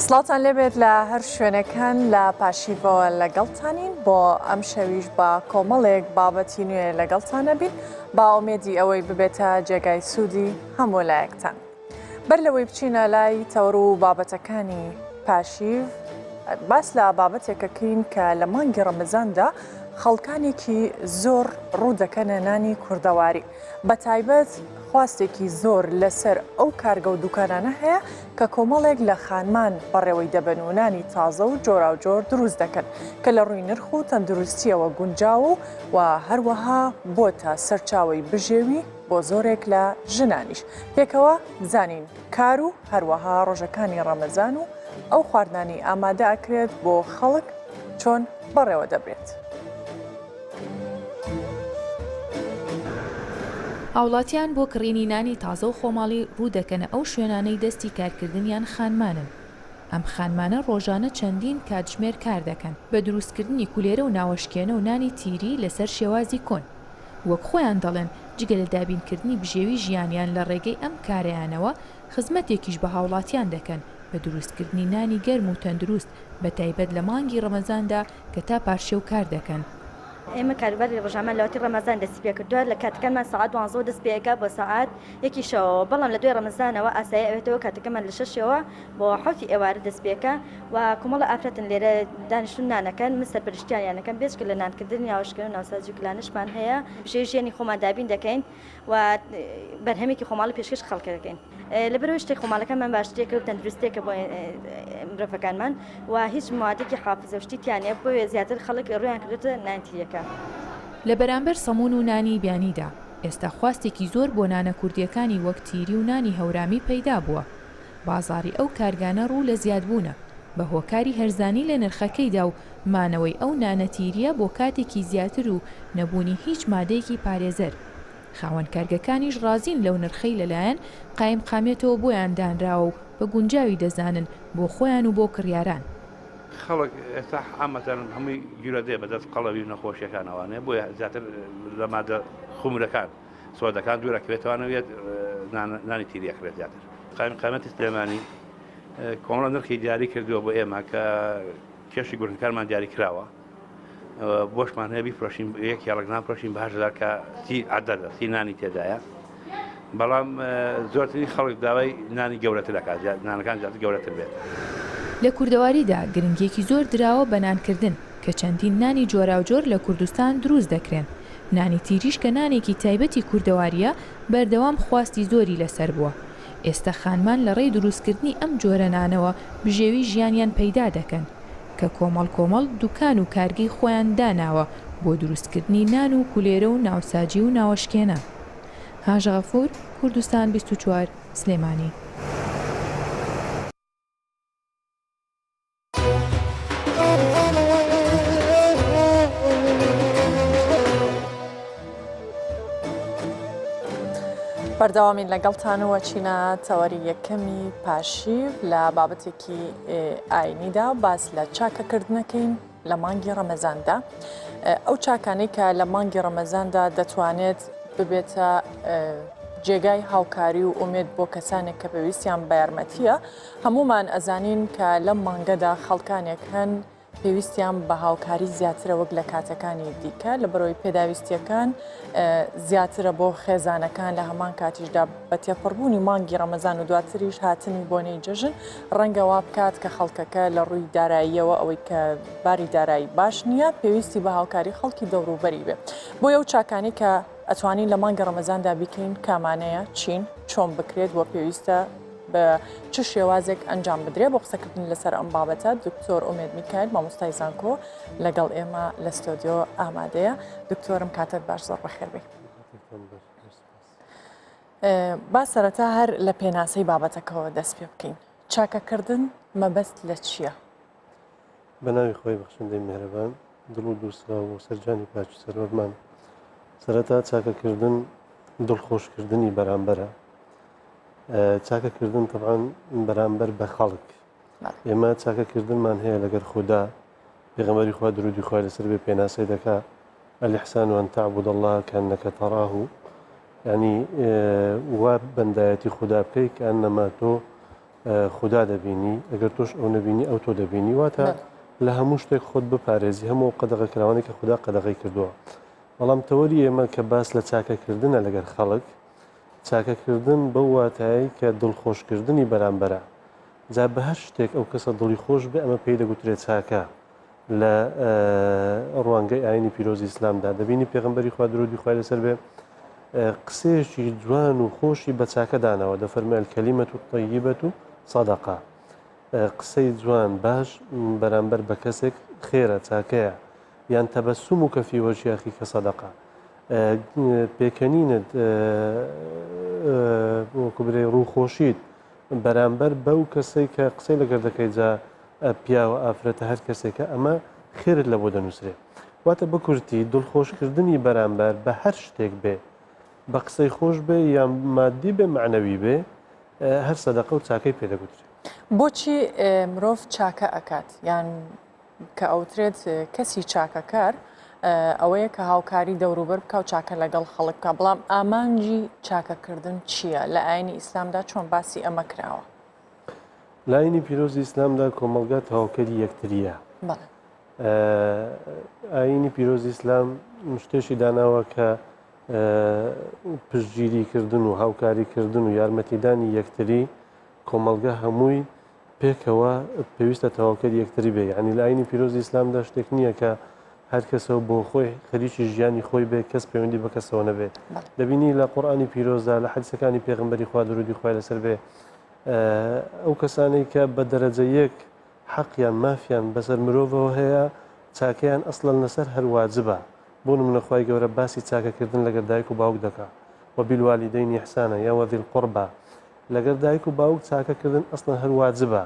سڵاوتان لێبێت لە هەر شوێنەکان لە پاشیڤەوە لەگەڵتانین بۆ ئەم شەویش بە کۆمەڵێک بابەتی نوێ لەگەڵتانە بین با ئومێدی ئەوەی ببێتە جێگای سوودی هەموو لایەکتان. بەر لەوەی بچینە لای تەوەر و بابەتەکانی پاشیڤ باس لە بابەتێکەکەین کە لە مانگی ڕەمەزاندا خەڵکانێکی زۆر ڕوو دەکەنە نانی کوردەواری بە تایبەت خواستێکی زۆر لەسەر ئەو کارگە و دوکانانە هەیە کە کۆمەڵێک لە خانمان بەڕێوەی دەبەن و نانی تازە و جۆراوجۆر دروست دەکەن کە لە ڕووی نرخ و تەندروستیەوە گونجاوە و هەروەها بۆتە سەرچاوەی بژێوی بۆ زۆرێک لە ژنانیش. پێکەوە بزانین کار و هەروەها ڕۆژەکانی ڕەمەزان و ئەو خواردنانەی ئامادە ئەکرێت بۆ خەڵک چۆن بەڕێوە دەبرێت. هاوڵاتیان بۆ کڕینی نانی تازە و خۆماڵی ڕوو دەکەنە ئەو شوێنانەی دەستی کارکردنیان خانمانن، ئەم خانمانە ڕۆژانە چەندین کاتژمێر کار دەکەن بە دروستکردنی کولێرە و ناوەشکێنە و نانی تیری لەسەر شێوازی کۆن، وەک خۆیان دەڵێن جگە لە دابینکردنی بژێوی ژیانیان لە ڕێگەی ئەم کارەیانەوە خزمەتێکیش بە هاوڵاتیان دەکەن بە دروستکردنی نانی گەرم و تەندروست بەتایبەت لە مانگی ڕەمەزاندا کە تا پارشێو کار دەکەن. ئێمە کاروباری ڕۆژانەمان لەوەتی ڕەمەزان دەستی پێکردووە لە کاتەکانمان سەعات دوانزەوە دەست پێئەکا بۆ سەعات یەکی شەوەوە بەڵام لە دوای ڕەمەزانەوە ئاسایی ئەبێتەوە کاتەکەمان لە شەشەوە بۆ حەوتی ئێوارە دەست پێکا و کۆمەڵە ئافرەتن لێرە دانیشتون نانەکەن من سەرپەرشتیاریان ئەکەم بێجگە لە نانکردنی ناوشکن و ناوسازی و کلانشمان هەیە بژێوی ژیانی خۆمان دابین دەکەین و بەرهەمێکی خۆماڵی پێشکەش خەڵکە دەکەین لەبەرەوەی شتێک خۆماڵەکانمان باشترێکە و تەندروستێکە بۆ مرۆڤەکانمان و هیچ موادێکی حافزە و شتی تیا نییە بۆیە زیاتر خەڵک ڕوویان کردۆتە نان تیریەکە. لە بەرامبەر سەموون و نانی بیانیدا، ئێستا خواستێکی زۆر بۆ نانە کوردییەکانی وەک تیری و نانی هەورامی پەیدا بووە. بازاڕی ئەو کارگانە ڕوو لە زیادبوونە، بە هۆکاری هەرزانی لە نرخەکەیدا و مانەوەی ئەو نانە تیرییە بۆ کاتێکی زیاتر و نەبوونی هیچ مادەیەکی پارێزەر. خاوەن کارگەکانیش ڕازین لەو نرخەی لەلایەن قایمقامیەتەوە بۆیان دانراوە و بە گونجاوی دەزانن بۆ خۆیان و بۆ کڕیاران. خەڵک ئێستا عامەتەن هەمووی گیرۆدەیە بەدەست قەڵەوی و نەخۆشیەکانەوانێ بۆیە زیاتر لە مادە خومرەکان سۆدەکان دوور ئەکەوێتەوانە و یەت نانی تیری ئەکرێت زیاتر. قایمقامیەتی سلێمانی کۆمەڵە نرخی دیاری کردووە بۆ ئێمە کە کێشی گورنکارمان دیاری کراوە بۆشمان هەیە بیفرۆشین یەک یاڵک نافرۆشین بە 8000 کە سی عەدەدە سی نانی تێدایە بەڵام زۆرترین خەڵک داوای نانی گەورەتر دەکات نانەکان زیاتر گەورەتر بێت. لە کوردەواریدا گرنگییەکی زۆر دراوە بە نانکردن، کە چەندین نانی جۆراوجۆر لە کوردستان دروست دەکرێن، نانی تیریش کە نانێکی تایبەتی کوردەوارییە بەردەوام خواستی زۆری لەسەر بووە، ئێستە خانمان لە ڕێی دروستکردنی ئەم جۆرە نانەوە بژێوی ژیانیان پەیدا دەکەن، کە کۆمەڵ کۆمەڵ دوکان و کارگەی خۆیان داناوە بۆ دروستکردنی نان و کولێرە و ناوساجی و ناوەشکێنە. هاژە غەفور، کوردستان 24، سلێمانی. بەردەوامین لەگەڵتان و ئەچینە تەوەری یەکەمی پاشیڤ لە بابەتێکی ئاینیدا باس لە چاکەکردنەکەین لە مانگی ڕەمەزاندا ئەو چاکانەی کە لە مانگی ڕەمەزاندا دەتوانێت ببێتە جێگای هاوکاری و ئومێد بۆ کەسانێک کە پێویستیان بە یارمەتیە هەمومان ئەزانین کە لەم مانگەدا خەڵکانێک هەن پێویستیان بە هاوکاری زیاترە وەک لە کاتەکانی دیکە لە بەرەوەی پێداویستیەکان زیاترە بۆ خێزانەکان لە هەمان کاتیشدا بە تێپەڕبوونی مانگی ڕەمەزان و دواتریش هاتنی بۆنەی جەژن ڕەنگە وا بکات کە خەڵکەکە لە ڕووی داراییەوە ئەوەی کە باری دارایی باش نییە پێویستی بە هاوکاری خەڵکی دەوروبەری بێ بۆیە ئەو چاکانەی کە ئەتوانین لە مانگی ڕەمەزاندا بیکەین کامانەیە چین چۆن بکرێت و پێویستە بە چ شێوازێک ئەنجام بدرێت بۆ قسەکردن لەسەر ئەم بابەتە دکتۆر ئومێد میکایل مامۆستای زانکۆ لەگەڵ ئێمە لە ستۆدیۆ ئامادەیە دکتۆرم کاتت باش زۆر بەخێر بێی. با سەرەتا هەر لە پێناسەی بابەتەکەوە دەست پێ بکەین چاکەکردن مەبەست لە چییە؟ بە ناوی خۆی بەخشندەی میهرەبان دڵ و دووسراو و سەرجانی پاک و سەروەرمان سەرەتا چاکەکردن دڵخۆشکردنی بەرامبەرە چاکەکردن تەبعەن بەرامبەر بە خەڵک ئێمە چاکەکردنمان هەیە لەگەر خودا پێغەمبەری خوا درودی خوای لەسەر بێ پێناسەی دەکا الاحسان ان تعبد الله كأنك تراه یعنی وا بەندایەتی خودا بکەی کە ئەنەما تۆ. خودا دەبینی، ئەگەر تۆش ئەو نەبینی ئەو تۆ دەبینی، واتە لە هەموو شتێک خۆت بپارێزی، هەموو ئەو قەدەغەکراوانەی کە خودا قەدەغەی کردووە. بەڵام تەوەری ئێمە کە باس لە چاکەکردنە لەگەر خەڵک، چاکەکردن بەو واتایەی کە دڵخۆشکردنی بەرامبەرە. جا بە هەر شتێک ئەو کەسە دڵی خۆش بێ ئەمە پێی دەگوترێ چاکە. لە ڕوانگەی ئاینی پیرۆزی ئیسلامدا دەبینی پێغەمبەری خوا درودی خوای لەسەر بێ قسەیەکی جوان و خۆشی بە چاکە داناوە دەفەرمێ الکلمة الطیبة صدقە قسەی جوان باش بەرامبەر بە کەسێک خێرە چاکەیە یان تبسمك في وجه أخيك صدقة پێکەنینت وەکو برێ ڕووخۆشیت بەرامبەر بەو کەسەی کە قسەی لەگەر دەکەی جا پیاوە ئافرەتە هەر کەسێکە ئەمە خێرت لە بۆ دەنووسرێ واتە بەکورتی دڵخۆشکردنی بەرامبەر بە هەر شتێک بێ بە قسەی خۆش بێ یان مادی بێ معنەوی بێ هەر سەدەقە و چاکەی پێدەگوترێ. بۆچی مرۆڤ چاکە ئەکات یان کە ئەوترێت کەسی چاکەکار ئەوەیە کە هاوکاری دەوروبەر بکا و چاکە لەگەڵ خەڵک بکا بەڵام ئامانجی چاکەکردن چییە لە ئاینی ئیسلامدا چۆن باسی ئەمە کراوە؟ لە ئاینی پیرۆزی ئیسلامدا کۆمەڵگا تەواوکەری یەکترییە. ئاینی پیرۆزی ئیسلام شتێکی داناوە کە پشتگیریکردن و هاوکاریکردن و یارمەتیدانی یەکتری کۆمەڵگە هەمووی پێکەوە پێویستە تەواوکەری یەکتری بێ یعنی لە ئاینی پیرۆزی ئیسلامدا شتێک نییە کە هەر کەسەوە بۆ خۆی خەریکی ژیانی خۆی بێ کەس پەیوەندی بە کەسەوە نەبێ دەبینی لە قورئانی پیرۆزدا لە حەدیسەکانی پێغەمبەری خوا درودی خوای لەسەر بێ ئەو کەسانەی کە بە دەرەجە یەک حەقیان مافیان بەسەر مرۆڤەوە هەیە چاکەیان ئەسڵەن لەسەر هەر واجبە بۆ نمونە خوای گەورە باسی چاکەکردن لەگەر دایک و باوک دەکا وبالوالدین احسانا یا وذی القربی لەگەر دایک و باوک چاکە کردن ئەسڵەن هەر واجبە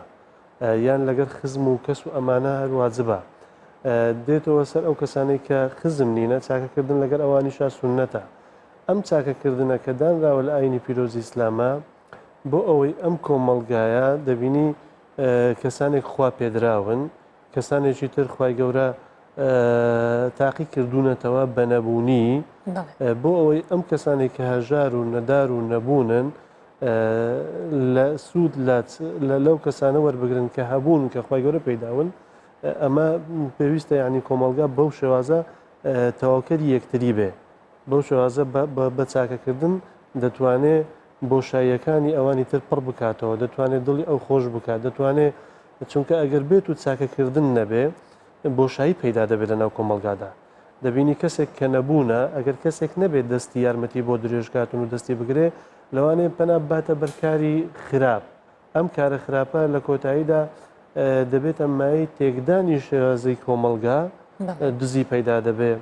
یان لەگەر خزم و کەس و ئەمانە هەر واجبە دێتەوە سەر ئەو کەسانەی کە خزم نینە چاکەکردن لەگەر ئەوانیشا سوننەتە ئەم چاکەکردنە کە دانراوە لە ئاینی پیرۆزی ئیسلامە بۆ ئەوەی ئەم کۆمەڵگایە دەبینی کەسانێک خوا پێدراون کەسانێکی تر خوای گەورە تاقی کردوونەتەوە بە نەبوونی بۆ ئەوەی ئەم کەسانێک کە هەژار و نەدار و نەبوونن لە سوود لە لەو کەسانە وەربگرن کە هەبوون کە خوای گەورە پێداون ئەمە پێویستە ینی کۆمەلگا بەو شێوازە تەواوکەری یەکتری بێ بەو شێوازە بە چاکەکردن دەتوانێ بۆشاییەکانی ئەوانی تر پڕ بکاتەوە، دەتوانێ دڵی ئەو خۆش بکات، دەتوانێ چونکە ئەگەر بێت و چاکەکردن نەبێ بۆشایی پەیدا دەبێت لەناو کۆمەڵگادا. دەبینی کەسێک کە نەبوونە ئەگەر کەسێک نەبێت دەستی یارمەتی بۆ درێژکاتن و دەستی بگرێ لەوانەیە پەنا بباتە بەر کاری خراپ. ئەم کارە خراپە لە کۆتاییدا دەبێتە مایەی تێکدانی شێوازی کۆمەڵگا، دزی پەیدا دەبێ،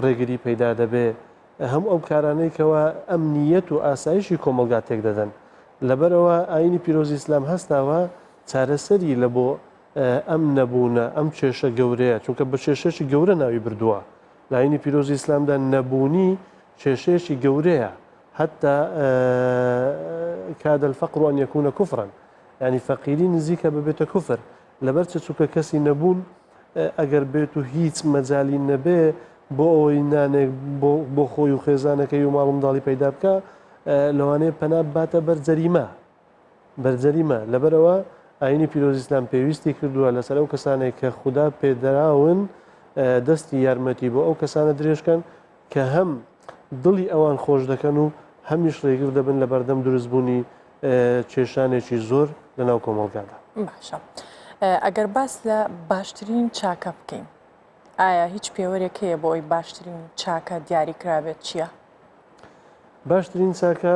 ڕێگری پەیدا دەبێ، هەموو ئەو کارانەی کەوا ئەمنییەت و ئاسایشی کۆمەڵگا تێک دەدەن. لەبەرئەوە ئایینی پیرۆزی ئیسلام هەستاوە چارەسەری لە بۆ ئەم نەبوونە، ئەم کێشە گەورەیە، چونکە بە کێشەیەکی گەورە ناوی بردووە. لە ئایینی پیرۆزی ئیسلامدا نەبوونی کێشەیەکی گەورەیە. حتی کاد الفقر ان یکون کفرا یعنی فەقیری نزیکە ببێتە کوفر لەبەر چ چونکە کەسی نەبوون ئەگەر بێت و هیچ مەجالی نەبێ بۆ ئەوەی نانێک بۆ خۆی و خێزانەکەی و ماڵ و منداڵی پەیدا بکە لەوانەیە پەنا باتە بەر جەریمە بەر جەریمە لەبەرئەوە ئاینی پیرۆز ئیسلام پێویستی کردووە لەسەر ئەو کەسانێک کە خودا پێدراون دەستی یارمەتی بۆ ئەو کەسانە درێژکەن کە هەم دڵی ئەوان خۆش دەکەن و هەمیش ڕێگر دەبن لە بەردەم دروستبوونی کێشانێکی زۆر لە ناو کۆمەڵگادا. باشە ئەگەر باس لە باشترین چاکە بکەین ئایا هیچ پێوەرێک هەیە بۆ ئەوی باشترین چاکە دیاری کرابێت چییە؟ باشترین چاکە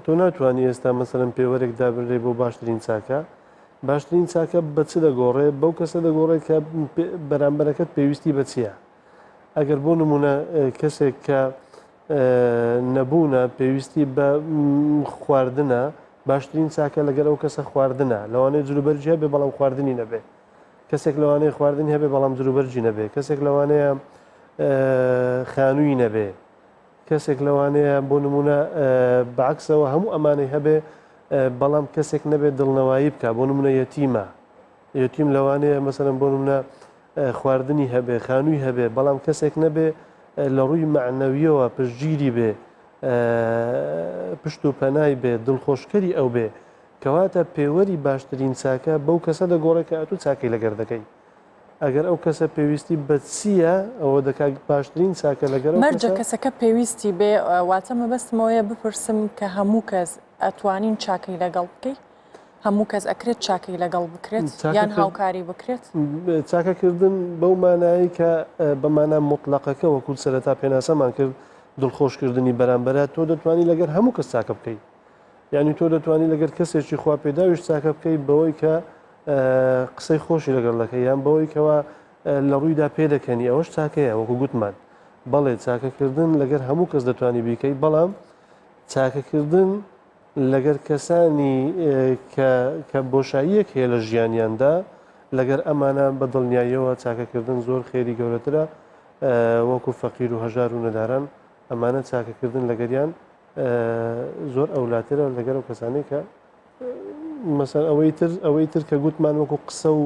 تۆ ناتوانانی ئێستا مەسەرم پێوەرێک دابنرێ بۆ باشترین چاکە باشترین چاکە بە چ دەگۆڕێ بەو کەسە دەگۆڕێت کە بەرامبەرەکەت پێویستی بە چییە؟ ئەگەر بۆ نمونە کەسێک کە نەبوونە پێویستی بە خواردنە باشترین چاکە لەگەر ئەو کەسە خواردنە لەوانەیە جلوبەرگی هەبێ بەڵام خواردنی نەبێ کەسێک لەوانەیە خواردنی هەبێ بەڵام جلوبەرگی نەبێ کەسێک لەوانەیە خانووی نەبێ کەسێک لەوانەیە بۆ نمونە بەعکسەوە هەموو ئەمانەی هەبێ بەڵام کەسێک نەبێت دڵنەوایی بکە بۆ نمونە یەتیمە یەتیم لەوانەیە مەسەلەن بۆ نمونە خواردنی هەبێ خانووی هەبێ بەڵام کەسێک نەبێ لە ڕووی مەعنەویەوە پشتگیری بێ پشت و پەنای بێ دڵخۆشکەری ئەو بێ. کەواتە پێوەری باشترین چاکە بەو کەسە دەگۆڕێ کە ئەتوو چاکەی لەگەر دەکەی. ئەگەر ئەو کەسە پێویستی بە چییە ئەوە دەکات باشترین چاکە لەگەر ئەو مەرجە کەسە. کەسەکە پێویستی بێ واتە مەبەستم ئەوەیە بپرسم کە هەموو کەس ئەتوانین چاکەی لەگەڵ بکەی؟ هەموو کەس ئەکرێت چاکەی لەگەڵ بکرێت یان هاوکاری بکرێت؟ چاکەکردن بەو مانایەی کە بە مانا موتڵەقەکە وەکو سەرەتا پێناسەمان کرد دڵخۆشکردنی بەرامبەرە تۆ دەتوانی لەگەر هەموو کەس چاکە بکەی یعنی تۆ دەتوانی لەگەر کەسێکی خوا پێداویش چاکە بکەی بەوەی کە قسەی خۆشی لەگەڵ دەکەی یان بەوەی کەوا لە ڕوویدا پێدەکەنی ئەوەش چاکەیە وەکو گوتمان بەڵێ چاکەکردن لەگەر هەموو کەس دەتوانی بیکەی بەڵام چاکەکردن لەگەر کەسانی کە کە بۆشاییەک هەیە لە ژیانیاندا لەگەر ئەمانە بە دڵنیاییەوە چاکەکردن زۆر خێری گەورەترە وەکو فەقیر و هەژار و نەداران ئەمانە چاکەکردن لەگەریان زۆر ئەولاترە لەگەر ئەو کەسانەی کە مەسەن ئەوەی تر ئەوەی تر کە گوتمان وەکو قسە و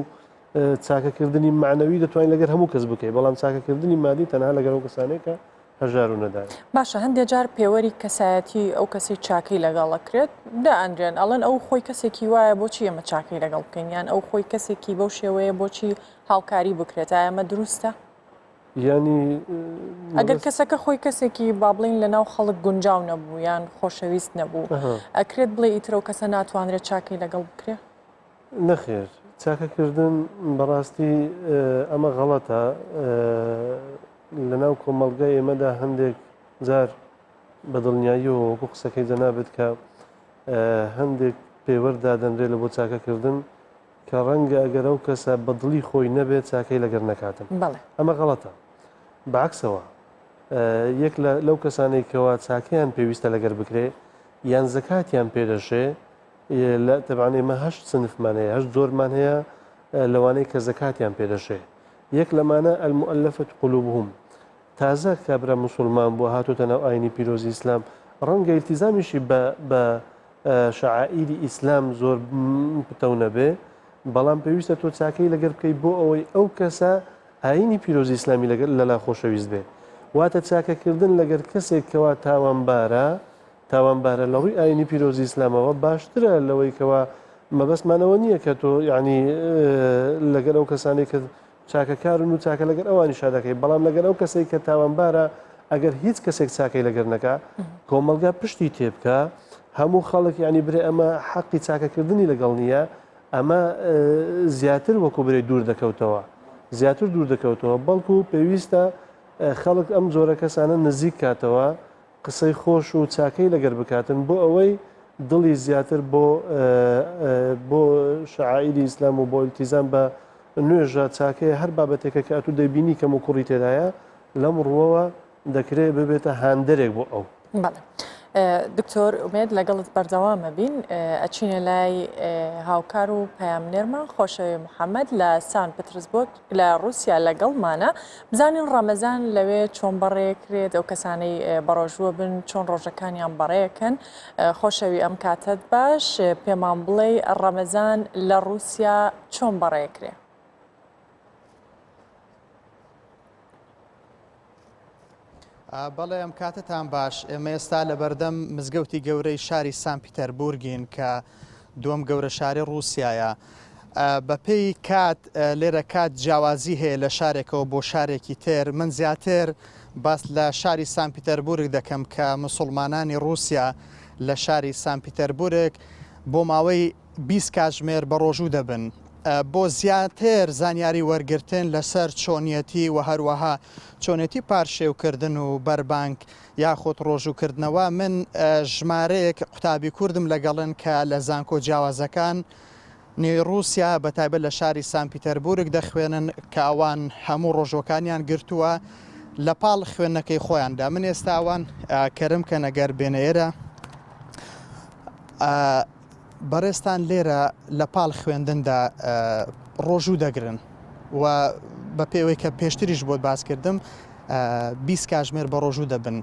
چاکەکردنی معنەوی دەتوانین لەگەر هەموو کەس بکەی بەڵام چاکەکردنی مادی تەنها لەگەر ئەو کەسانەی کە هەژار و نەدارن. باشە هەندێ جار پێوەری کەسایەتی ئەو کەسەی چاکەی لەگەڵ ئەکرێت دائەنرێن ئەڵێن ئەو خۆی کەسێکی وایە بۆچی ئێمە چاکەی لەگەڵ بکەین یان ئەو خۆی کەسێکی بەو شێوەیە بۆچی هاوکاری بکرێت ئایا ئەمە دروستە؟ یانی ئەگەر کەسەکە خۆی کەسێکی با بڵین لە ناو خەڵک گونجاو نەبوو یان خۆشەویست نەبوو ئەکرێت بڵێ ئیتر ئەو کەسە ناتوانرێت چاکەی لەگەڵ بکرێ؟ نەخێر چاکەکردن بەڕاستی ئەمە غەڵەتە لەناو کۆمەڵگای ئێمەدا هەندێک جار بە دڵنیاییەوە وەکو قسەکەی جەنابت کە هەندێک پێوەر دادەنرێت لە بۆ چاکەکردن کە ڕەنگە ئەگەر ئەو کەسە بە دڵی خۆی نەبێت چاکەی لەگەر نەکاتن ئەمە غەڵەتە بەعکسەوە یەک لەو کەسانەی کەوا چاکەیان پێویستە لەگەر بکرێ یان زەکاتیان پێدەشێ لە تەبعەن ئێمە هەشت سنفمان هەیە هەشت جۆرمان هەیە لەوانەی کە زەکاتیان پێدەشێ یەک لەمانە المؤلفة قلوبهم تازە کابرا مسلمان بووە هاتۆتە ناو ئاینی پیرۆزی ئیسلام ڕەنگە ئیلتیزامیشی بە بە شەعائیری ئیسلام زۆر پتەو نەبێ بەڵام پێویستە تۆ چاکەی لەگەر بکەیت بۆ ئەوەی ئەو کەسە ئاینی پیرۆزی ئیسلامی لەگەر لەلا خۆشەویست بێ واتە چاکەکردن لەگەر کەسێک کەوا تاوانبارە تاوانبارە لە ڕووی ئاینی پیرۆزی ئیسلامەوە باشترە لەوەی کەوا مەبەستمان ئەوە نییە کە تۆ یعنی لەگەر ئەو کەسانەی کە چاکەکارن و چاکە لەگەر ئەوانیشا دەکەی بەڵام لەگەر ئەو کەسێک کە تاوانبارە ئەگەر هیچ کەسێک چاکەی لەگەر نەکا کۆمەڵگا پشتی تێبکە هەموو خەڵک ینی برێ ئەمە حەقی چاکەکردنی لەگەڵ نییە ئەمە زیاتر وەکو برێ دوور دەکەوتەوە زیاتر دوور دەکەوتەوە بەڵکو پێویستە خەڵک ئەم جۆرە کەسانە نزیک کاتەوە قسەی خۆش و چاکەی لەگەر بکاتن بۆ ئەوەی دڵی زیاتر بۆ بۆ شەعائیری ئیسلام و بۆ ئیلتیزام بە نوێژە چاکەیە هەر بابەتێکە کە ئەتوو دەیبینی کەم و کوڕی تێدایە لەم ڕووەوە دەکرێ ببێتە هاندەرێک بۆ ئەو. بەڵێ دکتۆر ئومێد لەگەڵت بەردەوامە بین ئەچینە لای هاوکار و پەیامنێرمان خۆشەوی محەممەد لە سان پترسبۆرگ لە ڕووسیا لەگەڵمانە بزانین ڕەمەزان لەوێ چۆن بەڕێکرێت ئەو کەسانەی بەڕۆژووە بن چۆن ڕۆژەکانیان بەڕێکەن خۆشەوی ئەم کاتەت باش پێمان بڵێ ڕەمەزان لە ڕووسیا چۆن بەڕێکرێ؟ بەڵێ ئەم کاتەتان باش ئێمە ئێستا لە بەردەم مزگەوتی گەورەی شاری سان پیتەربورگین کە دووەم گەورە شاری ڕووسایە. بەپێی کات لێرە کات جیاوازی هەیە لە شارێکەوە بۆ شارێکی تر من زیاتر باس لە شاری سان پیتەربورگ دەکەم کە مسلمانانی ڕووسیا لە شاری سان پیتەربورگ بۆ ماوەی 20 کاتژمێر بە ڕۆژوو دەبن. بۆ زیاتر زانیاری وەرگرتن لەسەر چۆنیەتی و هەروەها چۆنێتی پارشێوکردن و بەربانگ یاخود ڕۆژووکردنەوە من ژمارەیەک قوتابی کوردم لەگەڵن کە لە زانکۆ جیاوازەکان نی ڕووسیا بە تایبەت لە شاری سان پیتەربورگ دەخوێنن کە ئەوان هەموو ڕۆژوەکانیان گرتووە لە پاڵ خوێندنەکەی خۆیاندا من ئێستا ئەوان کەرم کەن ئەگەر بێنە ئێرە بەڕێزتان لێرە لە پاڵ خوێندندا ڕۆژوو دەگرن و بە پێوەی کە پێشتریش بۆت باس کردم 20 کاژمێر بە ڕۆژوو دەبن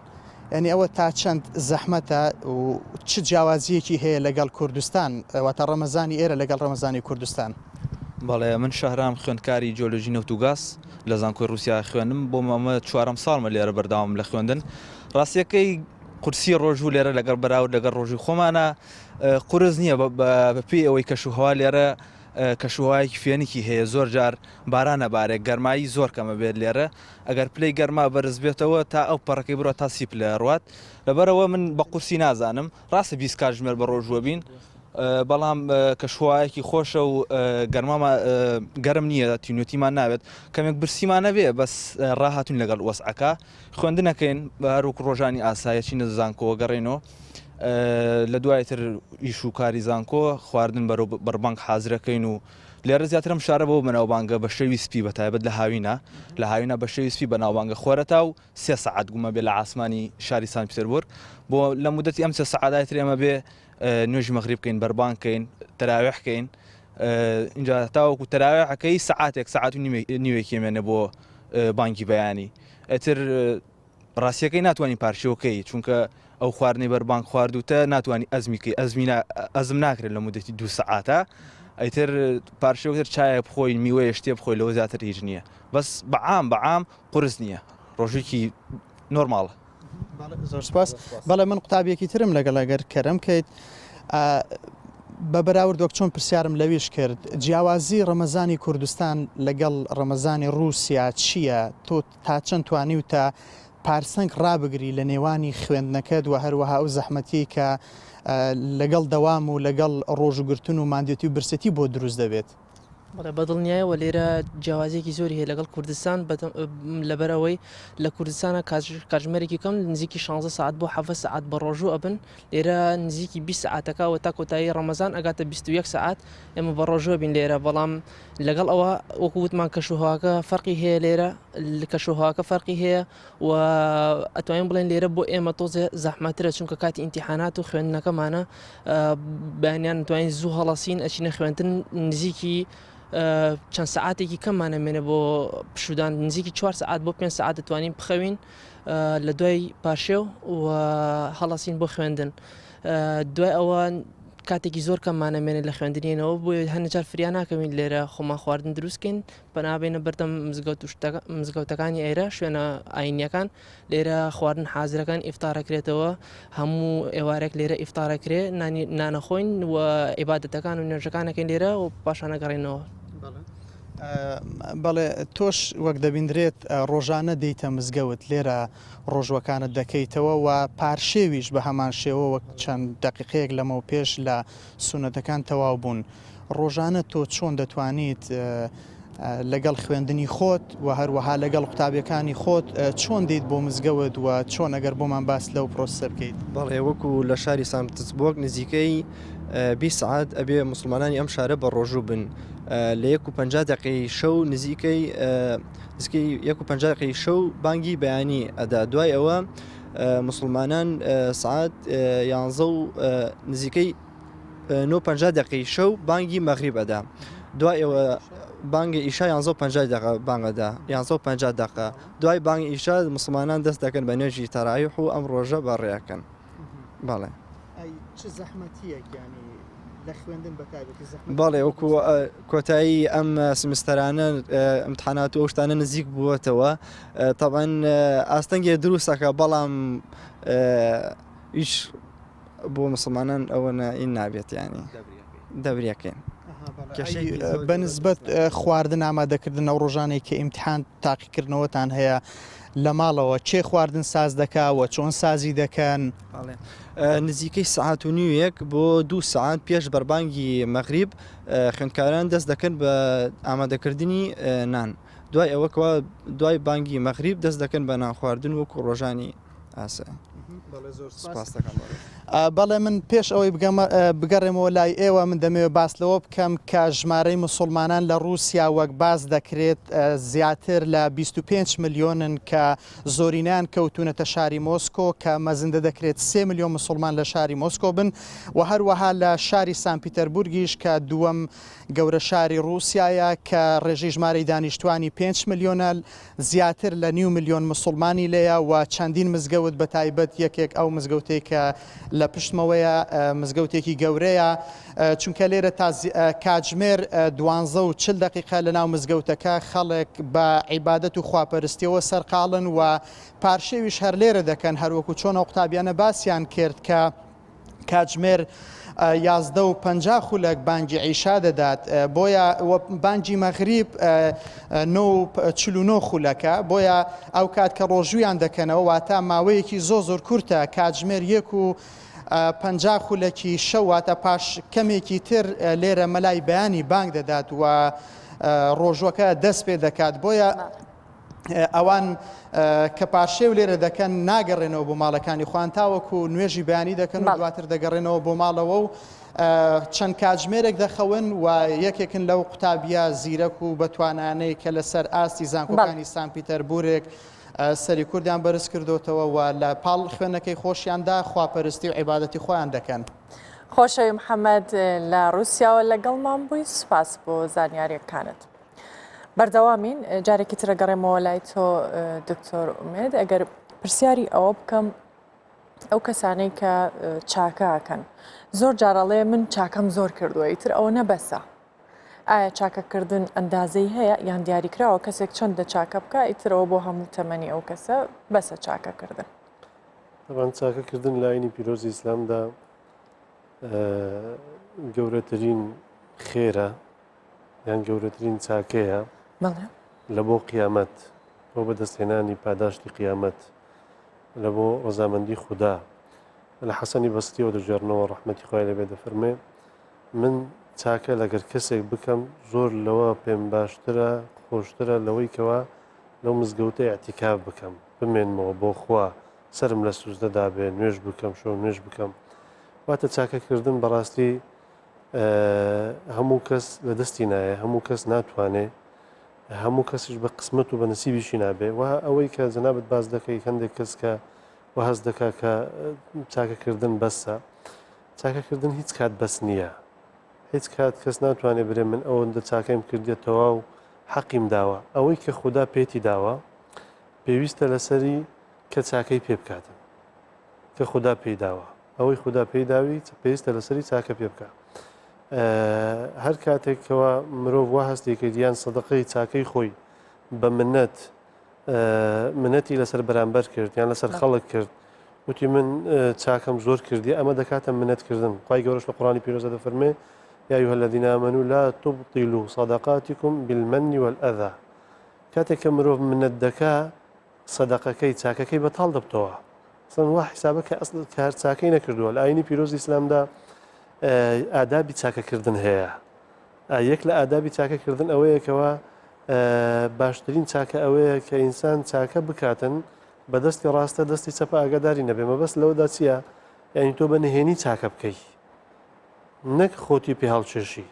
یعنی ئەوە تا چەند زەحمەتە و چ جیاوازیەکی هەیە لەگەڵ کوردستان واتە ڕەمەزانی ئێرە لەگەڵ ڕەمەزانی کوردستان؟ بەڵێ من شەهرام خوێندکاری جیۆلۆجی نەوت و گاز لە زانکۆی ڕووسیا خوێندم بۆ ئەمە چوارەم ساڵمە لێرە بەردەوامم لە خوێندن ڕاستیەکەی. قورسی ڕۆژوو لێرە لەگەڵ بەراورد لەگەڵ ڕۆژووی خۆمانە قورس نییە بە پێی ئەوەی کەشوهەوا لێرە کەشوهەوایەکی فێنکی هەیە زۆر جار بارانە بارێک گەرمایی زۆر کەمە بێت لێرە ئەگەر پلەی گەرما بەرز بێتەوە تا ئەو پەڕەکەی بڕە تا سی پلە ڕوات لەبەرەوە من بە قورسی نازانم ڕاستە 20 کاتژمێر بە ڕۆژووە بین بەڵام کەشوهەوایەکی خۆشە و گەرماما گەرم نییە تینوێتیمان ناوێت کەمێک برسیمان نەبێ بەس ڕاهاتون لەگەڵ وەسعەکە خوێندنەکەین هەروەکو ڕۆژانی ئاسایە چینە زانکۆوە گەڕێنەوە لە دوای تر ئیش و کاری زانکۆ خواردن بەرەو بەربانگ حازرەکەین و لێرە زیاتر ئەم شارە بۆ بەناوبانگە بە شەوی سپی بە تایبەت لە هاوینە لە هاوینە بە شەوی سپی بەناوبانگە خۆرەتا و سێ سەعات گومە بێ لە عاسمانی شاری سان پیتەربۆرگ بۆ لە مدەتی ئەم سێ سەعاتای تر ئێمە بێ نوێژی مەغریب بکەین بەربانگ کەین تەراویح کەین اینجا تاوەکو تەراویحەکەی سەعاتێک سەعات و نیوێکی مێنێ بۆ بانگی بەیانی ئیتر ڕاستیەکەی ناتوانانی پارشێوکەی چونکە ئەو خواردنەی بەربانگ خواردوتە ناتوانانی ئەزمیکەی ئەزمی ئەزم ناکرێت لە مدەتی دو سەعاتە ئیتر پارشێوتر چایە بخۆین میوەیە شتێ بخۆی لەوە زیاتر هیچ نییە بەس بەعام بەعام قورس نییە ڕۆژێکی نۆرماڵە. زۆر سپاس بەڵێ من قوتابیەکی ترم لەگەڵ ئەگەر کەرەم کەیت بە بەراورد وەک چۆن پرسیارم لەویش کرد جیاوازی ڕەمەزانی کوردستان لەگەڵ ڕەمەزانی ڕووسیا چییە تۆ تا چەند توانیوتە پارسەنگ ڕابگری لە نێوانی خوێندنەکەت و هەروەها ئەو زەحمەتیەی کە لەگەڵ دەوام و لەگەڵ ڕۆژوگرتن و ماندێتی و برسێتی بۆ دروست دەبێت؟ بەڵێ بەدڵنیایەوە لێرە جیاوازیەکی زۆری هەیە لەگەڵ کوردستان لەبەرئەوەی لە کوردستانە کاتژمێرێکی کەم نزیکی 16 ساعت بۆ 7 ساعت بە ڕۆژوو ئەبن لێرە نزیکی 20 ساعتەکە و تا کۆتایی ڕەمەزان ئەگاتە 21 ساعت ئێمە بە ڕۆژوە بین لێرە بەڵام لەگەڵ ئەوە وەکو وتمان کەشوهواکە فەرقی هەیە لێرە کەشوهواکە فەرقی هەیە و ئەتوانین بڵێن لێرە بۆ ئێمە تۆزێ زەحمەترە چونکە کاتی ئیمتیحانات و خوێندنەکەمانە بەیانیان توانین زوو هەڵەسین ئەچینە خوێندن نزیکی چەند سەعاتێکی کەممانە مێنە بۆ پشودان نزیکی 4 سەعات بۆ 5 سەعات دەتوانین بخەوین لە دوای پارشێو و هەڵەسین بۆ خوێندن دوای ئەوە کاتێکی زۆر کەممانە مێنێت لە خوێندنینەوە بۆ هەنەجار فریا ناکەوین لێرە خۆمان خواردن دروستکەین پەنا بێنە بەردەم مزگەوت و شتەکە مزگەوتەکانی ئێرە شوێنە ئاینیەکان لێرە خواردن حازرەکان ئیفتارەکرێتەوە هەموو ئێوارێک لێرە ئیفتارەکرێ نانی نانەخۆین و عیبادەتەکان و نوێژەکانەکەین لێرە و پاشانە گەڕێنەوە. بەڵێ تۆش وەک دەبیندرێت ڕۆژانە دێیتە مزگەوت لێرە ڕۆژوەکانت دەکەیتەوە و پارشێویش بە هەمان شێوە وەک چەند دەقیقەیەک لەمەو پێش لە سونەتەکان تەواو بوون ڕۆژانە تۆ چۆن دەتوانیت لەگەڵ خوێندنی خۆت و هەروەها لەگەڵ قوتابیەکانی خۆت چۆن دێیت بۆ مزگەوت و چۆن ئەگەر بۆمان باس لەو پرۆسسە بکەیت؟ بەڵێ وەکو لە شاری سانپتسبۆرگ نزیکەی 20 سەعات ئەبێ موسڵمانانی ئەم شارە بە ڕۆژوو بن لە یەک و 50 دەقەی شەو نزیکەی نزیکەی یەک و 50 دەقەی شەو بانگی بەیانی ئەدا دوای ئەوە موسڵمانان سەعات یانزە و نزیکەی نۆ پەنجا دەقەی شەو بانگی مەغریب ئەدا دوای ئەوە بانگی ئیشا یانزە و پەنجا دەقە بانگ ئەدا یانزە و پەنجا دەقە دوای بانگی ئیشا موسڵمانان دەست دەکەن بە نوێژی تەراویح و ئەم ڕۆژە بەڕێ ئەکەن بەڵێ. ئەی چ زەحمەتیەک یانی لە خوێندن بە تایبەتی زەحمەتی بەڵێ وەکو کۆتایی ئەم سمستەرانە ئیمتحانات و ئەو شتانە نزیک بووەتەوە تەبعەن ئاستەنگێ دروستەکە بەڵام هیچ بۆ مسلمانان ئەوە این نابێت ینی دەبریەکەین بەنسبەت خواردن ئامادەکردن ئەو ڕۆژانەی کە ئیمتحان تاقیکردنەوەتان هەیە لە ماڵەوە چێ خواردن ساز دەکا و چۆن سازی دەکەن؟ نزیکەی سەعات و نیوێک بۆ دوو سەعات پێش بەربانگی مەغریب خوێندکاران دەست دەکەن بە ئامادەکردنی نان دوای ئەوە کەوا دوای بانگی مەغریب دەست دەکەن بە نان خواردن وەکو ڕۆژانی بەڵێ من پێش ئەوەی بگەڕێمەوە لای ئێوە من دەمەوێت باس لەوە بکەم کە ژمارەی مسلمانان لە رووسیا وەک باس دەکرێت زیاتر لە 25 ملیۆنن کە زۆرینیان کەوتونەتە شاری مۆسکۆ کە مەزندە دەکرێت 3 ملیۆن مسلمان لە شاری مۆسکۆ بن و هەروەها لە شاری سانپیتەربورگیش کە دووەم گەورە شاری رووسایە کە ڕێژەی ژمارەی دانیشتوانی 5 ملیۆنە زیاتر لە نیو ملیۆن مسوڵمانی لێیە و چەندین مزگەوت بە تایبەت یەکێک ئەو مزگەوتەی کە لە پشتمەوەیە مزگەوتێکی گەورەیە چونکە لێرە تا کاتژمێر دوانزە و چل دەقیقە لە ناو مزگەوتەکە خەڵک بە عیبادەت و خواپەرستیەوە سەرقاڵن و پارشێویش هەر لێرە دەکەن هەروەکو چۆن ئەو قوتابیانە باسیان کرد کە کاتژمێر 11 و 50 خولەک بانگی عیشا دەدات بۆیە بانگی مەغریب 49 خولەکە بۆیە ئەو کات کە ڕۆژوویان دەکەنەوە واتە ماوەیەکی زۆر زۆر کورتە کاتژمێر یەک و 50 خولەکی شەو واتە پاش کەمێکی تر لێرە مەلای بەیانی بانگ دەدات و ڕۆژوەکە دەست پێ دەکات بۆیە ئەوان کە پارشێو لێرە دەکەن ناگەڕێنەوە بۆ ماڵەکانی خۆیان تاوەکو نوێژی بەیانی دەکەن و دواتر دەگەڕێنەوە بۆ ماڵەوە و چەند کاتژمێرێک دەخەون و یەکێکن لەو قوتابیە زیرەک و بەتوانانەی کە لەسەر ئاستی زانکۆکانی سان پیتەربورگ سەری کوردیان بەرز کردوتەوە و لە پاڵ خوێندنەکەی خۆشیاندا خواپەرستی و عیبادەتی خۆیان دەکەن. خۆشەوی محەممەد لە رووسیاوە لەگەڵمان بووی سوپاس بۆ زانیاریەکانت. بەردەوامین جارێکی ترە گەڕێمەوە لای تۆ دکتۆر ئومێد ئەگەر پرسیاری ئەوە بکەم ئەو کەسانەی کە چاکەکەن زۆر جارەڵێ من چاکەم زۆر کردووە ئیتر ئەوە نەبەسە ئایا چاکەکردن ئەندازەی هەیە یان دیاریکراوە کەسێک چەندە چاکە بکە ئیترەوە بۆ هەموو تەمەنی ئەو کەسە بەسە چاکەکردن طبعا چاکەکردن لاینی پیرۆزی ئیسلامدا گەورەترین خێرە یان گەورەترین چاکەیە لە بۆ قیامەت بۆ بەدەستهێنانی پاداشتی قیامەت لە بۆ ڕەزامەندی خودا لە حەسەنی بەسریەوە دەگێڕنەوە ڕەحمەتی خوای لێبێ دەفەرمێ من چاکە لەگەر کەسێک بکەم زۆر لەوە پێم باشترە خۆشترە لەوەی کەوا لەو مزگەوتە ئیعتیکاف بکەم بمێنمەوە بۆ خوا سەرم لە سوجدەدا بێ نوێژ بکەم شەو نوێژ بکەم واتە چاکەکردن بەڕاستی هەموو کەس لە دەستی نایە هەموو کەس ناتوانێ هەموو کەسیش بە قسمەت و بە نسیبیشی نابێ و ئەوەی کە جەنابت باس دەکەی هەندێک کەس کە و هەست دەکا کە چاکەکردن بەسە چاکەکردن هیچ کات بەس نییە هیچ کات کەس ناتوانێت برێ من ئەوەندە چاکەیم کردیە تەواو حەقیم داوە ئەوەی کە خودا پێتی داوە پێویستە لەسەری کە چاکەی پێ بکاتن کە خودا پێی داوە ئەوەی خودا پێی داوی پێویستە لەسەری چاکە پێ بکە هەر کاتێک کەوا مرۆڤ وا هەستی کرد یان سەدەقەی چاکەی خۆی بە منەت منەتی لەسەر بەرامبەر کرد یان لەسەر خەڵک کرد وتی من چاکەم زۆر کردی ئەمە دەکاتە منەتکردن خوای گەورەش لە قورئانی پیرۆزە دەفەرمێ يا أيها الذين آمنوا لا تبطلوا صدقاتكم بالمن والأذى کاتێک کە مرۆڤ منەت دەکا سەدەقەکەی چاکەکەی بەتاڵ دەبتەوە ئەسڵەن وا حیسابە کە ئەسڵ کار چاکەی نەکردووە لە ئاینی پیرۆزی ئیسلامدا ئادابی چاکەکردن هەیە یەک لە ئادابی چاکەکردن ئەوەیە کەوا باشترین چاکە ئەوەیە کە ئینسان چاکە بکاتن بە دەستی ڕاستە دەستی چەپە ئاگاداری نەبێ مەبەست لەوەدا چییە یعنی تۆ بە نهێنی چاکە بکەی نەک خۆتی پێ هەڵکێشی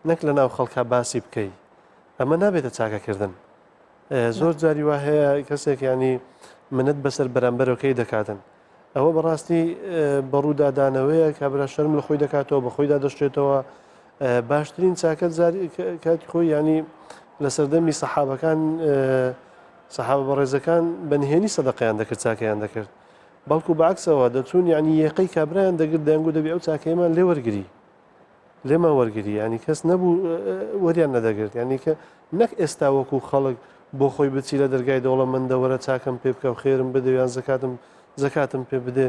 نەک لە ناو خەڵکا باسی بکەی ئەمە نابێتە چاکەکردن زۆر جاری وا هەیە کەسێک ینی منەت بەسەر بەرامبەرەکەی دەکاتن ئەوە بەڕاستی بەڕوودادانەوەیە کابرا شەرم لە خۆی دەکاتەوە بە خۆیدا دەشتێتەوە باشترین چاکە کاتی خۆی ینی لە سەردەمی سەحابەکان سەحابە بەڕێزەکان بە نهێنی سەدەقیان دەکرد چاکەیان دەکرد بەڵکو بەعکسەوە دەچوون یعنی یەقەی کابرایان دەگرت دەنگو دەبی ئەو چاکەیەمان لێ وەرگری لێمان وەرگری ینی کەس نەبوو وەریان نەدەگرت ینی کە نەک ئێستا وەکو خەڵک بۆ خۆی بچی لە دەرگای دەوڵەمەندە وەرە چاکەم پێ بکە و خێرم بدە یان زەکاتم زەکاتم پێ بدێ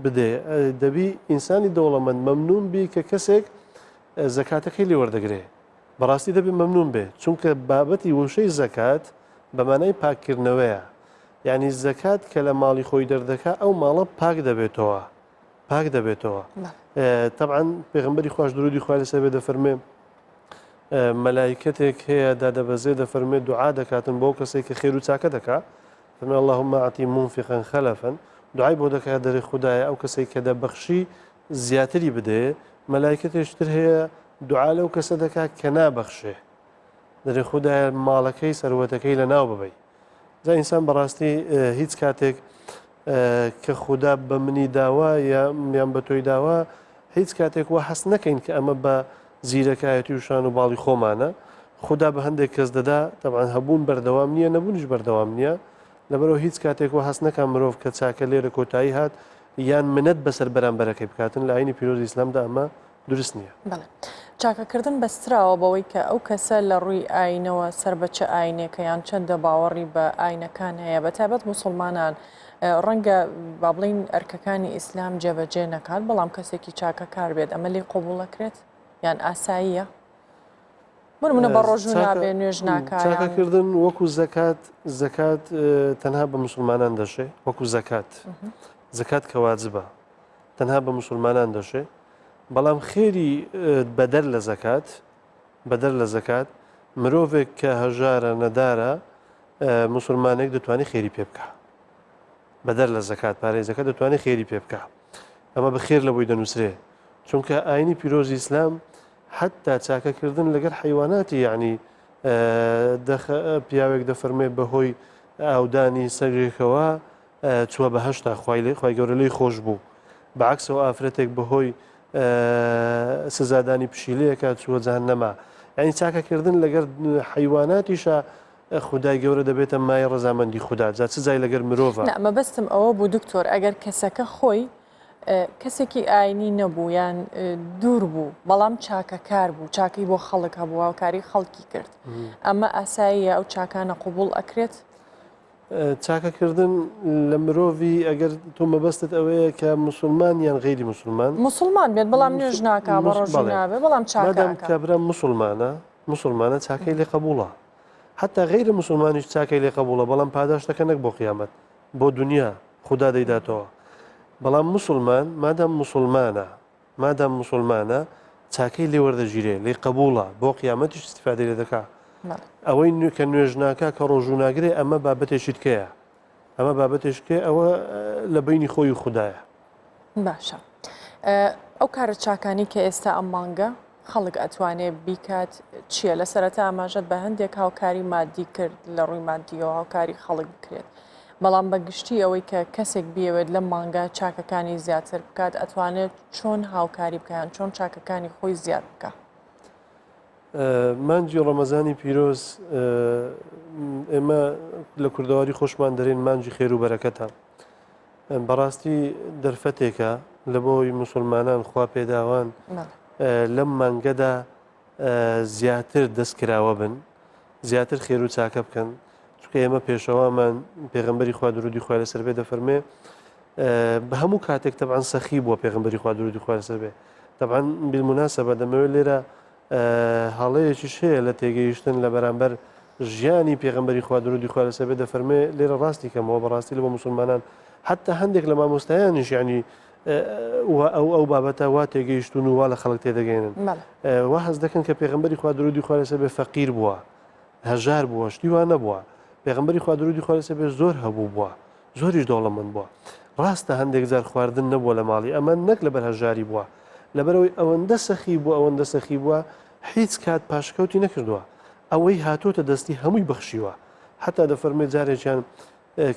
بدێ دەبی ئینسانی دەوڵەمەند مەمنون بی کە کەسێک زەکاتەکەی لێ وەردەگرێ بەڕاستی دەبی مەمنون بێ چونکە بابەتی وشەی زەکات بە مانای پاککردنەوەیە یعنی زەکات کە لە ماڵی خۆی دەردەکا ئەو ماڵە پاک دەبێتەوە پاک دەبێتەوە تەبعەن پێغمبەری خواش درودی خوای لەسەر بێ دەفەرمێ مەلایکەتێک هەیە دادەبەزێ دەفەرمێ دوعا دەکاتن بۆ کەسێک کە خێر و چاکە دەکا فەرمێ اللهم اعطی منفقا خلفا دوعای بۆ دەکات دەرێ خودایە ئەو کەسێک کە دەبەخشی زیاتری بدەیە مەلایکەتێشتر هەیە دوعا لەو کەسە دەکات کە نابەخشێ دەرێ خودایە ماڵەکەی سەروەتەکەی لەناو ببەی جا ئینسان بەڕاستی هیچ کاتێک کە خودا بە منی داوە یان بە تۆی داوە هیچ کاتێک وا هەست نەکەین کە ئەمە بە زیرەکایەتی و شان و باڵی خۆمانە خودا بە هەندێک کەس دەدا تەبعەن هەبوون بەردەوام نییە نەبوونیش بەردەوام نییە. لەبەرئەوە هیچ کاتێک وا هەست نەکا مرۆڤ کە چاکە لێرە کۆتایی هات یان منەت بەسەر بەرامبەرەکەی بکاتن لە ئاینی پیرۆزی ئیسلامدا ئەمە دروست نییە. بەڵێ. چاکەکردن بەستراوە بەوەی کە ئەو کەسە لە ڕووی ئاینەوە سەر بە چ ئاینێکە یان چەندە باوەڕی بە ئاینەکان هەیە بە تایبەت موسڵمانان ڕەنگە با بڵێین ئەرکەکانی ئیسلام جێبەجێ نەکات بەڵام کەسێکی چاکەکار بێت ئەمە لێی قبوڵ ئەکرێت یان ئاساییە؟ بۆ نمونە بە ڕۆژوو نابێ نوێژ ناکا یان. چاکەکردن وەکو زەکات زەکات تەنها بە موسڵمانان دەشێ وەکو زەکات زەکات کە واجبە تەنها بە موسڵمانان دەشێ بەڵام خێری بەدەر لە زەکات بەدەر لە زەکات مرۆڤێک کە هەژارە نەدارە موسڵمانێک دەتوانێت خێری پێ بکە بەدەر لە زەکات پارەی زەکات دەتوانێت خێری پێ بکە ئەمە بە خێر لە بۆی دەنووسرێ چونکە ئاینی پیرۆزی ئیسلام حتا چاکەکردن لەگەر حیواناتی یعنی پیاوێک دەفەرمێ بەهۆی ئاودانی سەگێکەوە چووە بەهەشتا خوای لێ خوای گەورە لێی خۆش بوو بە عەکسەوە ئافرەتێک بەهۆی سزادانی پشیلەیەکە چووە جەهەنەما یعنی چاکەکردن لەگەر حیواناتیشە خودای گەورە دەبێتە مای ڕەزامەندی خودا جا چ جای لەگەر مرۆڤە. نا مەبەستم ئەوە بوو دکتۆر ئەگەر کەسەکە خۆی کەسێکی ئاینی نەبوو یان دوور بوو بەڵام چاکەکار بوو چاکەی بۆ خەڵک هەبوو هاوکاری خەڵکی کرد ئەمە ئاساییە ئەو چاکانە قوبوڵ ئەکرێت؟ چاکەکردن لە مرۆڤی ئەگەر تۆ مەبەستت ئەوەیە کە موسڵمان یان غەیری موسڵمان؟ موسڵمان بێت بەڵام نوێژ ناکا بە ڕۆژوو نابێ بەڵام چاکە مادام کابرا موسڵمانە موسڵمانە چاکەی لێ قەبوڵە حتا غەیرە موسڵمانیش چاکەی لێ قەبوڵە بەڵام پاداشتەکە نەک بۆ قیامەت بۆ دنیا خودا دەیداتەوە بەڵام موسڵمان مادام موسڵمانە مادام موسڵمانە چاکەی لێ وەردەگیرێ لێی قەبوڵە بۆ قیامەتیش ئیستیفادەی لێ دەکا ئەوەی نوێ کە نوێژ ناکا کە ڕۆژوو ناگرێ ئەمە بابەتێکی تکەیە ئەمە بابەتێشکێ ئەوە لە بینی خۆی و خودایە. باشە ئەو کارە چاکانی کە ئێستا ئەم مانگە خەڵک ئەتوانێ بیکات چییە؟ لە سەرەتا ئاماژەت بە هەندێک هاوکاری مادی کرد لە ڕووی مادیەوە هاوکاری خەڵک بکرێت بەڵام بە گشتی ئەوەی کە کەسێک بیەوێت لەم مانگە چاکەکانی زیاتر بکات ئەتوانێت چۆن هاوکاری بکە یان چۆن چاکەکانی خۆی زیاد بکە؟ مانگی ڕەمەزانی پیرۆز ئێمە لە کوردەواری خۆشمان دەرێن مانگی خێر و بەرەکەتە بەڕاستی دەرفەتێکە لە بۆی مسلمانان خوا پێداوان لەم مانگەدا زیاتر دەستکراوە بن زیاتر خێر و چاکە بکەن چونکە ئێمە پێشەوامان پێغەمبەری خوا درودی خوای لەسەر بێ دەفەرمێ بە هەموو کاتێک تەبعەن سەخی بووە پێغەمبەری خوا درودی خوای لەسەر بێ تەبعەن بالمناسبە دەمەوێت لێرە هەڵەیەکیش هەیە لە تێگەیشتن لە بەرامبەر ژیانی پێغەمبەری خوا درودی خوای لەسەر بێ دەفەرمێ لێرە ڕاستی کەمەوە بەڕاستی لە بۆ مسلمانان حتی هەندێک لە مامۆستایانیش یعنی ئەو ئەو بابەتە وا تێگەیشتون و وا لە خەڵک تێدەگەێنن وا هەست دەکەن کە پێغەمبەری خوا درودی خوای لەسەر بێ فەقیر بووە هەژار بووە شتی وا نەبووە پێغەمبەری خوا درودی خوای لەسەر بێ زۆر هەبوو بووە زۆریش دەوڵەمەند بووە ڕاستە هەندێک جار خواردن نەبووە لە ماڵی ئەمە نەک لەبەر هەژاری بووە لەبەرەوەی ئەوەندە سەخی بووە ئەوەندە سەخی بووە هیچ کات پاشکەوتی نەکردووە ئەوەی هاتۆتە دەستی هەمووی بەخشیوە حتا دەفەرمێ جارێکیان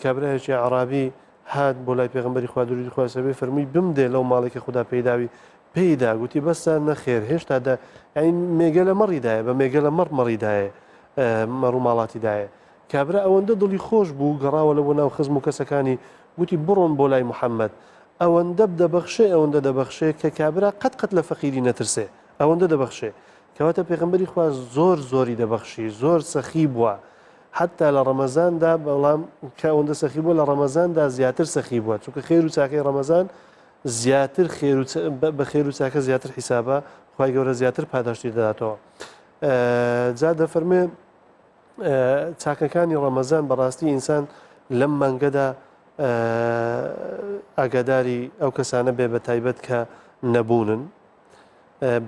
کابرایەکی ئەعرابی هات بۆ لای پێغەمبەری خوا درودی خوای لەسەر بێ فەرمووی بمدێ لەو ماڵێک کە خودا پێیداوی پێیدا گوتی بەسە نەخێر هێشتا دە یعنی مێگەلە مەڕی دایە بە مێگەلە مەڕ مەڕی دایە مەڕ و ماڵاتی دایە کابرا ئەوەندە دڵی خۆش بوو گەڕاوە لە بۆ ناو خزم و کەسەکانی گوتی بڕۆن بۆ لای محەممەد ئەوەندە دەبەخشێ ئەوەندە دەبەخشێ کە کابرا قەت قەت لە فەقیری نەترسێ ئەوەندە دەبەخشێ کەواتە پێغەمبەری خوا زۆر زۆری دەبەخشی زۆر سەخی بووە حەتتا لە ڕەمەزاندا بەڵام کە ئەوەندە سەخی بووە لە ڕەمەزاندا زیاتر سەخی بووە چونکە خێر و چاکەی ڕەمەزان زیاتر خێر و بە خێر و چاکە زیاتر حیسابە خوای گەورە زیاتر پاداشتی دەداتەوە جا دەفەرمێ چاکەکانی ڕەمەزان بەڕاستی ئینسان لەم مانگەدا ئاگاداری ئەو کەسانە بێ بە تایبەت کە نەبوونن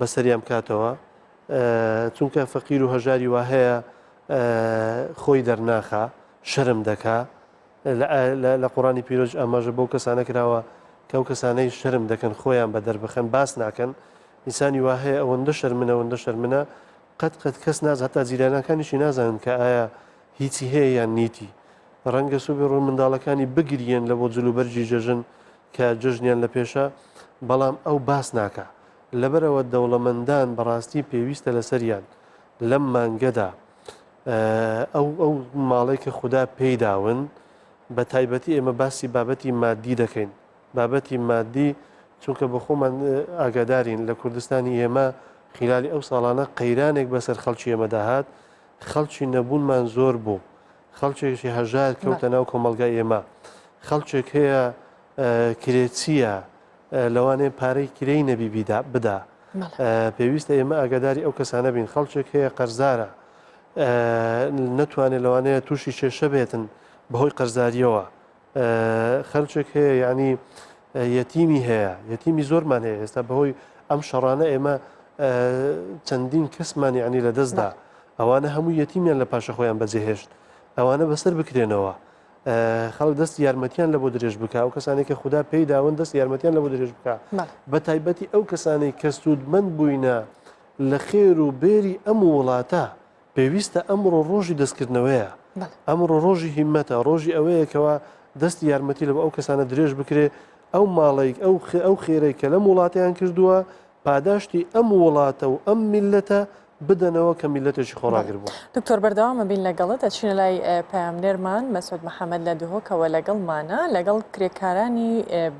بەسەریان بکاتەوە چونکە فەقیر و هەژاری وا هەیە خۆی دەرناخا شەرم دەکا لە قوڕانی پیرۆز ئاماژە بەو کەسانە کراوە کە ئەو کەسانەی شەرم دەکەن خۆیان بە دەربخەن باس ناکەن ئینسانی وا هەیە ئەوەندە شەرمنە ئەوەندە شەرمنە قەت قەت کەس ناز هەتا جیرانەکانیشی نازانن کە ئایا هیچی هەیە یان نیتی ڕەنگە سوبێ ڕۆ منداڵەکانی بگریێن لە بۆ جلوبەرگی جەژن کە جەژنیان لە پێشە بەڵام ئەو باس ناکا لەبەرئەوە دەوڵەمەندان بەڕاستی پێویستە لەسەریان لەم مانگەدا ئەو ئەو ماڵەی کە خودا پێی داون. بە تایبەتی ئێمە باسی بابەتی مادی دەکەین بابەتی مادی چونکە بە خۆمان ئاگادارین لە کوردستانی ئێمە خیلالی ئەو ساڵانە قەیرانێک بەسەر خەڵکی ئێمەدا هات خەڵکی نەبوونمان زۆر بوو خەڵکێکی هەژار کەوتە ناو کۆمەڵگای ئێمە خەڵکێک هەیە کرێچییە لەوانەیە پارەی کرێی نەبی بیدا بدا پێویستە ئێمە ئاگاداری ئەو کەسانە بین خەڵکێک هەیە قەرزارە نەتوانێت لەوانەیە تووشی کێشە بێتن بەهۆی قەرزاریەوە خەلکێک هەیە یعنی یەتیمی هەیە یەتیمی زۆرمان هەیە ئێستا بەهۆی ئەم شەڕانە ئێمە چەندین کەسمان یعنی لە دەستدا ئەوانە هەموو یەتیمیان لە پاشە خۆیان بەجێهێشت ئەوانە بەسەر بکرێنەوە خەڵک دەست یارمەتیان لە بۆ درێژ بکە ئەو کەسانێک کە خوددا پێی داون دەست یارمەتیان لە بۆ درێژ بکە بە تایبەتی ئەو کەسانەی کە سوودمەند بووینە لە خێر و بێری ئەم وڵاتە پێویستە ئەمڕۆ ڕۆژی دەستکردنەوەیە، ئەمڕۆ ڕۆژی هیممەتە، ڕۆژی ئەوەیە کەوا دەستی یارمەتی لە بۆ ئەو کەسانە درێژ بکرێ، ئەو ماڵەی ئەو ئەو خێرەی کە لەم وڵاتەیان کردووە، پاداشتی ئەم وڵاتە و ئەم میللەتە بدەنەوە کە میللەتێکی خۆڕاگر بووە. دکتۆر بەردەوام ئەبین لەگەڵت، ئەچینە لای پەیامنێرمان مەسعود محەمەد لە دهۆکەوە لەگەڵمانە، لەگەڵ کرێکارانی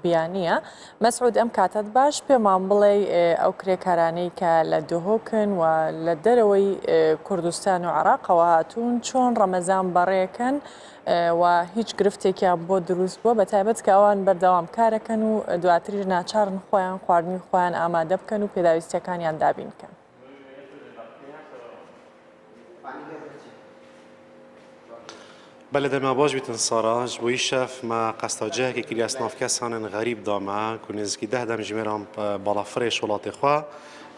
بیانییە. مەسعود ئەم کاتەت باش، پێمان بڵێ ئەو کرێکارانەی کە لە دهۆکن و لە دەرەوەی کوردستان و عێراقەوە هاتوون چۆن ڕەمەزان بەڕێکەن و هیچ گرفتێکیان بۆ دروست بووە بە تایبەت کە ئەوان بەردەوام کارەکەن و دواتریش ناچارن خۆیان خواردنی خۆیان ئامادە بکەن و پێداویستیەکانیان دابین بکەن. بەلێ دەما باش بیتن سارا ji bo îşev me qesta cihekê kiriye ez nav kesanên xerîb da me ku nêzîkî deh demjimêran balafirê ji welatê xwe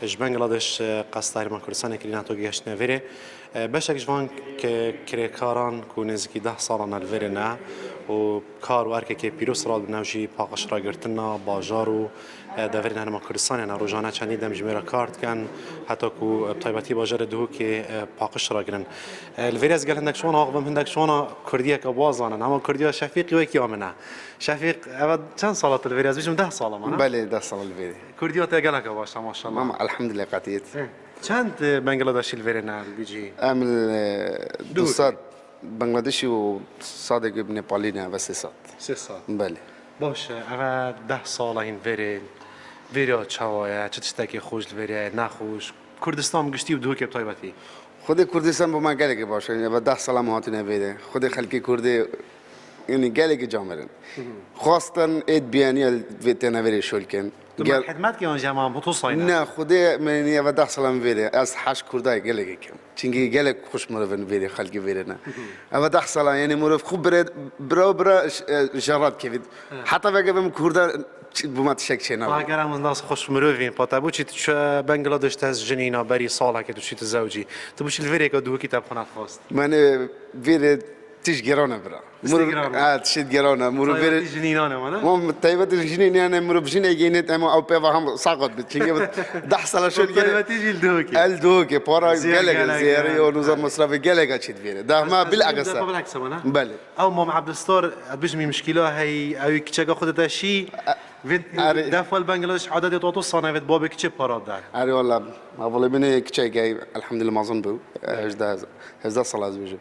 ji Bangladeş qesta Herêma Kurdistanê kirîne heta gihiştine vêrê. Beşek ji van kirêkaran ku nêzîkî deh salan e li vêrê ne û kar û erkekê pîroz radibin ew jî paqijragirtina bajar û Deverên Herêma Kurdistanê ne rojane çendîn demjimêra kar dikin heta ku bi taybetî bajarê Duhokê paqiş ragirin. Li vêrê ez gel hindek şiwan axivim, hindek şiwana kurdiyeke baş zanin. Hema kurdiya Şefîqî wekî ya min e. Şefîq ev çend sal e tu li vêrê ez bijim deh sal e ma ne? Belê deh sal e li vêrê. Kurdiya te geleke baş e maşallah. Mama elhamdülillah qetiyet. Çend Bangladeşî li vêrê ne li vî cihî? Em li du sed Bangladeşî û sadek Nepalî ne ve sê sed. Sê sed. Belê. Baş e, ev e deh sal e hîn vêrê, vêrya çawa ye, çi tiştekê xweş li vêrê heye, nexweş, Kurdistan bi giştî û Duhokê bi taybetî? Xwedê Kurdistan bo me gelekî baş e, ev e deh sal e em hatine vêrê, xwedê xelkê Kurdê yanî gelekî camêr in. Xwestin êd biyaniya li vê têne vêrê şol kin. Tu me xidmet kî yan jî hema tu sayne? Ne, xwedê min ev e deh sal e em vêrê, ez heş Kurdayê gelekî kim. Çimkî gelek xweş mirov in vêrê xelkê vêrê ne. Ev deh sal e yanî mirov xwe birê bira bira jara dikevît. Heta veke bim kurda bo me tiştek çênabe. Eger em nas xweş mirovîn pa te boçî tu çi Bangladeş te jinî na berî salekê tu çî tu zewcî. Tu boçî li vêrêka duhokî te bi xwe nedixwest. Menê vêrê Tişt gerane bira. Mirov tişt gerane. Mirov Taybetî jinî nane wana? Wan taybetî jinî nane mirov jinê gênê ema ew pêva hem saqat bit. Çimkî deh sala şol gênê. Taybetî jî li Duhokê. El Duhokê para gelek zêrî û nûza mesrefê gelek a çê divêre. Deh me bilakse. Bilakse wana? Belê. Ew Mam Ebdulstar ez bijim mişkîla hey ewî kiçeka xwe dide şî vê defa li Bangladeş adetê to sana vê babê kiçê para de. Erê wela hevalê min ê kiçek hey elhemdulillah mezin bû 18 18 sal ez bêjim.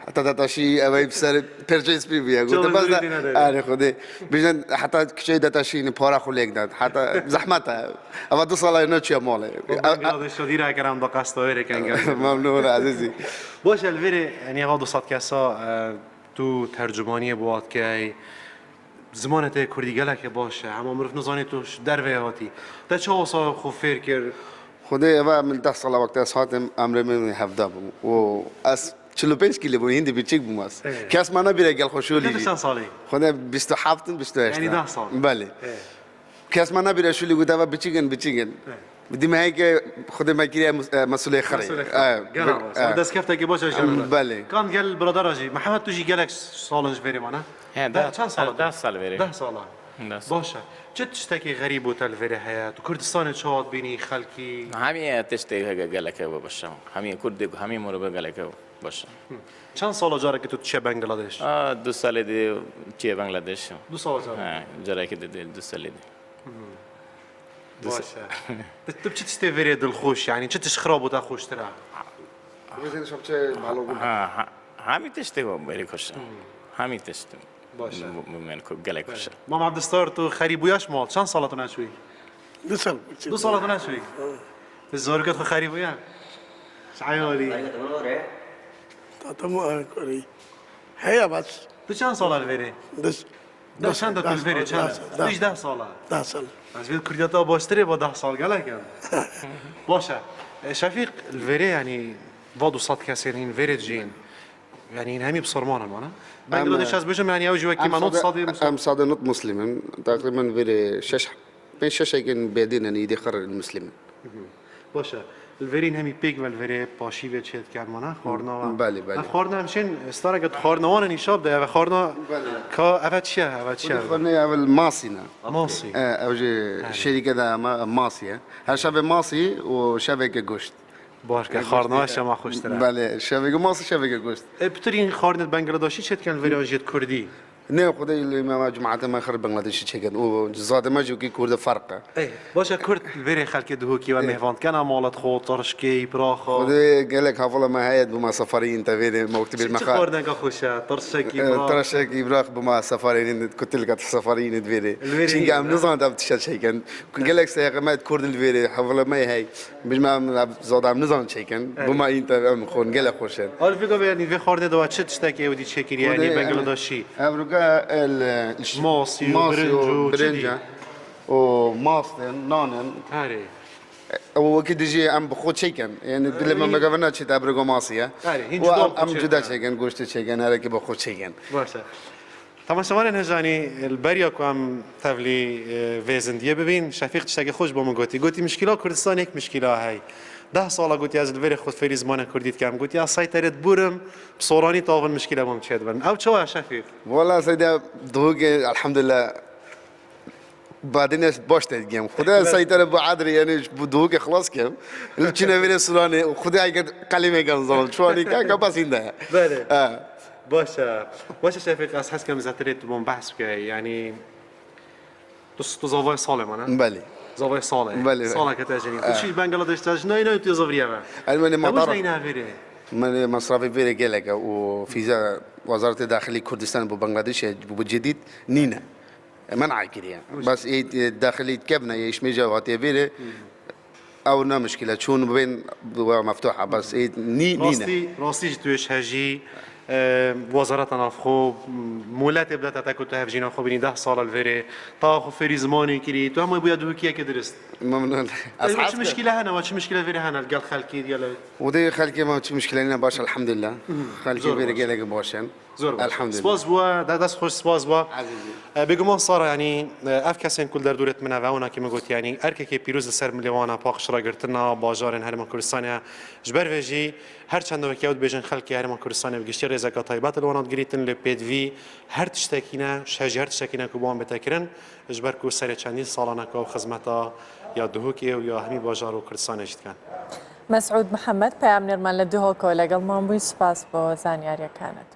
Heta detaşî ew ê bi ser perçeyê spî bûye. Gote bes de erê Xwedê. Bijin heta kiçeyê detaşî para xwe lêk dat. Heta zehmet e. Eva du sal e neçûye malê. Bangladeşa dîra kerem da qesta wê rê kenge. Memnûn ezîzî. Baş e li vêrê yanî eva du sed kesa tu tercümaniyê bo wat dikey. Zimanê te yê kurdî gelekê baş e. Hema mirov nizanê tu ji derveyê hatî. Te çawa wisa xwe fêr kir? Xwedê eva min deh sala wextê ez hatim emrê min hevdeh bû û ez 45 kîlo bûm hîndî biçîk bûm ez. Kes me nabîre gel xwe şolî jî. Çend salî? Xwedê 27 im 28 Yanî deh sal. Belê. Kes me nabîre şolî got eva biçîk in biçîk in. Dî me heke Xwedê me kiriye mesûlê xirê. Gelek baş. Destkeftekê baş e ji me. Belê. Kan gel biradera jî. Mihemed tu jî gelek sal in ji vêrê me ne? He, deh çend sal e? Deh sal vêrê. Deh sal e. Baş e. Çi tiştekê xerîb bo te li vêrê heye? Tu Kurdistanê çawa dibînî xelkî? Hemî tiştê heke gelek hebe baş e. Hemî Kurdê ku hemî mirove gelek hebe baş e. Çend sala carekê tu diçe Bangladeş? Du salê dê çiye Bangladeş. Du sala carekê? He, carekê dê du salê dê. Baş e. Tu bi çi tiştê vêrê dilxweş yanî çi tişt xirab bo te xweştir e? Hemî tiştê vêrê xweş e. Hemî tişt. باشە من گەلێک خوشە. مام عەبدولستار تو خەریب بویاش ماڵ چەند ساڵە تو نەچووی؟ دو ساڵ دو ساڵە تو نەچووی؟ زۆرکەت خو خەریب بوویە؟ عیالی هەیە بەس تو چەند ساڵە لەێرێ؟ دە چەندە تو لەێرێ چەند؟ تویش ده ساڵە؟ ده ساڵ ئەز بێت کوردیەتەوە باشترێ بۆ ده ساڵ گەلەکەم باشە شەفیق لەێرێ ینی ڤا 200 کەسێن هین ڤێرێ دژین یعنی هین هەمی بسرمانن وانە بەنگلادش ئەز بژم یعنی ئەو جوەکی ما نۆت سەدی ئەم سادە نۆت مسلمن تقریبا ڤێرێ شەش پێنج شەشێکن بێدینن ئیدی خڕ مسلمن باشە الڤێرین هەمی پێک وە الڤێرێ پاشی وێ چێت کەن وانە خواردنەوە بەلی بەلی ئەف خواردنە هەمشێن ستارەکە خواردنەوانە نیشاب دە ئەڤ خواردنە کا ئەڤ چیە ئەڤ چیە خواردنە ئەڤ ماسینە ماسی ئەو ژێ شەریکە دا ماسیە هەر شەڤێ ماسی و شەڤێکە گۆشت باش کە خواردنەوە شەما خۆشترە بەلێ شەڤێکە ماسی شەڤێکە گۆشت ئێ پترین خواردنت بەنگلاداشی چێت کەن الڤێرێ ژێت کوردی نه خدای ما جماعت ما خر بنگلادشی چێکن و زاد ما جو کی کورد فرقە. ئێ باشە کورد لڤێرێ خەلکێ دهۆکی وە مێهڤان کەنە ماڵت خۆ تڕشکێی پراخا. خدای گەلەک هەڤڵە مە هەیەت بما سەفەرین تەڤێرێ مە وەکتی بێژ چ خواردنەکە خوشە تڕشەکی پراخ. تڕشەکی براخ بما سەفەرین کوتلکە سەفەرین دڤێرێ چینکە ئەم نزانت ئەم تشە چێکن گەلەک سەیقە مە کورد لڤێرێ هەڤڵە مە هەی بژ ما ئەم زاد ئەم نزان چێکن بما این ئەم خۆن گەلە خۆشن. ئالفێگا یعنی ڤێ خواردنێ دەوە چ تشتێک ئێوە دی چێکری یعنی بەنگلاداشی. ئەڤروکە ماسی و برنج و چ دی؟ برنجە و ماستن نانن. ئەرێ. ئەوە وەکی دژی ئەم بخۆ چێکن یعنی دلێ مە مەگەڤە ناچێت ئەبرگۆ ماسیە ئەرێ هین و جودا ئەم بخۆ ئەم جودا چێکن. چێکن گۆشت چێکن هەرەکی بخۆ چێکن. باشە تەماشەوانێن هێژانی بەریا کو ئەم تەڤلی ڤێ زندیە ببین شەفیق تشتەکێ خۆش بۆ من گۆتی گۆتی مشکیلا کوردستان یەک مشکیلا هەی ده ساڵە گۆتی ئەز لڤێرێ خۆت فێری زمانە کوردی دکەم گۆتی ئەز سەیتەرێت بورم بسۆرانی تاڤن مشکیلە بۆم چێت بن ئەو چەوە شەفیق؟ وەڵا سەیدا دهۆکێ الحمدلله بعدين باش تلقيم خدا سيطرة بو عدري يعني بو خلاص كم الچينا فيري سوراني خدا ايك قليمه كان زون شواني كا بس هنده بەلێ اه باشە باشە شەفیق ئەز حەز کەم زیاترێت بۆم بەحس بکە یعنی تو تو زاڤای ساڵێ مانە بله زاڤای ساڵێ بله بله ساڵەکە تاژنی تو چی بەنگلادش تاژ نای نای تو زاڤریەوە الماني ما ئەوش تعرف نای ناڤێرێ من مصرفي فيري قالك وفيزا وزارة الداخلية كردستان بو بنغلاديش بو جديد نينا منع كريا بس إيه الداخلية كبنا ايش ميجا واتي فيري او نا مشكلة شون بين مفتوحة بس إيه ني نينا ڕاستی ڕاستیش توێش هەژی وەزارەتە ناوخۆ مولاتێ بداتە تاکو تو هەڤژینا خۆ بینی ده ساڵە لەێرێ تا خۆ فێری زمانی کری تو هەمووی بووە دووکیەکە درست ممنون ئەی چ اصحابك مشکلە هەنەوە چ مشکلە لێرە هەنە لەگەڵ خەلکی دیالە ودي خالكي ما مشكلة لنا باشا الحمد لله خالكي زۆر فيري باشە قالك باشا زۆر باشە الحمد لله سپاس بووە دا دەست خۆش سپاس بووە عزيزي بێگومان سارە ینی ئەف کەسێن کول دەردورێت منەوە ئەونا مە گوت ینی ئەرکێکی پیرۆز لەسەر ملێوانە پاقش ڕاگرتنە باژارên هەرێما کوردستانە ji ber vê jî her çend wekî ew dibêjin xelkê herêma Kurdistanê bi giştî rêzeka taybet li wan digirîtin lê pêdivî her tiştekî ne hejî her tiştekî ne ku bi wan bête kirin ji ber ku serê çendîn salane ku ew xizmeta ya Duhokê û ya hemî bajar û Kurdistanê jî dikin. مەسعود محەممەد پەیامنێرمان لە دهۆکەوە لەگەڵمان بووی سوپاس بۆ زانیاریەکانت.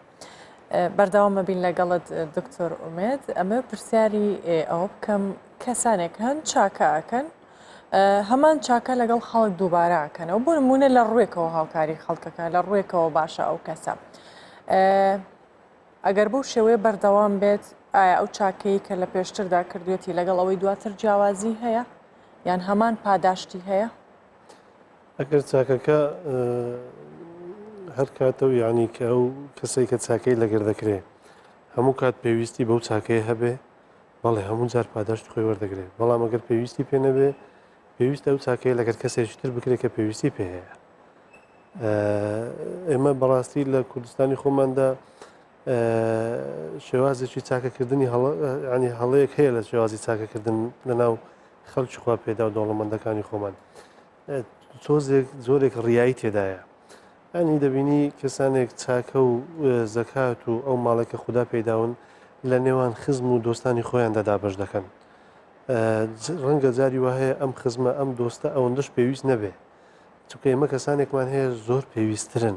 بەردەوامە بین لەگەڵت دکتۆر ئومێد ئەمە پرسیاری ئەوە بکەم کەسانێک هەن چاکە ئەکەن هەمان چاکە لەگەڵ خەڵک دووبارە ئەکەنەوە بۆ نمونە لە ڕووێکەوە هاوکاری خەڵکەکە لە ڕووێکەوە باشە ئەو کەسە ئەگەر بەو شێوەیە بەردەوام بێت ئایا ئەو چاکەی کە لە پێشتردا کردوێتی لەگەڵ ئەوەی دواتر جیاوازی هەیە یان هەمان پاداشتی هەیە؟ ئەگەر چاکەکە هەر کاتە و یعنی کە ئەو کەسێک کە چاکەی لەگەر دەکرێ هەموو کات پێویستی بەو چاکەیە هەبێ بەڵێ هەموو جار پاداشتی خۆی وەردەگرێ بەڵام ئەگەر پێویستی پێ نەبێ پێویستە ئەو چاکەیە لەگەر کەسێکی تر بکرێت کە پێویستی پێ هەیە. ئێمە بەڕاستی لە کوردستانی خۆماندا شێوازێکی چاکەکردنی ینی هەڵەیەک هەیە لە شێوازی چاکەکردن لەناو خەڵکی خوا پێدا و دەوڵەمەندەکانی خۆمان تۆزێک زۆرێک ڕیایی تێدایە ینی دەبینی کەسانێک چاکە و زەکات و ئەو ماڵێک کە خودا پێداون لە نێوان خزم و دۆستانی خۆیاندا دابەش دەکەن ڕەنگە جاری وا هەیە ئەم خزمە ئەم دۆستە ئەوەندەش پێویست نەبێ چونکە ئێمە کەسانێکمان هەیە زۆر پێویستترن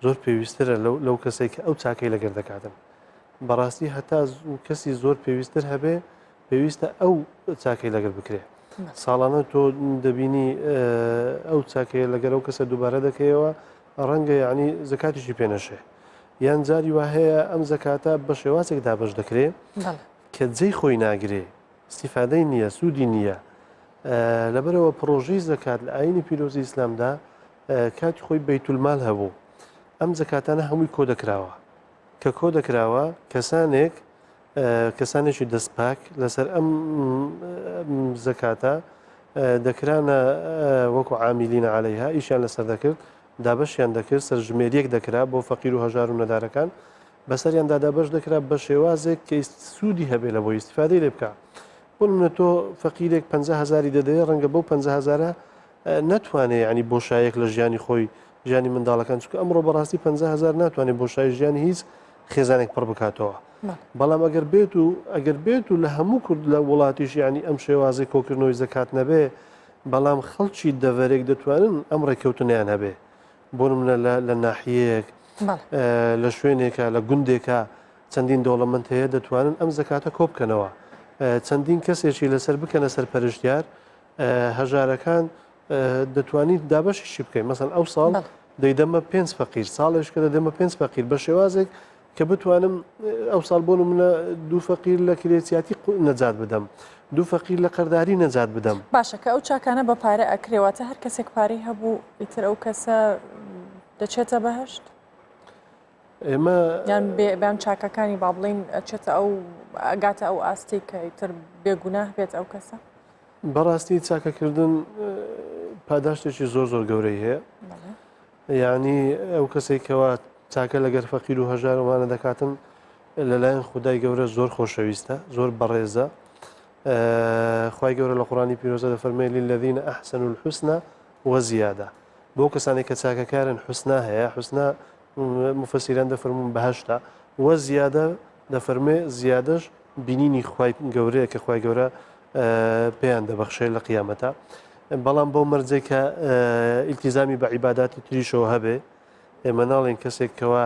زۆر پێویستترە لەو کەسێک کە ئەو چاکەی لەگەر دەکاتن بەڕاستی هەتا کەسی زۆر پێویستتر هەبێ پێویستە ئەو چاکەی لەگەر بکرێ ساڵانە تۆ دەبینی ئەو چاکەیە لەگەر ئەو کەسە دووبارە دەکەیەوە ڕەنگە یعنی زکاتیشی پێ نەشێ. یان جاری وا هەیە ئەم زەکاتە بە شێوازێک دابەش دەکرێ کە جێی خۆی ناگرێ، ئیستیفادەی نییە، سوودی نییە. لەبەرئەوە پڕۆژەی زەکات لە ئایینی پیرۆزی ئیسلامدا کاتی خۆی بەیتولمال هەبوو، ئەم زەکاتانە هەمووی کۆ دەکراوە. کە کۆ دەکراوە کەسانێک کەسانێکی دەستپاک لەسەر ئەم زەکاتە دەکرانە وەکو عامیلین عەلەیها ئیشیان لەسەر دەکرد، دابەشیان دەکرد، سەرژمێرییەک دەکرا بۆ فەقیر و هەژار و نەدارەکان، بەسەریاندا دابەش دەکرا بە شێوازێک کە سوودی هەبێ لە بۆی ئیستیفادەی لێ بکا. بۆ نمونە تۆ فەقیرێک 50 هەزاری دەدەیە ڕەنگە بەو 50 هەزارە نەتوانێ یعنی بۆشایەک لە ژیانی خۆی ژیانی منداڵەکان چونکە ئەمڕۆ بەڕاستی 50 هەزار ناتوانێت بۆشای ژیانی هیچ خێزانێک پڕ بکاتەوە. بەڵام ئەگەر بێت و ئەگەر بێت و لە هەموو کورد لە وڵاتیش یعنی ئەم شێوازی کۆکردنەوەی زەکات نەبێ بەڵام خەڵکی دەڤەرێک دەتوانن ئەم ڕێککەوتنیان هەبێ بۆ نمونە لە ناحیەیەک لە شوێنێکە لە گوندێکە چەندین دەوڵەمەند هەیە دەتوانن ئەم زەکاتە کۆ بکەنەوە چەندین کەسێکی لەسەر بکەنە سەرپەرشتیار هەژارەکان دەتوانیت دابەشیشی بکەین مەسەن ئەو ساڵ دەیدەمە پێنج فەقیر ساڵێش کە دەدەمە پێنج فەقیر بە شێوازێک کە بتوانم ئەو ساڵ بۆ منە دوو فەقیر لە کرێچیاتی نەجات بدەم دوو فەقیر لە قەرداری نەجات بدەم. باشە کە ئەو چاکانە بە پارە ئەکرێ واتە هەر کەسێک پارەی هەبوو ئیتر ئەو کەسە دەچێتە بەهشت؟ ئێمە یان بێ چاکەکانی با بڵین ئەچێتە ئەو ئەگاتە ئەو ئاستێک کە ئیتر بێگوناه بێت ئەو کەسە؟ بەڕاستی چاکەکردن پاداشتێکی زۆر زۆر گەورەی هەیە یعنی ئەو کەسێک کەوا چاکە لەگەر فەقیر و هەژارەوانە دەکاتن لەلایەن خودای گەورە زۆر خۆشەویستە زۆر بەڕێزە خوای گەورە لە قوڕانی پیرۆزە دەفەرمێ للذین احسنوا الحسنى وزیادە بۆ کەسانێک کە چاکەکارن حوسنا هەیە حوسنا مفەسیران دەفەرموون بەهەشتە وە زیادە دەفەرمێ زیادەش بینینی خوای گەورەیە کە خوای گەورە پێیان دەبەخشێ لە قیامەتە بەڵام بەو مەرجێک کە ئیلتیزامی بە عیباداتی تریشەوە هەبێ ئێمە ناڵێن کەسێک کەوا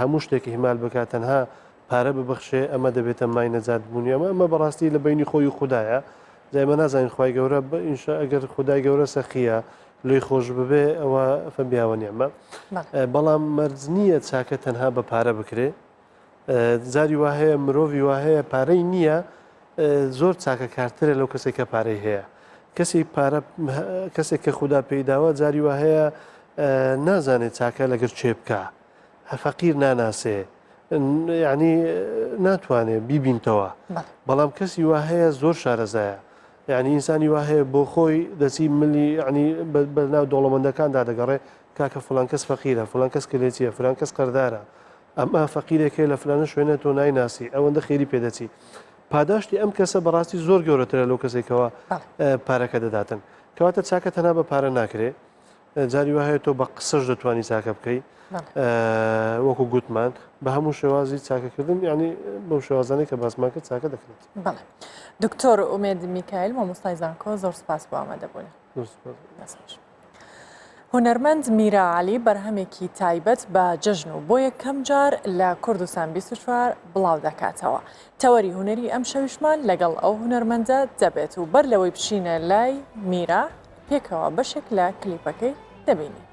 هەموو شتێک هیمال بکات تەنها پارە ببەخشێ ئەمە دەبێتە مای نەجات بوونی ئەمە ئەمە بەڕاستی لە بینی خۆی و خودایە جا ئێمە نازانین خوای گەورە ئینشا ئەگەر خودای گەورە سەخیە لێی خۆش ببێ ئەوە فەبیاوە نیعمە بەڵام مەرج نییە چاکە تەنها بە پارە بکرێ جاری وا هەیە مرۆڤی وا هەیە پارەی نییە زۆر چاکەکارترە لەو کەسێک کە پارەی هەیە کەسی پارە کەسێک کە خودا پێیداوە جاری وا هەیە نازانێت چاکە لەگەر چێ بکە فەقیر ناناسێ یعنی ناتوانێ بیبینتەوە بەڵام کەسی وا هەیە زۆر شارەزایە یعنی ئینسانی وا هەیە بۆ خۆی دەچی ملی یعنی بەناو دەوڵەمەندەکاندا دەگەڕێ کاکە فلان کەس فەقیرە فلان کەس کلێتیە فلان کەس قەردارە ئەمە فەقیرێک هەیە لە فلانە شوێنە تۆ نایناسی ئەوەندە خێری پێدەچی پاداشتی ئەم کەسە بەڕاستی زۆر گەورەترە لەو کەسێکەوە پارەکە دەداتن کەواتە چاکە تەنها بە پارە ناکرێ جاری وا هەیە تۆ بە قسەش دەتوانی چاکە بکەی وەکو گوتمان بە هەموو شێوازی چاکەکردن ینی بەو شێوازانەی کە باسمان کرد چاکە دەکرێت. بەڵێ دکتۆر ئومێد میکایل مامۆستای زانکۆ زۆر سپاس بۆ ئامادەبوونی. هونەرمەند میرا عەلی بەرهەمێکی تایبەت بە جەژن و بۆ یەکەم جار لە کوردستان 24 بڵاو دەکاتەوە. تەوەری هونەری ئەم شەویشمان لەگەڵ ئەو هونەرمەندە دەبێت و بەر لەوەی بچینە لای میرا پێکەوە بەشێک لە کلیپەکەی دەبینین.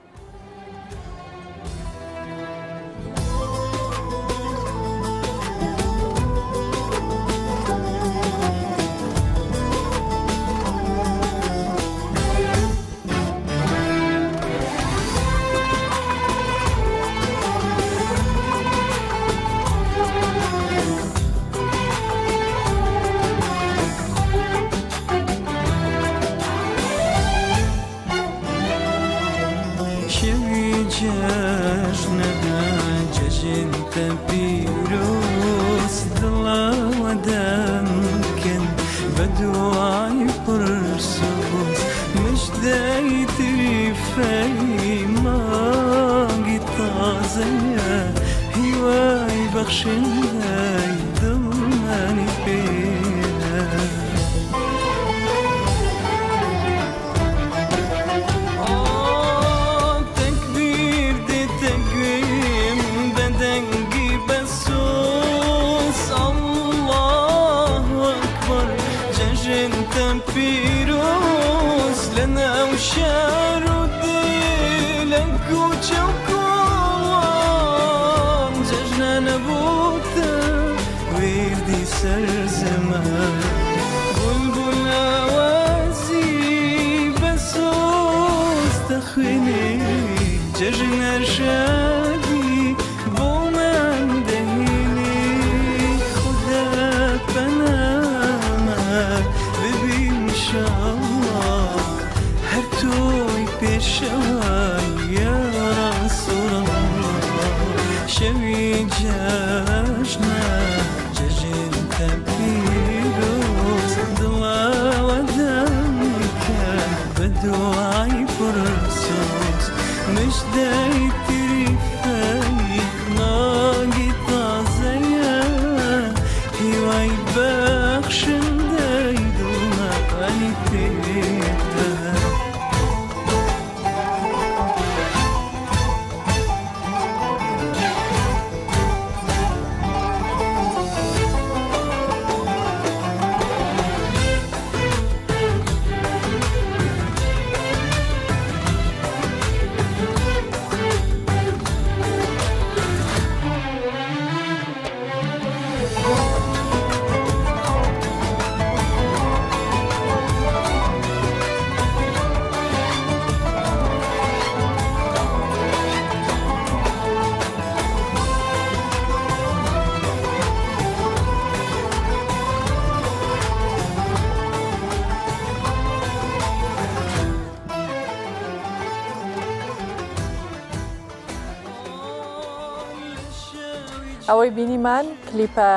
سەر زمان بولبول ئاوازی بە سۆز دەخوێنێ جەژنە شادی بۆمان دەهێنێ خودا پەنامان ببی ئینشاڵڵا هەر تۆی پێشەوای یا ڕەسوڵ اللە شەوی جەژنە جەژنتە پیرۆز دڵاوەدان کە بە دوعای پڕ سۆز مژدەی تریفەی مانگی تازەیە هیوای بەخشندەی دڵمانی پێیە. ئەوەی بینیمان کلیپە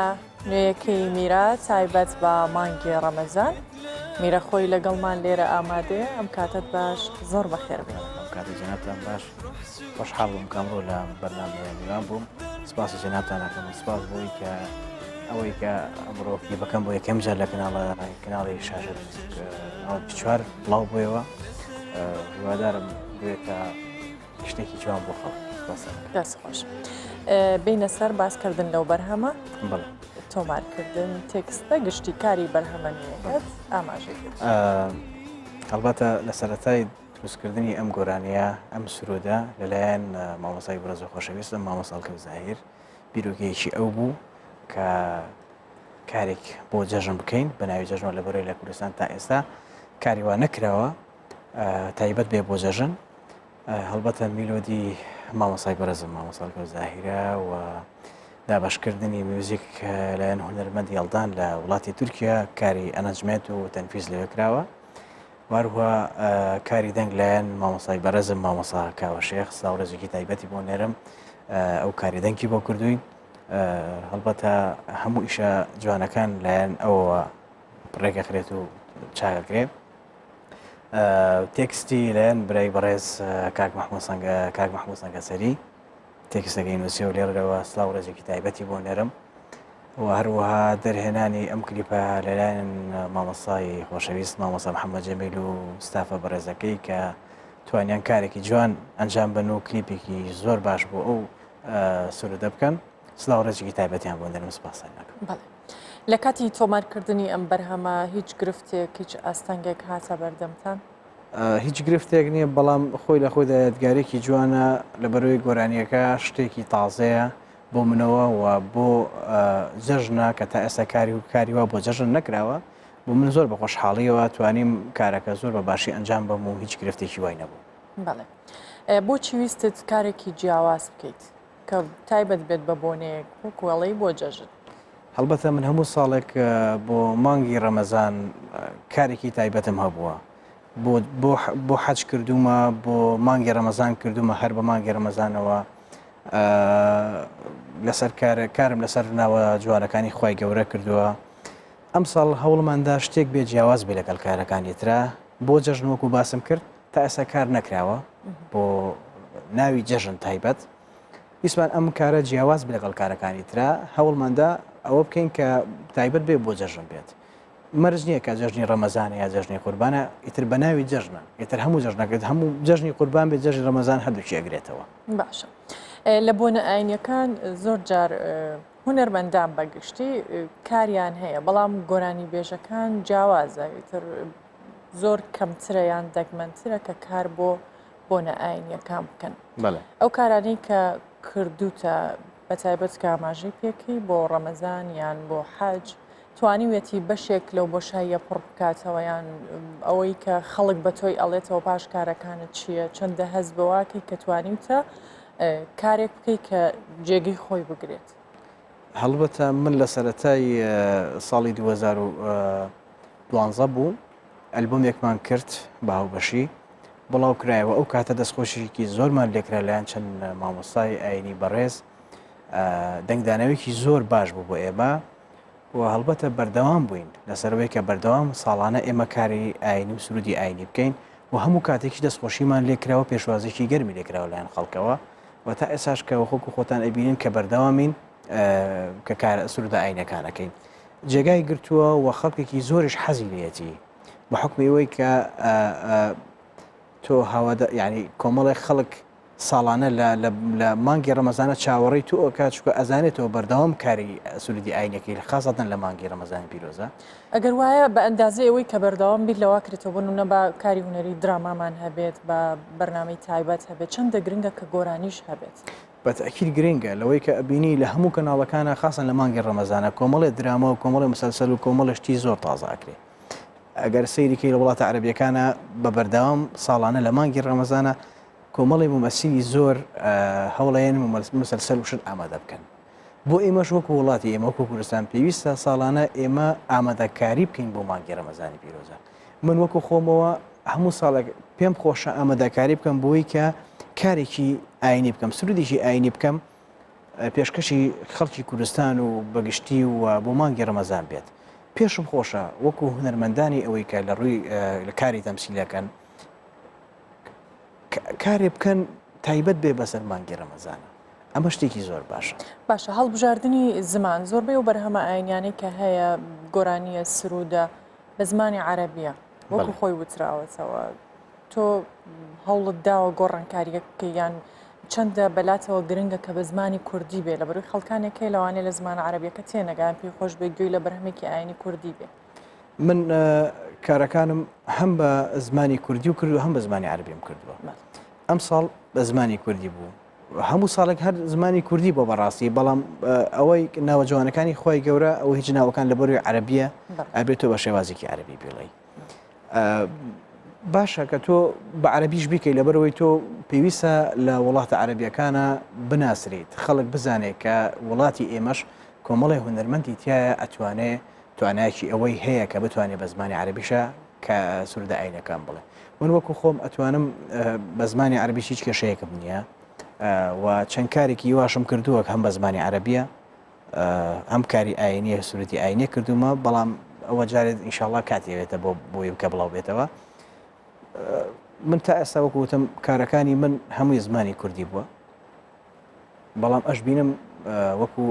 نوێیەکەی میرا تایبەت بە مانگی ڕەمەزان میرە خۆی لەگەڵمان لێرە ئامادەیە ئەم کاتت باش زۆر بەخێر بێ ئەم کاتی جەنابتان باش خۆشحاڵ بووم کە ئەمڕۆ لە بەرنامەیە میوان بووم سپاسی جەنابتان ئەکەم و سپاس بۆی کە ئەوەی کە ئەمڕۆ کلیپەکەم بۆ یەکەم جار لە کەناڵە کەناڵی شاشە 94 بڵاو بوویەوە هیوادارم بێتە شتێکی جوان بۆ خەڵک دەست خۆش بینە سەر باسکردن لەو بەرهەمە تۆمارکردن تێکست بە گشتی کاری بەرهەمە نوێیەکەت ئاماژەی هەڵبەتە لە سەرەتای دروستکردنی ئەم گۆرانیە ئەم سرودە لەلایەن مامۆسای بەڕێز و خۆشەویستم مامۆستا هەڵکەوت زاهیر بیرۆکەیەکی ئەو بوو کە کارێک بۆ جەژن بکەین بە ناوی جەژنەوە لە بەرەی لە کوردستان تا ئێستا کاری وا نەکراوە تایبەت بێ بۆ جەژن هەڵبەتە میلۆدی مامۆسای بەڕێزم مامۆستا هەڵکەوت زاهیرە و دابەشکردنی میوزیک لایەن هونەرمەند یەڵدان لە وڵاتی تورکیا کاری arrangement و تەنفیز لەوێ کراوە واروها کاری دەنگ لایەن مامۆسای بەڕێزم مامۆسا کاوە شێخ سڵاو ڕێزێکی تایبەتی بۆ نێرم ئەو کاری دەنگی بۆ کردووین هەڵبەتە هەموو ئیشە جوانەکان لایەن ئەوەوە ڕێگەخرێت و چاکەکرێ تێکستی لایەن برای بەڕێز کاک محمود سەنگە کاک محمود سەنگەسەری تێکستەکەی نووسیوە و لێرەوە سڵاو ڕێزێکی تایبەتی بۆ نێرم و هەروەها دەرهێنانی ئەم کلیپە لەلایەن مامۆستای خۆشەویست مامۆستا محەممەد جەمیل و ستافە بەڕێزەکەی کە توانیان کارێکی جوان ئەنجام بن و کلیپێکی زۆر باش بۆ ئەو سرودە بکەن سڵاو ڕێزێکی تایبەتیان بۆ نێرم سپاسیان دەکەم. بەڵێ. لە کاتی تۆمارکردنی ئەم بەرهەمە هیچ گرفتێک هیچ ئاستەنگێک هاتە بەردەمتان؟ هیچ گرفتێک نییە بەڵام خۆی لە خۆیدا یادگارێکی جوانە لەبەرەوەی گۆرانیەکە شتێکی تازەیە بۆ منەوە و بۆ جەژنە کە تا ئێستا کاری و کاری وا بۆ جەژن نەکراوە بۆ من زۆر بە خۆشحاڵیەوە توانیم کارەکە زۆر بە باشی ئەنجام بەم و هیچ گرفتێکی وای نەبوو. بەڵێ بۆچی ویستت کارێکی جیاواز بکەیت کە تایبەت بێت بە بۆنەیەک وەکو ئەڵێی بۆ جەژن؟ هەڵبەتە من هەموو ساڵێک بۆ مانگی ڕەمەزان کارێکی تایبەتم هەبووە بۆ بۆ بۆ حەج کردوومە بۆ مانگی ڕەمەزان کردوومە هەر بە مانگی ڕەمەزانەوە لەسەر کار کارم لەسەر ناوە جوانەکانی خوای گەورە کردووە ئەمساڵ هەوڵماندا شتێک بێ جیاواز بێ لەگەڵ کارەکانی ترا بۆ جەژن وەکو باسم کرد تا ئێستا کار نەکراوە بۆ ناوی جەژن تایبەت ویستمان ئەم کارە جیاواز بێ لەگەڵ کارەکانی ترا هەوڵماندا ئەوە بکەین کە تایبەت بێ بۆ جەژن بێت مەرج نییە کە جەژنی ڕەمەزانە یا جەژنی قوربانە ئیتر بە ناوی جەژنە ئیتر هەموو جەژنەکەت هەموو جەژنی قوربان بێت جەژنی ڕەمەزان هەردووکی ئەگرێتەوە. باشە لە بۆنە ئاینیەکان زۆر جار هونەرمەندان بە گشتی کاریان هەیە بەڵام گۆرانی بێژەکان جیاوازە ئیتر زۆر کەمترە یان دەگمەنترە کە کار بۆ بۆنە ئاینیەکان بکەن ئەو کارانەی کە کردوتە بە تایبەت کە ئاماژەی پێکەی بۆ ڕەمەزان یان بۆ حەج. توانیویەتی بەشێک لەو بۆشاییە پڕ بکاتەوە یان ئەوەی کە خەڵک بە تۆی ئەڵێتەوە پاش کارەکانت چییە چەندە هەست بەواکەی کە توانیوتە کارێک بکەی کە جێگەی خۆی بگرێت؟ هەڵبەتە من لە سەرەتای ساڵی 2012 بوو ئەلبومێکمان کرد بە هاوبەشی بڵاو کرایەوە ئەو کاتە دەستخۆشیکی زۆرمان لێکرا لایەن چەند مامۆستای ئاینی بەڕێز دەنگدانەوەیکی زۆر باش بوو بۆ ئێمە و هەڵبەتە بەردەوام بووین لەسەرەوەی کە بەردەوام ساڵانە ئێمە کاری ئاینی و سرودی ئاینی بکەین و هەموو کاتێکیش دەستخۆشیمان لێکراوە پێشوازێکی گەرمی لێکراوە لایەن خەڵکەوە و تا ئێساش کە وەخۆک و خۆتان ئەبینین کە بەردەوامین کە کار سرودە ئاینەکانەکەین جێگای گرتووە و خەڵکێکی زۆریش حەزی لێتی بە حکمی ئەوەی کە تۆ هاوادە یعنی کۆمەڵێک خەڵک ساڵانە لە لە مانگی ڕەمەزانە چاوەڕێی تۆ ئەکات چونکە ئەزانێتەوە بەردەوام کاری سرودی ئاینەکەی خاسەتەن لە مانگی ڕەمەزانی پیرۆزە. ئەگەر وایە بە ئەندازەی ئەوەی کە بەردەوام بیر لەوە کرێتەوە بۆ نمونە با کاری هونەری درامامان هەبێت با بەرنامەی تایبەت هەبێت چەندە گرنگە کە گۆرانیش هەبێت؟ بە تەئکید گرنگە لەوەی کە ئەبینی لە هەموو کەناڵەکانا خاسەن لە مانگی ڕەمەزانە کۆمەڵێ دراما و کۆمەڵێ مسەلسەل و کۆمەڵێ شتی زۆر تازە ئەکرێ ئەگەر سەیری کەی لە وڵاتە عەرەبیەکانا بە بەردەوام ساڵانە لە مانگی ڕەمەزانە کۆمەڵی مومەسیلی زۆر هەوڵەیەن مسەلسەل و شت ئامادە بکەن. بۆ ئێمەش وەکو وڵاتی ئێمە وەکو کوردستان پێویستە ساڵانە ئێمە ئامادەکاری بکەین بۆ مانگی ڕەمەزانی پیرۆزە. من وەکو خۆمەوە هەموو ساڵێک پێم خۆشە ئامادەکاری بکەم بۆی کە کارێکی ئاینی بکەم سرودێکی ئاینی بکەم پێشکەشی خەڵکی کوردستان و بەگشتی و بۆ مانگی ڕەمەزان بێت. پێشم خۆشە وەکو هونەرمەندانی ئەوەی کە لە ڕووی لە کاری تەمسیلەکەن کارێ بکەن تایبەت بێ بەسەر مانگی ڕەمەزانە ئەمە شتێکی زۆر باشە. باشە هەڵبژاردنی زمان زۆربەی ئەو بەرهەمە ئاینیانەی کە هەیە گۆرانیە سرودە بە زمانی عەرەبیە وەکو خۆی وتراوەتەوە تۆ هەوڵت داوە گۆڕانکاریەک بکەی یان چەندە بەلاتەوە گرنگە کە بە زمانی کوردی بێ لە بەروی خەڵکانێک هەیە لەوانەیە لە زمانە عەرەبیەکە تێنەگان پێی خۆش بێ گوێی لە بەرهەمێکی ئاینی کوردی بێ. من کارەکانم هەم بە زمانی کوردی و کردو هەم بە زمانی عەربیم کردووە ئەم ساڵ بە زمانی کوردی بوو هەموو ساڵێک هەر زمانی کوردی بۆ بەڕاستی بەڵام ئەوەی ناوە جوانەکانی خی گەورە ئەو هیچ ناوەکان لە بەروی عەربیە ئەبێت تۆ بە شێوازێکی عەربی بیڵێ باشە کە تۆ بە عەربیش بیکەی لەبەرەوەی تۆ پێویستە لە وڵاتە عەربیەکانە بناسریت خەڵک بزانێت کە وڵاتی ئێمەش کۆمەڵی هونەرمەندی تایە ئەتوانێ توانایەکی ئەوەی هەیە کە بتوانێت بە زمانی عەرەبیشە کە سرودە ئاینەکان بڵێ من وەکو خۆم ئەتوانم بە زمانی عەربیش هیچ کێشەیەکم نییە و چەند کارێکی واشم کردووە هەم بە زمانی عەرەبیە هەم کاری ئاینیە سروودی ئاینیە کردومە بەڵام ئەوە جارێت ئینشاءاللە کاتی ئەوێتە بۆ بۆی بکە بڵاو بێتەوە من تا ئێستا وەکو وتم کارەکانی من هەمووی زمانی کوردی بووە بەڵام ئەشبینم وەکو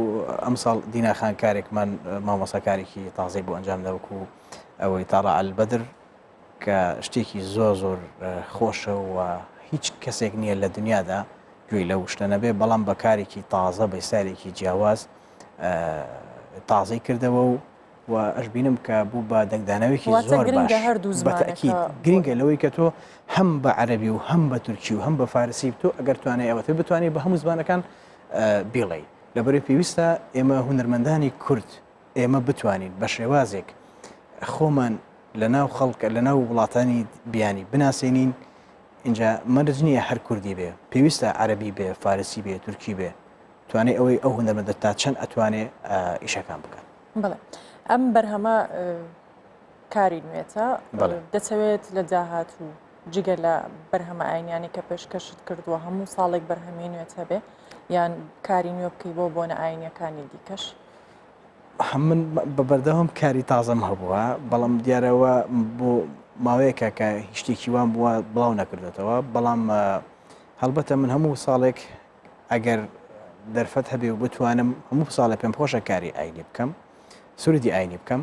ئەمساڵ دینا خان کارێکمان مامۆسا کارێکی تازەی بۆ ئەنجامدا وەکو ئەوەی تاڵا ئەلبەدر کە شتێکی زۆر زۆر خۆشە و هیچ کەسێک نییە لە دنیادا گوێی لەو شتە نەبێ بەڵام بە کارێکی تازە بە ستایلێکی جیاواز تازەی کردەوە و و ئەشبینم کە بوو بە دەنگدانەوەیەکی واتە زۆر گرنگە باش هەردوو بە زمانەکە تەئکید بۆ گرنگە لەوەی کە تۆ هەم بە عەرەبی و هەم بە تورکی و هەم بە فارسی تۆ ئەگەر توانای ئەوەت هەبێ بتوانی بە هەموو زمانەکان بیڵێی لەبەرئەوەی پێویستە ئێمە هونەرمەندانی کورد ئێمە بتوانین بە شێوازێک خۆمان لە ناو خەڵک لە ناو وڵاتانی بیانی بناسێنین ئینجا مەرج نییە هەر کوردی بێ پێویستە عەرەبی بێ فارسی بێ تورکی بێ توانای ئەوەی ئەو هونەرمەندە تا چەند ئەتوانێ ئیشەکان بکات. بەڵێ ئەم بەرهەمە کاری نوێتە دەتەوێت لە داهاتوو جگە لە بەرهەمە ئاینیانی کە پێشکەشت کردووە هەموو ساڵێک بەرهەمی نوێت هەبێ یان کاری نوێ بکەی بۆ بۆنە ئاینیەکانی دیکەش؟ من بە بەردەوام کاری تازەم هەبووە بەڵام دیارەوە بۆ ماوەیەکە کە هیچ شتێکی وام بووە بڵاو نەکردێتەوە بەڵام هەڵبەتە من هەموو ساڵێک ئەگەر دەرفەت هەبێ و بتوانم هەموو ساڵێ پێم خۆشە کاری ئاینی بکەم سوردی ئاینی بکەم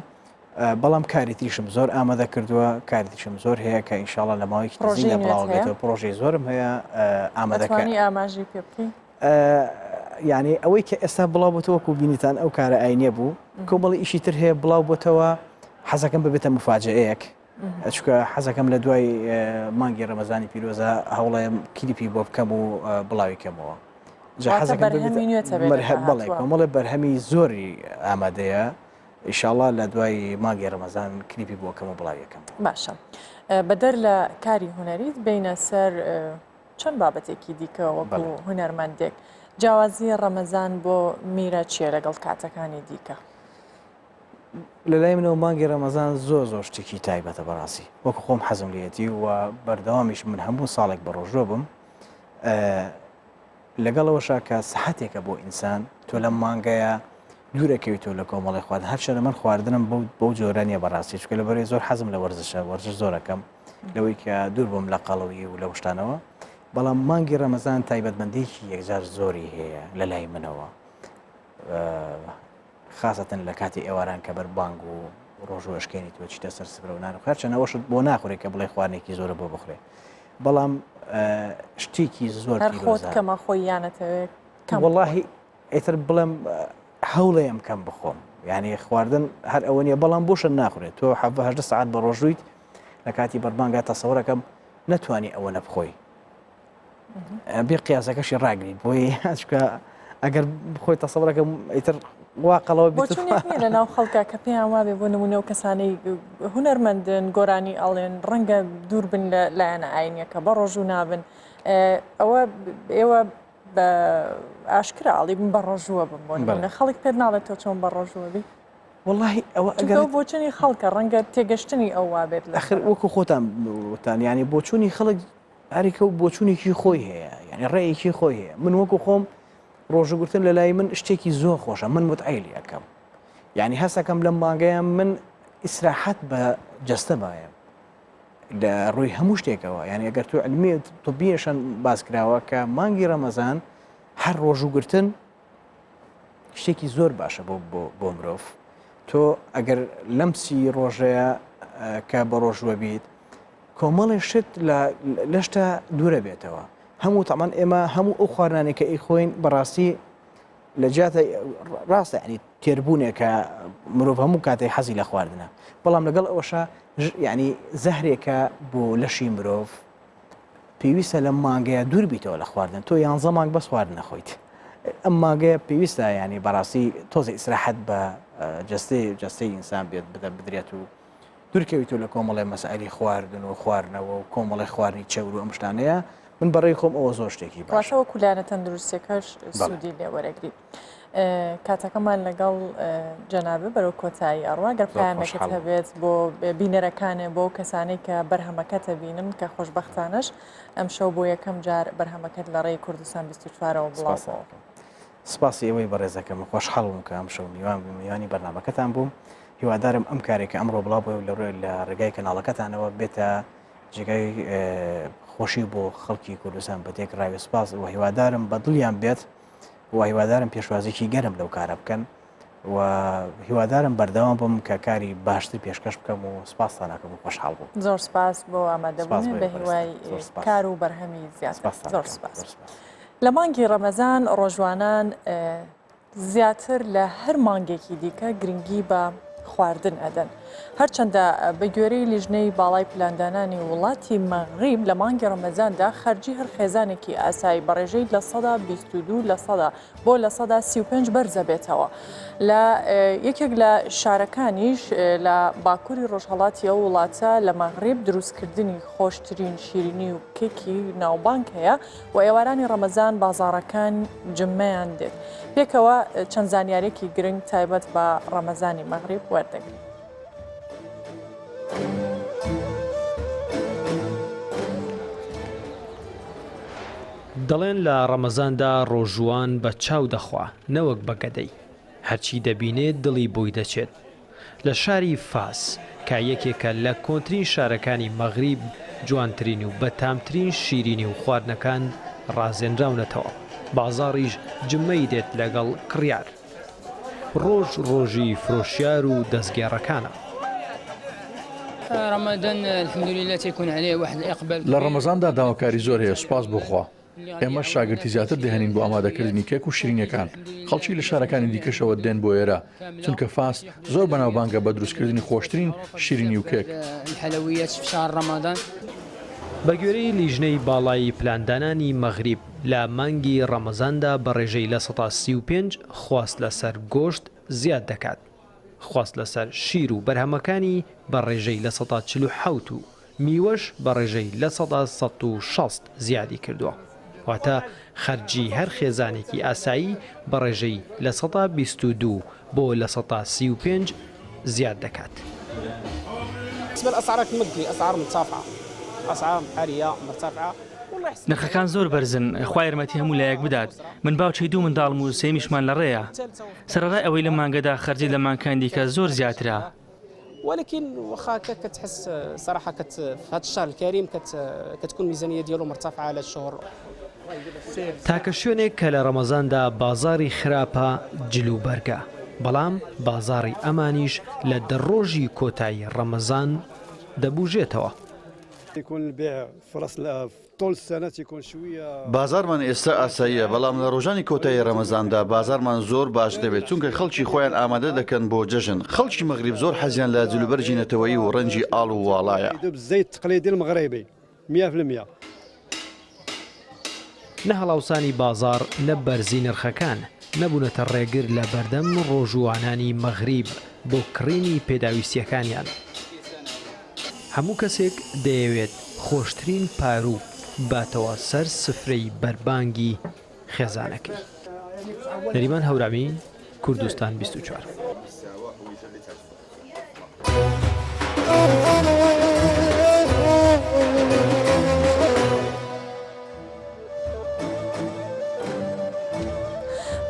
بەڵام کاری تریشم زۆر ئامادە کردووە کاری تریشم زۆر هەیە کە ئینشاڵە لە ماوەیەکی نزیکدا بڵاو بێتەوە پرۆژەی زۆرم هەیە ئامادەکانی ئاماژەی پێ بکەی یعنی ئەوەی کە ئێستا بڵاو بۆتەوە وەکو بینیتان ئەو کارە ئاینیە بوو کۆمەڵی ئیشی تر هەیە بڵاو بۆتەوە حەزەکەم ببێتە مفاجەیەک چونکە حەزەکەم لە دوای مانگی ڕەمەزانی پیرۆزە هەوڵێم کلیپی بۆ بکەم و بڵاوی کەمەوە جا حەزەکەم بەرهەمی نوێ بەڵێ کۆمەڵێ بەرهەمی زۆری ئامادەیە. ئیشاڵا لە دوای مانگی ڕەمەزان کلیپی بۆ ئەکەم و بڵاوی ئەکەم. باشە بەدەر لە کاری هونەریت بینە سەر چەند بابەتێکی دیکە وەکو هونەرمەندێک جیاوازی ڕەمەزان بۆ میرە چییە لەگەڵ کاتەکانی دیکە؟ لە لای منەوە مانگی ڕەمەزان زۆر زۆر شتێکی تایبەتە بەڕاستی وەکو خۆم حەزم لێتی و بەردەوامیش من هەموو ساڵێک بە ڕۆژوە بم لەگەڵەوەشا کە سەحەتێکە بۆ ئینسان تۆ لەم مانگەیە دوورەکەویتەوە لە کۆمەڵی خواردن هەرچەندە من خواردنم بەو بەو جۆرە نییە بەڕاستی چونکە لەبەرەی زۆر حەزم لە وەرزشە وەرزش زۆرەکەم لەوەی کە دوور بم لە قەڵەوی و لە شتانەوە بەڵام مانگی ڕەمەزان تایبەتمەندێکی یەکجار زۆری هەیە لە لای منەوە خاسەتەن لە کاتی ئێواران کە بەر بانگ و ڕۆژوو ئەشکێنیت و چیتە سەر سفرە و نان هەرچەند ئەوەشت بۆ ناخورێ کە بڵێ خواردنێکی زۆرە بۆ بخورێ بەڵام شتێکی زۆر هەر خۆت کەمە خۆی یانەتەوێ کەم وەڵاهی ئیتر بڵێم هەوڵێم کەم بخۆم یعنی خواردن هەر ئەوە نیە بەڵام بۆشە ناخورێت تۆ حەڤدە سەعات بە ڕۆژوویت لە کاتی بەربانگا تەسەورەکەم نەتوانی ئەوە نەبخۆی بێ قیاسەکەشی ڕاگریت بۆی چکە ئەگەر خۆی تەسەورەکەم ئیتر وا قەڵەوە بۆچونێک نییە لە ناو خەڵکە کە پێیان وابێ بۆ نمونە و کەسانەی هونەرمەندن گۆرانی ئەڵێن ڕەنگە دوور بن لە لایەنە ئاینیەکە بە ڕۆژوو نابن ئەوە ئێوە بە ئاشکرا ئەڵی بم بە ڕۆژووە بم بۆ نمونە خەڵک پێت ناڵێت تۆ چۆن بە ڕۆژووە بی وەڵاهی ئەوە ئەگەر بۆچونی خەڵکە ڕەنگە تێگەشتنی ئەو وابێت لە ئەخر وەکو خۆتان وتان یانی بۆچوونی خەڵک هەریکە و بۆچوونێکی خۆی هەیە یعنی ڕێیەکی خۆی هەیە من وەکو خۆم ڕۆژوگرتن لە لای من شتێکی زۆر خۆشە من متعەی لێ ئەکەم یعنی هەستەکەم لەم مانگەیە من ئیسراحەت بە جەستە مایە لە ڕووی هەموو شتێکەوە یعنی ئەگەر تو علمی طبیەشەن باس کراوە کە مانگی ڕەمەزان هەر ڕۆژوگرتن شتێکی زۆر باشە بۆ بۆ مرۆڤ تۆ ئەگەر لەم سی ڕۆژەیە کە بە ڕۆژوە بیت کۆمەڵێ شت لە لەشتا دوورە بێتەوە هەموو تەمان ئێمە هەموو ئەو خواردنانەی کە ئەیخۆین بەڕاستی لە جیاتە ڕاستە ینی تێربوونێکە مرۆڤ هەموو کاتێک حەزی لە خواردنە بەڵام لەگەڵ ئەوەشە ینی زەهرێکە بۆ لەشی مرۆڤ پێویستە لەم مانگەیە دوور بیتەوە لە خواردن تۆ یانزە مانگ بەس خواردن نەخۆیت ئەم مانگەیە پێویستە ینی بەڕاستی تۆزە ئیسراحەت بە جستەی جستەی ئینسان بێت بدە بدرێت و دوورکەویتەوە لە کۆمەڵێ مەسائیلی خواردن و خواردنەوە و کۆمەڵێ خواردنی چەور و ئەم شتانەیە من بەڕێی خۆم ئەوە زۆر شتێکی باشە. واتە وەکو لایەنە تەندروستیەکەش سوودی لێ وەرەگری. کاتەکەمان لەگەڵ جەنابت بەرەو کۆتایی ئەڕوا گەر پەیامێکت هەبێت بۆ بینەرەکانێ بۆ کەسانەی کە بەرهەمەکەتە بینن کە خۆشبەختانەش ئەمشەو بۆ یەکەم جار بەرهەمەکەت لە ڕێی کوردستان 24ەوە بڵاو بووە. سپاسی ئێوەی بەڕێزەکەم خۆشحاڵ بووم کە ئەمشەو میوان بووم میوانی بەرنامەکەتان بووم هیوادارم ئەم کارێک کە ئەمڕۆ بڵاو بووە لە ڕێ لە ڕێگای کەناڵەکەتانەوە بێتە جێگای خۆشی بۆ خەڵکی کوردستان بە تێک ڕاوی سپاس و هیوادارم بە دڵیان بێت و هیوادارم پێشوازێکی گەرم لەو کارە بکەن و هیوادارم بەردەوام بم کە کاری باشتر پێشکەش بکەم و سپاستان ئەکەم و خۆشحاڵ بووم. زۆر سپاس بۆ ئامادەبوونت بە هیوای کار و بەرهەمی زیاتر. زۆر سپاس. لە مانگی ڕەمەزان ڕۆژوانان زیاتر لە هەر مانگێکی دیکە گرنگی بە خواردن ئەدەن. هەرچەندە بە گوێرەی لیژنەی باڵای پلاندانانی وڵاتی مەغریب لە مانگی ڕەمەزاندا خەرجی هەر خێزانێکی ئاسایی بە ڕێژەی 22% لەسەدا بۆ 35% بەرزەبێتەوە. لە یەکێک لە شارەکانیش لە باکووری ڕۆژهەڵاتی ئەو وڵاتە لە مەغریب دروستکردنی خۆشترین شیرینی و کێکی ناوبانگ هەیە و ئێوارانی ڕەمەزان بازاڕەکان جممەیان دێت. پێکەوە چەند زانیارێکی گرنگ تایبەت بە ڕەمەزانی مەغریب وەردەگرین. دەڵێن لە ڕەمەزاندا ڕۆژووان بە چاو دەخوا نەوەک بە گەدەی، هەرچی دەبینێت دڵی بۆی دەچێت. لە شاری فاس کە یەکێکە لە کۆنترین شارەکانی مەغریب جوانترین و بەتامترین شیرینی و خواردنەکان ڕازێنراونەتەوە، بازاڕیش جمەی دێت لەگەڵ کڕیار. ڕۆژ ڕۆژی فرۆشیار و دەستگێڕەکانە. لە ڕەمەزاندا داواکاری زۆر هەیە سوپاس بۆ خوا. ئێمەش شاگرتی زیاتر دەهێنین بۆ ئامادەکردنی کێک و شیرینیەکان، خەڵکی لە شارەکانی دیکەشەوە دێن بۆ ئێرە، چونکە فاس زۆر بەناوبانگە بە دروستکردنی خۆشترین شیرینی و کێک. بەگوێرەی لیژنەی باڵای پلاندانانی مەغریب، لە مانگی ڕەمەزاندا بە ڕێژەی 35% خواست لەسەر گۆشت زیاد دەکات. خواست لەسەر شیر و بەرهەمەکانی بە ڕێژەی 47% و میوەش بە ڕێژەی 160% زیادی کردووە. واتە خەرجی هەر خێزانێکی ئاسایی بە ڕێژەی 22% بۆ 35% زیاد دەکات. نرخەکان زۆر بەرزن، خوا یارمەتی هەموو لایەک بدات، من باوکی دوو منداڵم و سێیەمیشمان لە ڕێیە، سەرەڕای ئەوەی لەم مانگەدا خەرجی لە مانگەکانی دیکە زۆر زیاترە. ولكن واخا هكا كتحس صراحة كت في هذا الشهر الكريم كت كتكون الميزانية ديالو مرتفعة على الشهور. تاکە شوێنێک کە لە ڕەمەزاندا بازاڕی خراپە جل و بەرگە، بەڵام بازاڕی ئەمانیش لە دە ڕۆژی کۆتایی ڕەمەزان دەبوژێتەوە. بازاڕمان ئێستا ئاساییە، بەڵام لە ڕۆژانی کۆتایی ڕەمەزاندا بازاڕمان زۆر باش دەبێت، چونکە خەڵکی خۆیان ئامادە دەکەن بۆ جەژن، خەڵکی مەغریب زۆر حەزیان لە جلوبەرگی نەتەوەیی و ڕەنگی ئاڵ و واڵایە. نە هەڵاوسانی بازاڕ نە بەرزی نرخەکان نەبوونەتە ڕێگر لە بەردەم ڕۆژووانانی مەغریب بۆ کڕینی پێداویستییەکانیان. هەموو کەسێک دەیەوێت خۆشترین پاروو بباتەوە سەر سفرەی بەربانگی خێزانەکەی. نەریمان هەورامی، کوردستان 24.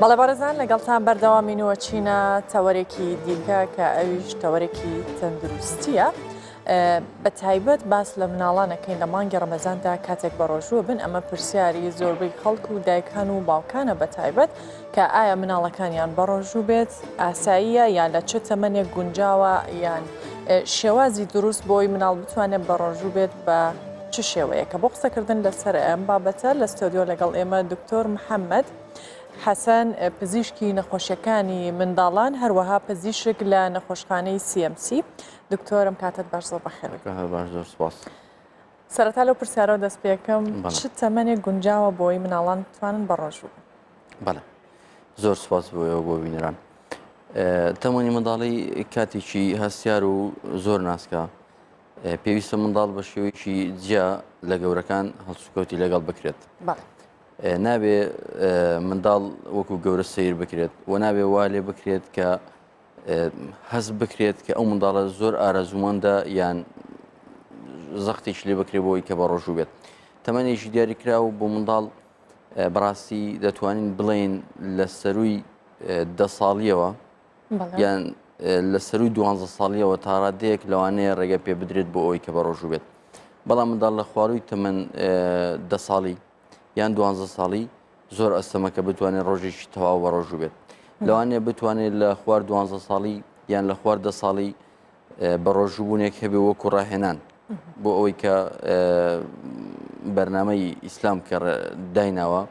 بەڵێ بەڕێزان لەگەڵتان بەردەوامین و چینە تەوەرێکی دیکە کە ئەویش تەوەرێکی تەندروستیە. بە تایبەت باس لە مناڵانەکەین لە مانگی ڕەمەزاندا کاتێک بە ڕۆژووە بن ئەمە پرسیاری زۆربەی خەڵک و دایکان و باوکانە بە تایبەت کە ئایا مناڵەکانیان بە ڕۆژوو بێت ئاساییە یان لە چ تەمەنێک گونجاوە یان شێوازی دروست بۆی مناڵ بتوانێت بە ڕۆژوو بێت بە چ شێوەیەکە بۆ قسەکردن لەسەر ئەم بابەتە لە ستۆدیۆ لەگەڵ ئێمە دکتۆر محەممەد حەسەن پزیشکی نەخۆشیەکانی منداڵان هەروەها پزیشک لە نەخۆشخانەی CMC دکتۆرم کاتت باش زۆر بەخێر باش زۆر سپاس. سەرەتا لەو پرسیارەوە دەست پێکەم چ تەمەنێک گونجاوە بۆی مناڵان بتوانن بە ڕۆژوو بن؟ بەڵێ زۆر سپاس بۆ ئێوە بۆ بینەران. تەمەنی منداڵی کاتێکی هەستیار و زۆر ناسکە پێویستە منداڵ بە شێوەیەکی جیا لە گەورەکان هەڵسوکەوتی لەگەڵ بکرێت. نابێ منداڵ وەکو گەورە سیر بکرێت و نابێ وا لێ بکرێت کە هەست بکرێت کە ئەو منداڵە زۆر ئارەزوومەندە یان زەختێکی لێ بکرێت بۆی کە بە ڕۆژوو بێت تەمەنێکی دیاریکراو بۆ منداڵ بەڕاستی دەتوانین بڵێن لە سەروی دە ساڵیەوە یان لە سەروی دوانزە ساڵیەوە تاڕادەیەک لەوانەیە ڕێگە پێ بدرێت بۆ ئەوەی کە بە ڕۆژوو بێت بەڵام منداڵ لە خواروی تەمەن دە ساڵی یان دوانزە ساڵی زۆر ئەستەمە کە بتوانێت ڕۆژێکی تەواو بە ڕۆژوو بێت لەوانەیە بتوانێت لە خوار دوانزە ساڵی یان لە خوار دە ساڵی بە ڕۆژووبوونێک هەبێ وەکو ڕاهێنان بۆ ئەوەی کە بەرنمەی ئیسلام کە دایناوە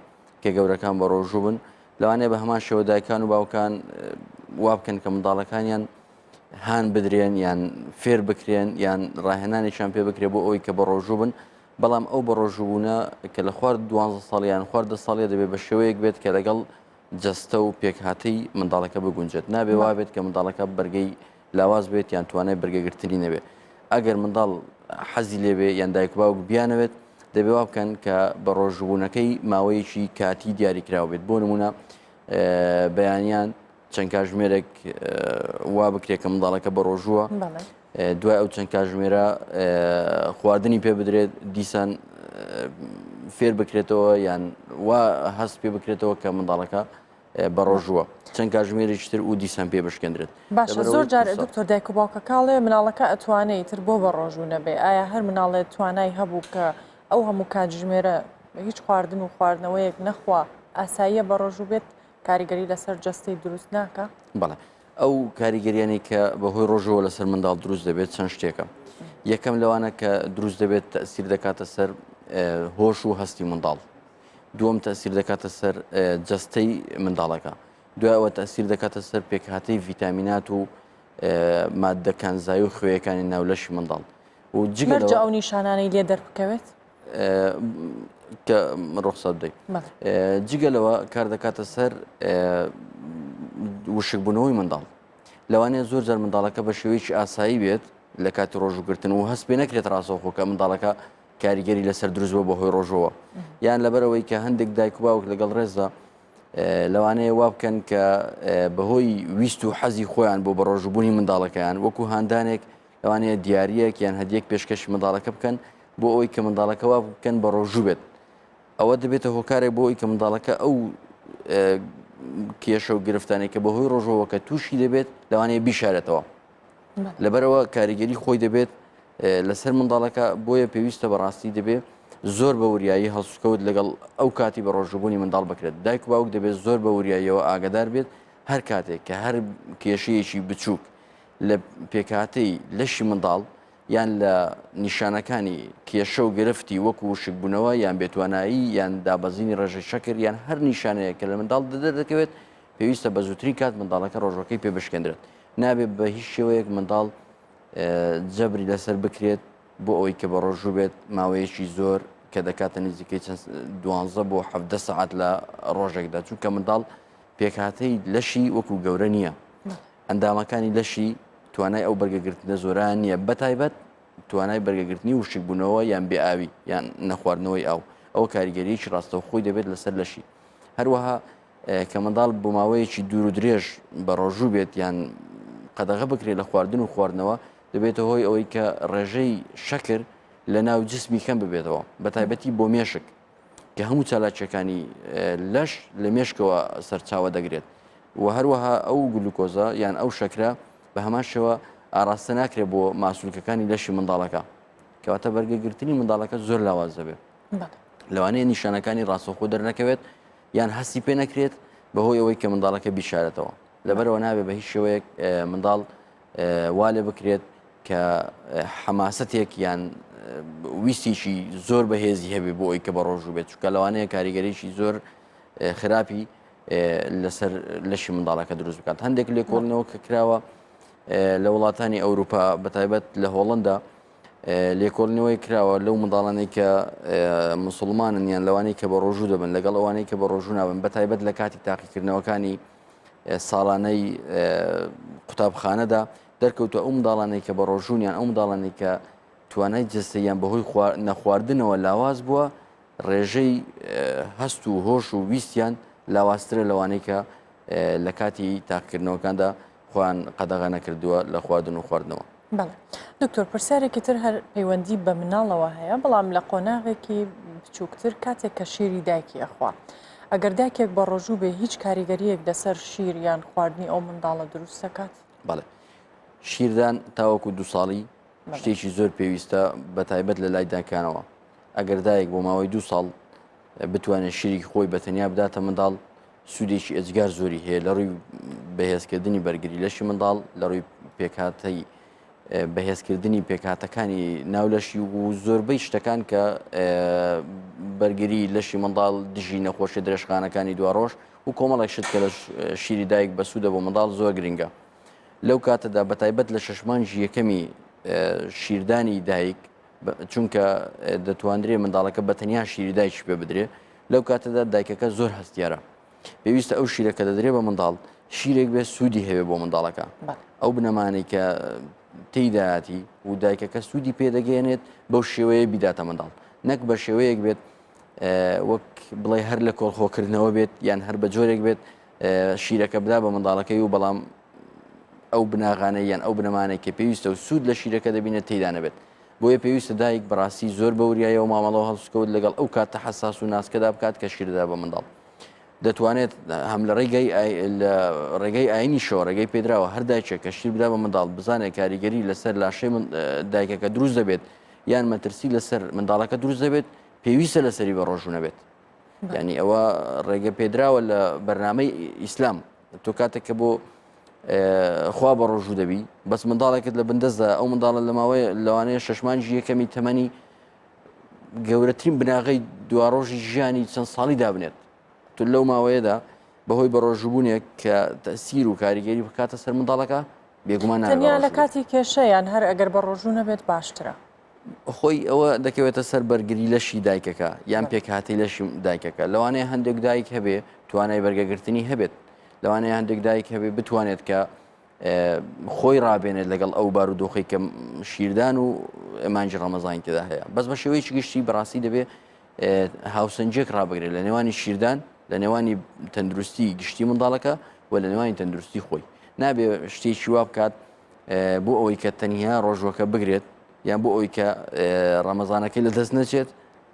کە گەورەکان بە ڕۆژوو بن لەوانەیە بە هەمان شێوە دایکان و باوکان وا بکەن کە منداڵەکانیان هان بدرێن یان فێر بکرێن یان ڕاهێنانێکیان پێ بکرێ بۆ ئەوەی کە بە ڕۆژوو بن بەڵام ئەو بەڕۆژووبوونە کە لە خوار دوانزە ساڵ یان خوار دە ساڵیە دەبێت بە شێوەیەک بێت کە لەگەڵ جەستە و پێکهاتەی منداڵەکە بگونجێت نابێ وا بێت کە منداڵەکە بەرگەی لاواز بێت یان توانای بەرگەگرتنی نەبێت ئەگەر منداڵ حەزی لێبێ یان دایک باوک بیانەوێت دەبێ وا بکەن کە بە ڕۆژووبوونەکەی ماوەیەکی کاتی دیاریکراو بێت بۆ نمونە بەیانیان چەند کاژمێرێک وا بکرێت کە منداڵەکە بە ڕۆژووە دوای ئەو چەند کاژمێرە خواردنی پێ بدرێت دیسان فێر بکرێتەوە یان وا هەست پێ بکرێتەوە کە منداڵەکە بە ڕۆژووە چەند کاژمێرێکی تر و دیسان پێ بشکێندرێت باشە زۆر جار دکتۆر دایک و باوکەکاڵێ مناڵەکە ئەتوانێت تر بۆ بە ڕۆژوو نەبێ ئایا هەر مناڵێت توانای هەبوو کە ئەو هەموو کاتژمێرە هیچ خواردن و خواردنەوەیەک نەخوا ئاساییە بە ڕۆژوو بێت کاریگەری لەسەر جەستەی دروست ناکا؟ بەڵێ ئەو کاریگەریانەی کە بەهۆی ڕۆژەوە لەسەر منداڵ دروست دەبێت چەند شتێکە یەکەم لەوانە کە دروست دەبێت تەسیر دەکاتە سەر هۆش و هەستی منداڵ دووەم تەسیر دەکاتە سەر جەستەی منداڵەکە دوایەوە تەسیر دەکاتە سەر پێکهاتەی ڤیتامینات و مادە کانزایی و خوێیەکانی ناولەشی منداڵ و جگە ئەو نیشانانەی لێ دەربکەوێت کە ڕوخسەت بدەیت جگە لەوە کار دەکاتە سەر وشکبوونەوەی منداڵ. لەوانەیە زۆر جار منداڵەکە بە شێوەیەکی ئاسایی بێت لە کاتی ڕۆژووگرتن و هەست پێ نەکرێت ڕاستەوخۆ کە منداڵەکە کاریگەری لەسەر دروست بووە بەهۆی ڕۆژەوە یان لەبەرەوەی کە هەندێک دایک و باوک لەگەڵ ڕێزدا لەوانەیە وا بکەن کە بەهۆی ویست و حەزی خۆیان بۆ بەڕۆژووبوونی منداڵەکەیان وەکو هاندانێک لەوانەیە دیارریەک یان هەدیەک پێشکەشی منداڵەکە بکەن بۆ ئەوەی کە منداڵەکە وا بکەن بە ڕۆژوو بێت ئەوە دەبێتە هۆکارێک بۆ ئەوی کە منداڵەکە ئەو کێشە و گرفتانێک کە بەهۆی ڕۆژەوە کە تووشی دەبێت لەوانەیە بیشارێتەوە لەبەرەوە کاریگەری خۆی دەبێت لەسەر منداڵەکە بۆیە پێویستە بەڕاستی دەبێت زۆر بە وریایی هەڵسوکەوت لەگەڵ ئەو کاتی بە ڕۆژوبوونی منداڵ بکرێت دایک و باوک دەبێت زۆر بە وریاییەوە ئاگدار بێت هەر کاتێک کە هەر کێشەیەکی بچووک لە پێکهاتەی لەشی منداڵ یان لە نیشانەکانی کێشە و گرفتی وەکو وشکبوونەوە یان بێتوانایی یان دابەزینی ڕێژەی شەکر یان هەر نیشانەیە کە لە منداڵ دەردەکەوێت پێویستە بە زووترین کات منداڵەکە ڕۆژەکەی پێ بشکێندرێت نابێت بە هیچ شێوەیەک منداڵ جەبری لەسەر بکرێت بۆ ئەوەی کە بە ڕۆژوو بێت ماوەیەکی زۆر کە دەکاتە نزیکەی چەند دوانزە بۆ حەڤدە سەعات لە ڕۆژێکدا چونکە منداڵ پێکهاتەی لەشی وەکو گەورە نییە ئەندامەکانی لەشی توانای ئەو بەرگەگرتنە زۆران نییە بەتایبەت توانای بەرگەگرتنی وشکبوونەوە یان بێئاوی یان نەخواردنەوەی ئاو ئەوە کاریگەریی ڕاستەوخۆی دەبێت لەسەر لەشی هەروەها کە منداڵ بۆ ماوەیەکی دوور و درێژ بە ڕۆژوو بێت یان قەدەغە بکرێت لە خواردن و خواردنەوە دەبێتە هۆی ئەوەی کە ڕێژەی شەکر لە ناو جسمی کەم ببێتەوە بە تایبەتی بۆ مێشک کە هەموو چالاکیەکانی لەش لە مێشکەوە سەرچاوە دەگرێت و هەروەها ئەو گلوکۆزە یان ئەو شەکرە بە هەمان شێوە ئاراستە ناکرێت بۆ ماسولکەکانی لەشی منداڵەکە کەواتە بەرگەگرتنی منداڵەکە زۆر لاواز دەبێت لەوانەیە نیشانەکانی ڕاستەوخۆ دەرنەکەوێت یان هەستی پێ نەکرێت بەهۆی ئەوەی کە منداڵەکە بیشارێتەوە لەبەرەوە نابێ بە هیچ شێوەیەک منداڵ وا لێ بکرێت کە حەماسەتێک یان ویستێکی زۆر بەهێزی هەبێ بۆ ئەوی کە بە ڕۆژوو بێت چونکە لەوانەیە کاریگەریی زۆر خراپی لەسەر لەشی منداڵەکە دروست بکات هەندێک لێکۆڵنەوە کە کراوە لە وڵاتانی ئەوروپا بەتایبەت لە هۆڵندا لێکۆڵینەوەی کراوە لەو منداڵانەی کە مسلمانن یان لەوانەی کە بە ڕۆژوو دەبن لەگەڵ ئەوانەی کە بە ڕۆژوو نابن بە تایبەت لە کاتی تاقیکردنەوەکانی ساڵانەی قوتابخانەدا دەرکەوتە ئەو منداڵانەی کە بە ڕۆژوونیان ئەو منداڵانەی کە توانای جەستەیان بەهۆی نەخواردنەوە لاواز بووە ڕێژەی هەست و هۆش و ویستیان لاوازترە لەوانەی کە لە کاتی تاقیکردنەوەکاندا خۆیان قەدەغە نەکردووە لە خواردن و خواردنەوە. بەڵێ دکتۆر پرسیارێکی تر هەر پەیوەندی بە مناڵەوە هەیە بەڵام لە قۆناغێکی بچووکتر کاتێک کە شیری دایکی ئەخوا ئەگەر دایکێک بە ڕۆژوو بێ هیچ کاریگەریەک لەسەر شیر یان خواردنی ئەو منداڵە دروست دەکات؟ بەڵێ شیردان تاوەکو دو ساڵی شتێکی زۆر پێویستە بە تایبەت لە لای دایکانەوە ئەگەر دایک بۆ ماوەی دو ساڵ بتوانێت شیری خۆی بە تەنیا بداتە منداڵ سوودێکی ئێجگار زۆری هەیە لە ڕووی بەهێزکردنی بەرگری لەشی منداڵ لە ڕووی پێکهاتەی بەهێزکردنی پێکهاتەکانی ناو لەشی و زۆربەی شتەکان کە بەرگری لەشی منداڵ دژی نەخۆشی درێژخانەکانی دواڕۆژ و کۆمەڵێک شت کە لە شیری دایک بەسوودە بۆ منداڵ زۆر گرنگە لەو کاتەدا بەتایبەت لە شەش مانگی یەکەمی شیردانی دایک چونکە دەتواندرێ منداڵەکە بە تەنیا شیری دایکی پێ بدرێ لەو کاتەدا دایکەکە زۆر هەستیارە پێویستە ئەو شیرە کە دەدرێ بە منداڵ شیرێک بێ سوودی هەبێ بۆ منداڵەکە ئەو بنەمانەی کە تێیدایەتی و دایکەکە سوودی پێدەگەێنێت بەو شێوەیە بیداتە منداڵ نەک بە شێوەیەک بێت وەک بڵێ هەر لە کۆڵخۆکردنەوە بێت یان هەر بە جۆرێک بێت شیرەکە بدا بە منداڵەکەی و بەڵام ئەو بناغانەی یان ئەو بنەمانەی کە پێویستە و سوود لە شیرەکە دەبینێت تێیدا نەبێت. بۆیە پێویستە دایک بەڕاستی زۆر بە وریاییەوە مامەڵە و هەڵسوکەوت لەگەڵ ئەو کاتە حەساس و ناسکەدا بکات کە شیر دەدا بە منداڵ. دەتوانێت هەم لە ڕێگەی لە ڕێگەی ئاینیشەوە ڕێگەی پێدراوە هەر دایکێک کە شیر بدا بە منداڵ بزانێت کاریگەری لەسەر لاشەی دایکەکە دروست دەبێت یان مەترسی لەسەر منداڵەکە دروست دەبێت پێویستە لەسەری بە ڕۆژوو نەبێت. یعنی ئەوە ڕێگە پێدراوە لە بەرنامەی ئیسلام تۆ کاتێک کە بۆ خوا بە ڕۆژوو دەبی بەس منداڵێکت لە بندەستدا ئەو منداڵە لە ماوەی لەوانەیە شەشمانجی یەکەمی تەمەنی گەورەترین بناغەی دواڕۆژی ژیانی چەند ساڵی دابنێت تو لەو ماوەیەدا بەهۆی بە ڕۆژوبوونێک کە تەسیر و کاریگەری بکاتە سەر منداڵەکە بێگومان تەنیا لە کاتی کێشەیان هەر ئەگەر بە ڕۆژوو نەبێت باشترە خۆی ئەوە دەکەوێتە سەر بەرگری لەشی دایکەکە یان پێکهاتەی لەشی دایکەکە لەوانەیە هەندێک دایک هەبێ توانای بەرگەگرتنی هەبێت لەوانەیە هەندێک دایک هەبێ بتوانێت کە. خۆی ڕابێنێت لەگەڵ ئەو بارودۆخی کە شیردان و مانجی ڕەمەزانی تێدا هەیە بەس بە شێوەیەکی گشتی بەڕاستی دەبێ هاوسەنگیەک ڕابگرێت لە نێوانی شیردان لە نێوانی تەندروستی گشتی منداڵەکە و لە نێوانی تەندروستی خۆی نابێ شتێکی وا بکات بۆ ئەوەی کە تەنیا ڕۆژوەکە بگرێت یان بۆ ئەوەی کە ڕەمەزانەکەی لە دەست نەچێت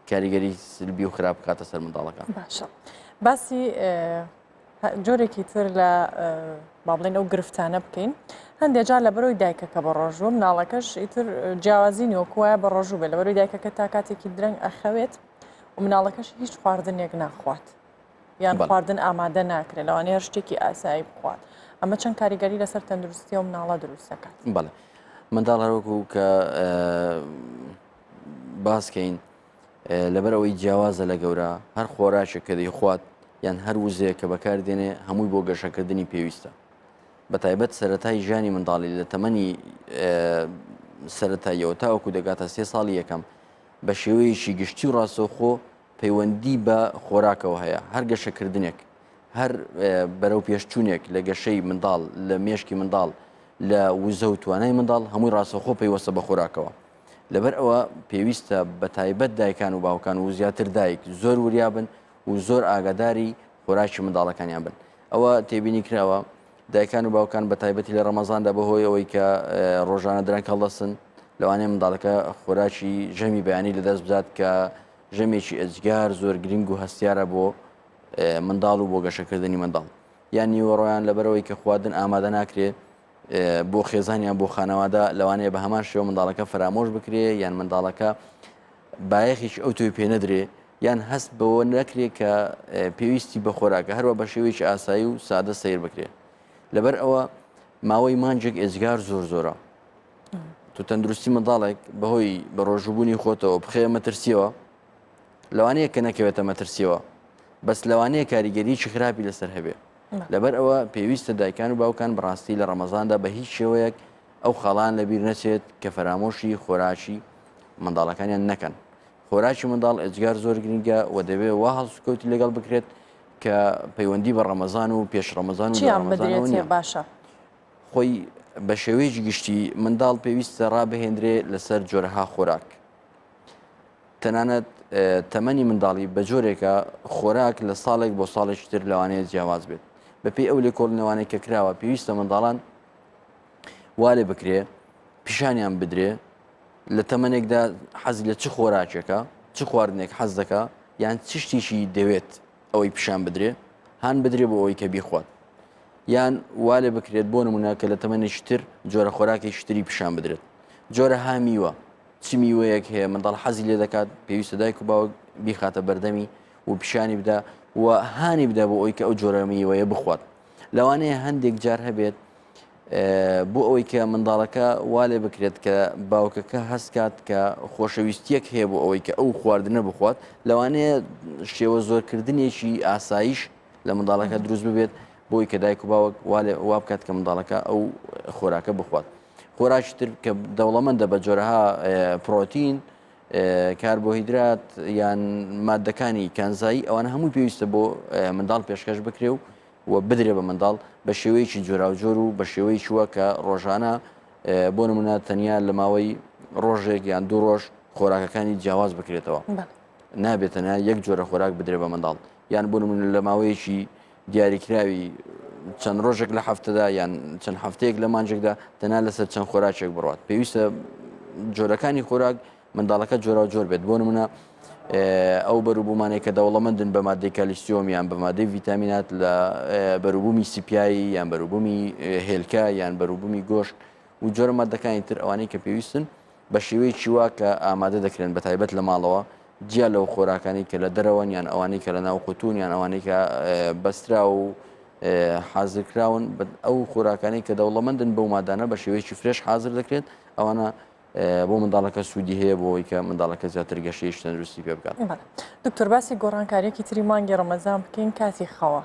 کاریگەری سلبی و خراپ بکاتە سەر منداڵەکە باشە باسی جۆرێکی تر لە با بڵێن ئەو گرفتانە بکەین هەندێک جار لە بەرەوەی دایکەکە بە ڕۆژوو مناڵەکەش ئیتر جیاوازی نیوەکوایە بە ڕۆژوو بێ لە بەرەوەی دایکەکە تا کاتێکی درەنگ ئەخەوێت و مناڵەکەش هیچ خواردنێک ناخوات یان خواردن ئامادە ناکرێت لەوانەیە هەر شتێکی ئاسایی بخوات ئەمە چەند کاریگەری لەسەر تەندروستی و مناڵە دروست دەکات بەڵێ منداڵ هەروەکو کە باسکەین لەبەر ئەوەی جیاوازە لە گەورە هەر خۆراکێک کە دەیخوات یان هەر وزەیەک کە بەکار دێنێ هەمووی بۆ گەشەکردنی پێویستە بە تایبەت سەتای ژیانی منداڵی لە تەمەنی سەتاییەوە تاوەکو دەگاتە سێ ساڵی یەکەم بە شێوەیەکی گشتی و ڕاستەوخۆ پەیوەندی بە خۆراکەوە هەیە هەر گەشەکردنێک هەر بەرەو پێشچوونێک لە گەشەی منداڵ لە مێشکی منداڵ لە وزە و توانای منداڵ هەمووی ڕاستەوخۆ پەیوەستە بە خۆراکەوە لەبەر ئەوە پێویستە بە تایبەت دایکان و باوکان و زیاتر دایک زۆر وریابن و زۆر ئاگاداری خۆراکی منداڵەکانیان بن. ئەوە تێبینی کراوە دایکان و باوکان بە تایبەتی لە ڕەمەزاندا بەهۆی ئەوەی کە ڕۆژانە درەنگ هەڵدەستن لەوانەیە منداڵەکە خۆراکی ژەمی بەیانی لەدەست بدات کە ژەمێکی ئێجگار زۆر گرنگ و هەستیارە بۆ منداڵ و بۆ گەشەکردنی منداڵ یان نیوەڕۆیان لەبەرەوەی کە خواردن ئامادە ناکرێت بۆ خێزان یان بۆ خانەوادە لەوانەیە بە هەمان شێوە منداڵەکە فەرامۆش بکرێ یان منداڵەکە بایەخێکی ئەو تۆی پێ نەدرێ یان هەست بەوە نەکرێ کە پێویستی بە خۆراکە هەروە بە شێوەیەکی ئاسایی و سادە سیر بکرێ لەبەر ئەوە ماوەی مانجێک ئێجگار زۆر زۆرە تو تەندروستی منداڵێک بەهۆی بە ڕۆژوبوونی خۆتەوە بخەیە مەترسیەوە لەوانەیە کە نەکەوێتە مەترسیەوە بەس لەوانەیە کاریگەریی خراپی لەسەر هەبێ لەبەر ئەوە پێویستە دایکان و باوکان بەڕاستی لە ڕەمەزاندا بە هیچ شێوەیەک ئەو خاڵان لەبیر نەچێت کە فەرامۆشی خۆراکی منداڵەکانیان نەکەن. خۆراکی منداڵ ئێجگار زۆر گرنگە و دەبێ وا هەڵسوکەوتی لەگەڵ بکرێت کە پەیوەندی بە ڕەمەزان و پێش ڕەمەزان و دوای چیان ڕەمەزانەوە بدرێتێ نییە. باشە؟ خۆی بە شێوەیەکی گشتی منداڵ پێویستە ڕابهێنرێ لەسەر جۆرەها خۆراک. تەنانەت تەمەنی منداڵی بە جۆرێکە خۆراک لە ساڵێک بۆ ساڵێکی تر لەوانەیە جیاواز بێت. بەپێی ئەو لێکۆڵینەوانەی کە کراوە پێویستە منداڵان وا لێ بکرێ پیشانیان بدرێ لە تەمەنێکدا حەزی لە چ خۆراکێکە چ خواردنێک حەز دەکا یان چ شتێکی دەوێت ئەوەی پیشان بدرێ هان بدرێ بۆ ئەوەی کە بیخوات یان وا لێ بکرێت بۆ نمونە کە لە تەمەنێکی تر جۆرە خۆراکێکی تری پیشان بدرێت جۆرەها میوە چ میوەیەک هەیە منداڵ حەزی لێ دەکات پێویستە دایک و باوک بیخاتە بەردەمی و پیشانی بدا و هانی بدا بۆ ئەوی کە ئەو جۆرە میوەیە بخوات لەوانەیە هەندێک جار هەبێت بۆ ئەوەی کە منداڵەکە وا لێ بکرێت کە باوکەکە هەستکات کە خۆشەویستیەک هەیە بۆ ئەوەی کە ئەو خواردنە بخوات لەوانەیە شێوە زۆرکردنێکی ئاسایش لە منداڵەکە دروست ببێت بۆی کە دایک و باوک وا بکات کە منداڵەکە ئەو خۆراکە بخوات. خۆراکی تر کە دەوڵەمەندە بە جۆرەها پرۆتین، کاربۆهیدرات یان مادەکانی کانزایی ئەوانە هەمووی پێویستە بۆ منداڵ پێشکەش بکرێ و و بدرێ بە منداڵ بە شێوەیەکی جۆراوجۆر و بە شێوەیەکی وە کە ڕۆژانە بۆ نمونە تەنیا لە ماوەی ڕۆژێک یان دوو ڕۆژ خۆراکەکانی جیاواز بکرێتەوە نابێت تەنیا یەک جۆرە خۆراک بدرێ بە منداڵ یان بۆ نمونە لە ماوەیەکی دیاریکراوی چەند ڕۆژێک لە هەفتەدا یان چەند هەفتەیەک لە مانجێکدا تەنها لەسەر چەند خۆراکێک بڕات پێویستە جۆرەکانی خۆراک منداڵەکە جۆرا جۆر بێت بۆ نمونە ئەو بەروبوومانەی کە دەوڵەمەندن بە مادەی کالیسیۆم یان بە مادەی ڤیتامینات لە بەروبوومی سیپیایی یان بەروبوومی هێلکە یان بەروبوومی گۆشت و جۆرە مادەکانی تر ئەوانەی کە پێویستن بە شێوەیەکی وا کە ئامادە دەکرێن بە تایبەت لە ماڵەوە جیا لەو خۆراکانەی کە لە دەرەوەن یان ئەوانەی کە لە ناو قوتون یان ئەوانەی کە بەستراو و حازرکراون ئەو خۆراکانەی کە دەوڵەمەندن بەو مادانە بە شێوەیەکی fresh حازر دەکرێت ئەوانە بۆ منداڵەکە سوودی هەیە بۆ ئەوەی کە منداڵەکە زیاتر گەشەیەکی تەندروستی پێ بکات. دکتۆر باسی گۆڕانکاریەکی تری مانگی ڕەمەزان بکەین کاتی خەوە.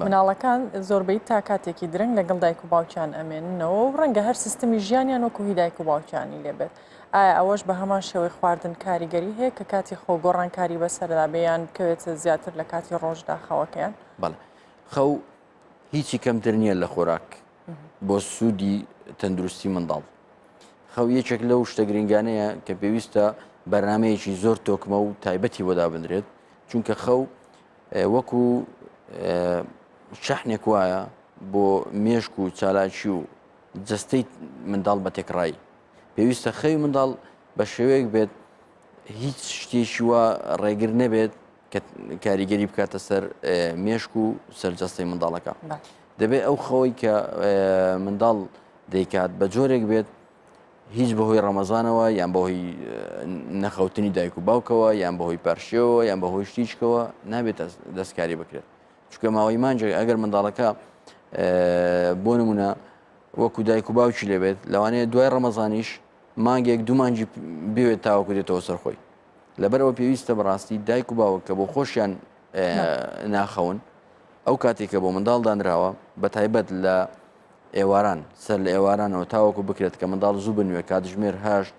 مناڵەکان زۆربەی تا کاتێکی درەنگ لەگەڵ دایک و باوکیان ئەمێننەوە و ڕەنگە هەر سیستمی ژیانیان وەکو هی دایک و باوکیانی لێبێت ئایا ئەوەش بە هەمان شێوەی خواردن کاریگەری هەیە کە کاتی خەو گۆڕانکاری بەسەردا بێ یان بکەوێتە زیاتر لە کاتی ڕۆژدا خەوەکەیان؟ بەڵێ خەو هیچی کەمتر نییە لە خۆراک. بۆ سوودی تەندروستی منداڵ. خەو یەکێک لەو شتە گرنگانەیە کە پێویستە بەرنمەیەکی زۆر تۆکمە و تایبەتی بۆ دابنرێت چونکە خەو وەکو شەحنێک وایە بۆ مێشک و چالاکی و جەستەی منداڵ بە تێکڕایی پێویستە خەوی منداڵ بە شێوەیەک بێت هیچ شتێکی وا ڕێگر نەبێت کە کاریگەری بکاتە سەر مێشک و سەر جەستەی منداڵەکە دەبێت ئەو خەوەی کە منداڵ دەیکات بە جۆرێک بێت هیچ بەهۆی ڕەمەزانەوە یان بەهۆی نەخەوتنی دایک و باوکەوە یان بەهۆی پارشێوە یان بەهۆی شتیچکەوە نابێت دەستکاری بکرێت چونکە ماوەی مانجێک ئەگەر منداڵەکە بۆ نمونە وەکو دایک و باوکی لێبێت لەوانەیە دوای ڕەمەزانیش مانگێک دوو مانگی بوێت تاوەکو دێتەوە سەر خۆی لەبەرەوە پێویستە بەڕاستی دایک و باوک کە بۆ خۆشیان ناخەون ئەو کاتێک کە بۆ منداڵ دانراوە بە تایبەت لە ئێواران سەر لە ئێوارانەوە تاوەکو بکرێت کە منداڵ زوو بنوێ کاتژمێر هەشت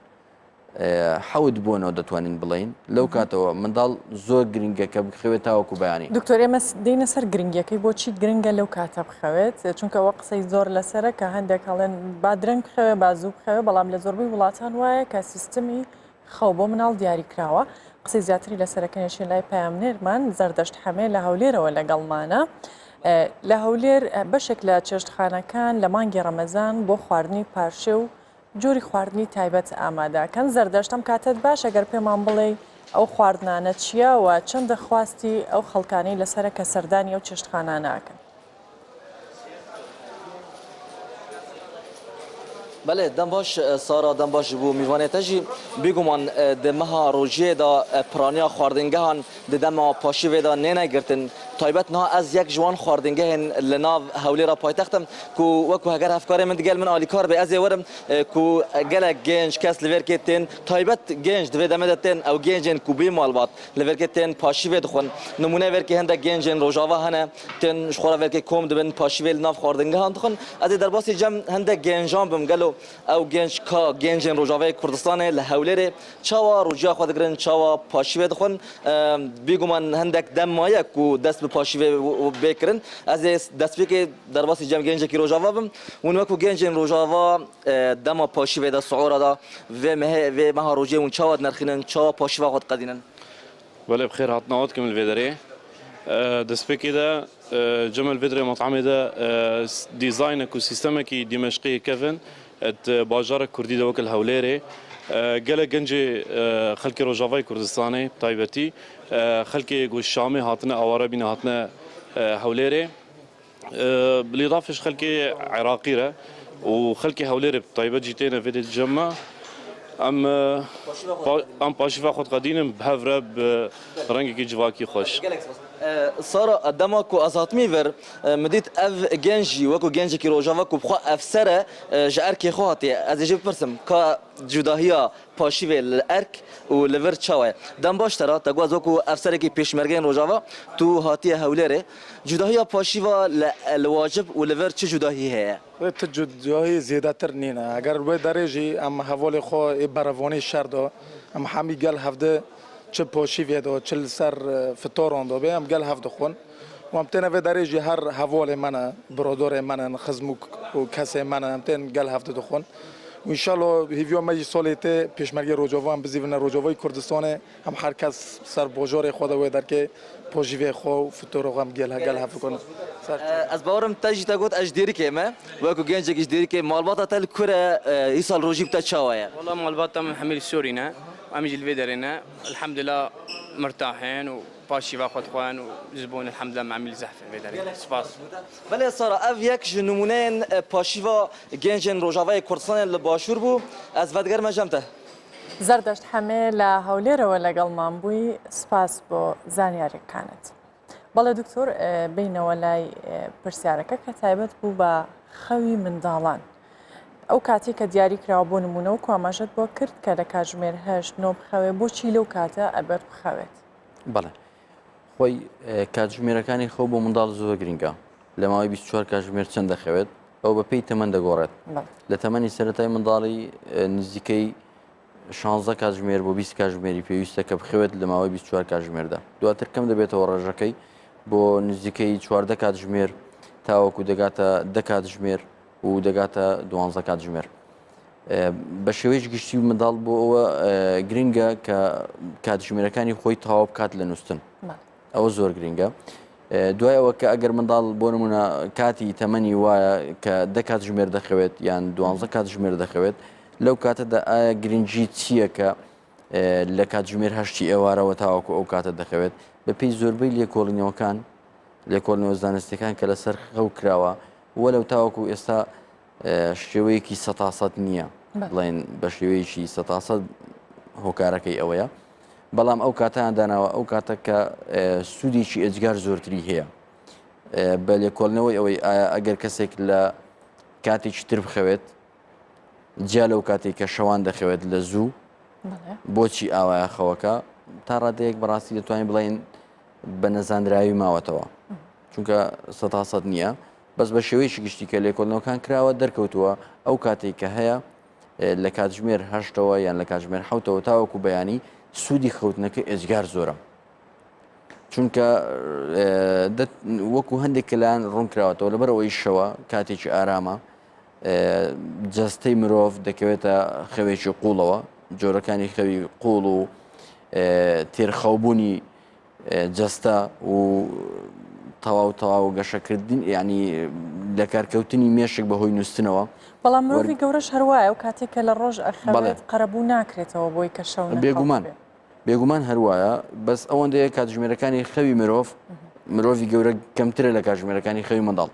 حەوت بۆنەوە دەتوانین بڵین لەو کاتەوە منداڵ زۆر گرنگە کە بخەوێت تاوەکو بەیانی. دکتۆر ئێمە دێینە سەر گرنگیەکەی بۆچی گرنگە لەو کاتە بخەوێت چونکە ئەوە قسەی زۆر لەسەرە کە هەندێک هەڵێن با درەنگ بخەوێ با زوو بخەوێ بەڵام لە زۆربەی وڵاتان وایە کە سیستمی خەو بۆ مناڵ دیاری کراوە قسەی زیاتری لەسەرەکەنێشین لای پەیامنێرمان زەردەشت حەمێ لە هەولێرەوە لەگەڵمانە. لە هەولێر بەشێک لە چێشتخانەکان لە مانگی ڕەمەزان بۆ خواردنی پارشێ و جۆری خواردنی تایبەت ئامادەکەن. زەردەشت ئەم کاتەت باش ئەگەر پێمان بڵێی ئەو خواردنانە چییە و چەندە خواستی ئەو خەڵکانەی لەسەرە کە سەردانی ئەو چێشتخانانە ئەکەن؟ بەلێ دەم باش سارا دەم باش بۆ میوانێ te jî bêguman di meha rojiyê de piraniya xwardingehan di dema paşîvê de nêne girtin. Taybet niha ez yek ji wan xwardingehên li nav Hewlêra paytext im ku wekû heger hevkarê min digel min alîkar be ez ê werim ku gelek gênc kes li vêrkê tên taybet gênc di vê demê de tên ew gêncên ku bê malbat li vêrkê tên paşîvê dixwin. Nimûne vêrkê hindek gêncên Rojava hene tên ji xwe re vêrkê kom dibin paşîvê li nav xwardingehan dixwin. Ez ê derbasî cem hindek gêncan bim gelo ew gênc ka gêncên Rojavayê Kurdistanê li Hewlêrê Çawa rojiya xwe digirin, çawa paşîvê dixwin? Bêguman hindek dem maye ku dest bi paşîvê bê kirin. Ez ê destpêkê derbasî cem gêncekî Rojava bim. Hûn wekû gêncên Rojava dema paşîvê de, siora de vê mehê, vê meha rojiyê hûn çawa dinirxînin, çawa paşîva xwe diqedînin? Belê bi xêr hatina we dikim li vê derê. Destpêkê de cem li vê derê met'emê de dîzaynek û sîstemekî Dîmeşqî kevin Di bajarek kurdî de wek li Hewlêrê gelek gencê xelkê Rojavayê Kurdistanê bi taybetî xelkê ku ji Şamê hatine aware bîne hatine Hewlêrê bi lîdafê ji xelkê Iraqî re û xelkê Hewlêrê bi taybet jî têne vê dê cem me em em paşîva xwe diqedînin bi hev re bi rengekî civakî xweş. Sara dema ku ez hatimî vir Min dît ev genc jî wekû gencekî Rojava ku bi xwe efser e ji erkê xwe hatiye. Ez ê jê bipirsim ka cudahiya paşîvê li erk û li vir çawa ye. Dem baş te re, te got ez wekû efserekî pêşmergeyên Rojava tu hatiye Hewlêrê. Cudahiya paşîva li li Wacib û li vir çi cudahî heye? Wê ti cudahî zêdetir nîne. Eger wê derê jî em hevalê xwe yê berevanî şer de em hemî gel hevdi çi paşîvê de çi li ser fitaran de bê em gel hev dixwin. Û em têne vê derê jî her hevalê me ne, biradarê me ne, xizm û kesê me ne, em tên gel hev didixwin. Û înşallah hêviya me jî salê tê Pêşmergeyê Rojava em bizîvine Rojavayê Kurdistanê, em her kes ser bajarê xwe de wê derkê pajîvê xwe û fitora xwe em gel gel hev bikin. Ser Ez bawer im te jî te got ez ji Dêrikê me, wekû gencekî ji Dêrikê malbata te li kur e, îsal rojî bi te çawa ye? Wala malbata min hemî li Sûrî ne û em jî li vê derê ne. Elhemdulillah mirtahên û Paşîva xwe dixwin û ji bo elhemdulillah me emîl zehf vê derê. Spas. Belê Sara, ev yek ji nimûneyên paşîva gêncên Rojavayê Kurdistanê li Başûr bû. Ez vedigerime cem te. Zerdeşt Hemê لە هەولێرەوە لەگەڵمان بووی سوپاس بۆ زانیاریەکانت. بەڵێ دکتۆر بینەوە لای پرسیارەکە کە تایبەت بوو بە خەوی منداڵان. ئەو کاتێک کە دیاری کراوە بۆ نمونە و کواماژەت بۆ کرد کە لە کاتژمێر هەشت نۆ بخەوێ بۆچی لەو کاتە ئەبێت بخەوێت؟ بەڵێ خۆی کاتژمێرەکانی خەو بۆ منداڵ زۆر گرنگە لە ماوەی 24 کاتژمێر چەند دەخەوێت ئەو بە پێی تەمەن دەگۆڕێت لە تەمەنی سەتای منداڵی نزیکەی 16 کاتژمێر بۆ 20 کاتژمێری پێویستە کە بخەوێت لە ماوەی 24 کاتژمێردا دواتر کەم دەبێتەوە ڕێژەکەی بۆ نزیکەی 14 کاتژمێر تاوەکو دەگاتە دە کاتژمێر. و دەگاتە دوانزە کاتژمێر. بە شێوەیەکی گشتی منداڵ بۆ ئەوە گرنگە کە کاتژمێرەکانی خۆی تەواو بکات لە نووستن. ئەوە زۆر گرنگە. دوای ئەوە کە ئەگەر منداڵ بۆ نمونە کاتی تەمەنی وایە کە دە کاتژمێر دەخەوێت یان دوانزە کاتژمێر دەخەوێت لەو کاتەدا ئایا گرنگی چییە کە لە کاتژمێر هەشتی ئێوارەوە تاوەکو ئەو کاتە دەخەوێت بەپێی زۆربەی لێکۆڵینەوەکان لێکۆڵینەوە زانستیەکان کە لەسەر خەو کراوە وەلو تاوەکو ئێستا شێوەیەکی سەتاسەد نییە بڵێن بە شێوەیەکی سەتاسەد هۆکارەکەی ئەوەیە بەڵام ئەو کاتیان داناوە ئەو کاتە کە سوودێکی ئێجگار زۆرتری هەیە بە لێکۆڵنەوەی ئەوەی ئایا ئەگەر کەسێک لە کاتێکی تر بخەوێت جیا لەو کاتێک کە شەوان دەخەوێت لە زوو بۆچی ئاوایە خەوەکە تا ڕادەیەک بەڕاستی دەتوانین بڵین بە نەزانراوی ماوەتەوە چونکە سەتاسەد نییە بەس بە شێوەیەکی گشتی کە لێکۆڵنەوەکان کراوە دەرکەوتووە ئەو کاتێک کە هەیە لە کاتژمێر هەشتەوە یان لە کاتژمێر حوتەوە تاوەکو بەیانی سوودی خەوتنەکە ئێجگار زۆرە چونکە وەکو هەندێک کەلایەن ڕوون کراوەتەوە لەبەر ئەوەی شەوە کاتێکی ئارامە جەستەی مرۆڤ دەکەوێتە خەوێکی قوڵەوە جۆرەکانی خەوی قوڵ و تێرخەوبوونی جەستە و تەواو تەواو گەشەکردن ینی لەکارکەوتنی مێشک بەهۆی نووسنەوە. بەڵام مرۆڤی گەورەش هەروایە و کاتێک کە لە ڕۆژ ئەخەوێت قەرەبوو ناکرێتەوە بۆی کە شەو بێگومان بێگومان هەروایە بەس ئەوەندەیە کاتژمێرەکانی خەوی مرۆڤ مرۆڤی گەورە کەمترە لە کاتژمێرەکانی خەوی منداڵ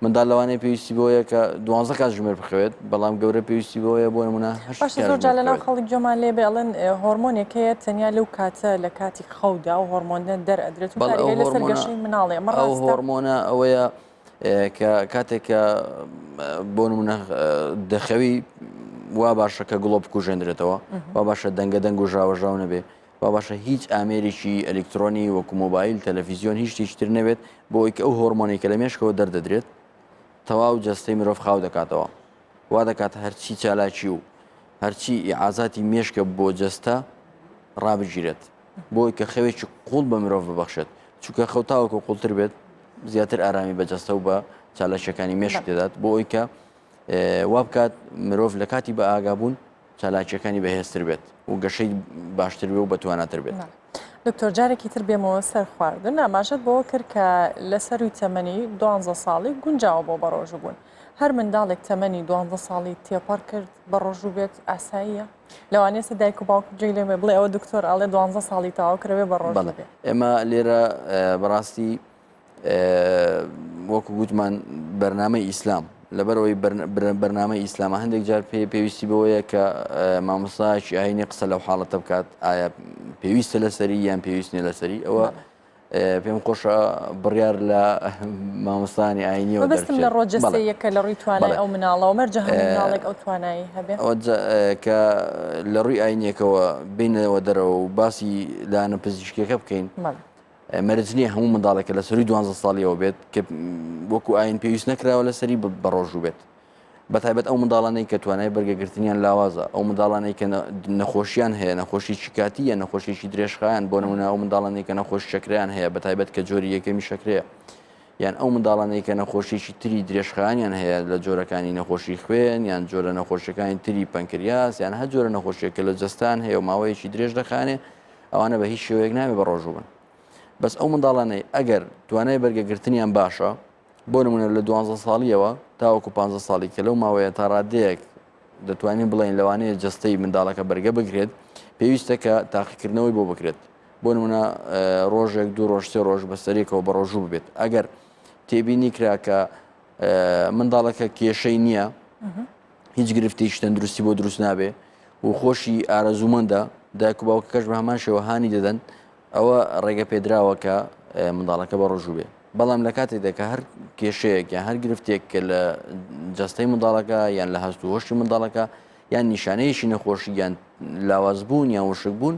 منداڵ لەوانەیە پێویستی بۆیە کە دوانزە کاتژمێر بخەوێت بەڵام گەورە پێویستی بۆیە بۆ نمونە هەشت باشە زۆر جار کاتژمێر لەناو بخەوێت. خەڵک گوێمان لێ بێ ئەڵێن هۆرمۆنێک هەیە تەنیا لەو کاتە لە کاتی خەودا ئەو هۆرمۆنە دەرئەدرێت و بەڵێ ئەو کاریگەری لەسەر هۆرمۆنە گەشەی مناڵی ئەمە ئەو ڕاستە؟ هۆرمۆنە ئەوەیە کە کاتێک کە بۆ نمونە دەخەوی وا باشە کە گڵۆپ بکوژێندرێتەوە وا باشە دەنگە دەنگ و ژاوەژاو نەبێ وا باشە هیچ ئامێرێکی ئەلیکترۆنی وەکو مۆبایل، تەلەفیزیۆن هیچ شتێکی تر نەبێت بۆ ئەوەی کە ئەو هۆرمۆنەی کە لە مێشکەوە دەردەدرێت تەواو جەستەی مرۆڤ خاو دەکاتەوە وا دەکات هەرچی چالاکی و هەرچی ئیعازاتی مێشکە بۆ جەستە ڕابگیرێت بۆی کە خەوێکی قوڵ بە مرۆڤ ببەخشێت چونکە خەو تاوەکو قوڵتر بێت زیاتر ئارامی بە جەستە و بە چالاکیەکانی مێشک دەدات بۆ ئەوی کە وا بکات مرۆڤ لە کاتی بە ئاگابوون چالاکیەکانی بەهێزتر بێت و گەشەی باشتر بێ و بەتواناتر بێت. دکتۆر جارێکی تر بێمەوە سەر خواردن ئاماژەت بەوە کرد کە لە سەروی تەمەنی دوانزە ساڵی گونجاوە بۆ بەڕۆژوو بوون هەر منداڵێک تەمەنی دوانزە ساڵی تێپەڕ کرد بەڕۆژوو بێت ئاساییە لەوانەیە سە دایک و باوک گوێی لێ بێ بڵێ ئەوە دکتۆر ئەڵێ دوانزە ساڵی تەواو کرەوێ بەڕۆژوو بێ. ئێمە لێرە بەڕاستی وەکو گوتمان بەرنامەی ئیسلام لەبەرەوەی بەرنامەی ئیسلامە هەندێک جار پێ پێویستی بەوەیە کە مامۆستایەکی ئاینی قسە لەو حاڵەتە بکات ئایا پێویستە لەسەری یان پێویست نیە لەسەری ئەوە پێم خۆشە بڕیار لە مامۆستانی ئاینیەوە مەبەستم لە ڕۆ جەستەیەکە لە ڕووی توانای ئەو مناڵەوە مەرجە هەموو مناڵێک ئەو توانایی هەبێ کە لە ڕووی ئاینیەکەوە بینەوە دەرەوە و باسی لایەنە پزیشکیەکە بکەین مەرج نییە هەموو منداڵێک کە لە سەرووی دوانزە ساڵیەوە بێت کە وەکو ئاین پێویست نەکراوە لەسەری بەڕۆژوو بێت بە تایبەت ئەو منداڵانەی کە توانای بەرگەگرتنیان لاوازە ئەو منداڵانەی کە نەخۆشیان هەیە نەخۆشیی کاتی یە نەخۆشیی درێژخایەن بۆ نمونە ئەو منداڵانەی کە نەخۆش شەکریان هەیە بە تایبەت کە جۆری یەکەمی شەکرەیە یان ئەو منداڵانەی کە نەخۆشیی تری درێژخایەنیان هەیە لە جۆرەکانی نەخۆشی خوێن یان جۆرە نەخۆشیەکانی تری پەنکریاس یان هەر جۆرە نەخۆشیەک کە لە جەستان هەیە و ماوەیەکی درێژ دەخانێ ئەوانە بە هیچ شێوەیەک نابێ بە ڕۆژوو بن بەس ئەو منداڵانەی ئەگەر توانای بەرگەگرتنیان باشە بۆ نمونە لە دوانزە ساڵیەوە تاوەکو پ ساڵی کە لەو ماوەیە تا ڕادەیەک دەتوانین بڵێن لەوانەیە جستەی منداڵەکە بەرگە بگرێت پێویستە کە تاقیکردنەوەی بۆ بکرێت بۆ نمونە ڕۆژێک دوو ڕۆژ سێ ڕۆژ بەسەرێکەوە بە ڕۆژوو ببێت ئەگەر تێبینی کرا کە منداڵەکە کێشەی نییە هیچ گرفتێکی تەندروستی بۆ دروست نابێ و خۆشی ئارەزوومەندە دایک و باوکەکەش بە هەمان شێوە هانی دەدەن ئەوە ڕێگە پێدراوە کە منداڵەکە بە ڕۆژوو بێ بەڵام لە کاتێکدا کە هەر کێشەیەک یان هەر گرفتێک کە لە جەستەی منداڵەکە یان لە هەست و هۆشی منداڵەکە یان نیشانەیەکی نەخۆشی یان لاوازبوون یان وشکبوون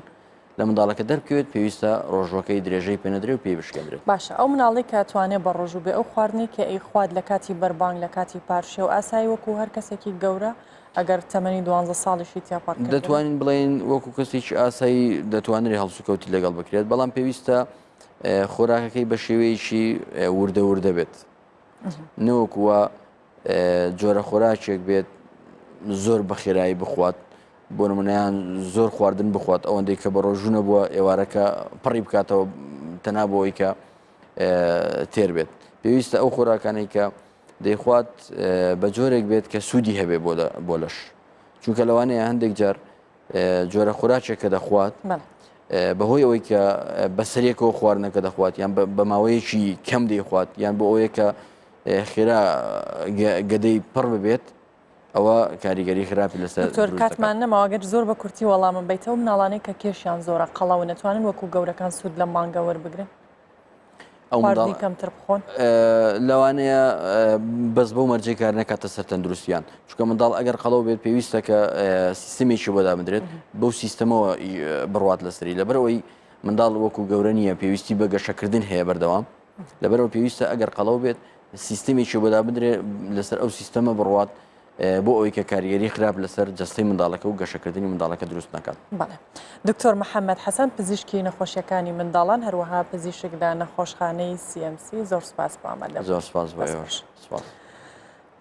لە منداڵەکە دەربکەوێت پێویستە ڕۆژوەکەی درێژەی پێنەدرێ و پێی بشکێندرێت. باشە ئەو مناڵەی کە ئەتوانێ بەڕۆژوو بێ ئەو خواردنەی کە ئەیخوات لە کاتی بەربانگ لە کاتی پارشێو ئاسایی وەکو هەر کەسێکی گەورە ئەگەر تەمەنی دوانزە ساڵیشی تێپەڕ کردبێ؟ دەتوانین بڵێین وەکو کەسێکی ئاسایی دەتوانرێ هەڵسوکەوتی لەگەڵ بکرێت بەڵام پێویستە خۆراکەکەی بە شێوەیەکی وردە وردە بێت نەوەکو وا. جۆرە خۆراکێک بێت زۆر بە خێرایی بخوات بۆ نمونەیان زۆر خواردن بخوات ئەوەندەی کە بە ڕۆژوو نەبووە ئێوارەکە پڕی بکاتەوە تەنا بۆ ئەوەی کە تێر بێت پێویستە ئەو خۆراکانەی کە دەیخوات بە جۆرێک بێت کە سوودی هەبێ بۆ لەش چونکە لەوانەیە هەندێک جار جۆرە خۆراکێک کە دەخوات بەهۆی ئەوەی کە بەسەرێکەوە خواردنەکە دەخوات یان بە ماوەیەکی کەم دەیخوات یان بۆ ئەوەیە کە خێرا گەدەی پڕ ببێت ئەوە کاریگەری خراپی لەسەر دکتۆر کاتمان نەماوە گەر زۆر بە کورتی وەڵامم بیتەوە مناڵانەی کە کێشیان زۆرە قەڵەوە نەتوانن وەکو گەورەکان سوود لەم مانگە وەربگرن ئەو خواردنی کەمتر بخۆن؟ لەوانەیە بەس بەو مەرجەی کار نەکاتە سەر تەندروستیان چونکە منداڵ ئەگەر قەڵەو بێت پێویستە کە سیستمێکی بۆ دابدرێت بەو سیستەمەوە بڕوات لەسەری لەبەرەوەی منداڵ وەکو گەورە نییە پێویستی بە گەشەکردن هەیە بەردەوام لەبەرەوە پێویستە ئەگەر قەڵەو بێت سیستمێکی بۆ دابدرێت لەسەر ئەو سیستەمە بڕوات بۆ ئەوەی کە کاریگەری خراپ لەسەر جەستەی منداڵەکە و گەشەکردنی منداڵەکە دروست نەکات. بەڵێ. دکتۆر محەمەد حەسەن پزیشکی نەخۆشیەکانی منداڵان هەروەها پزیشک لە نەخۆشخانەی CMC زۆر سوپاس بۆ ئامادەبوون. زۆر سوپاس بۆ ئێوەش. سوپاس.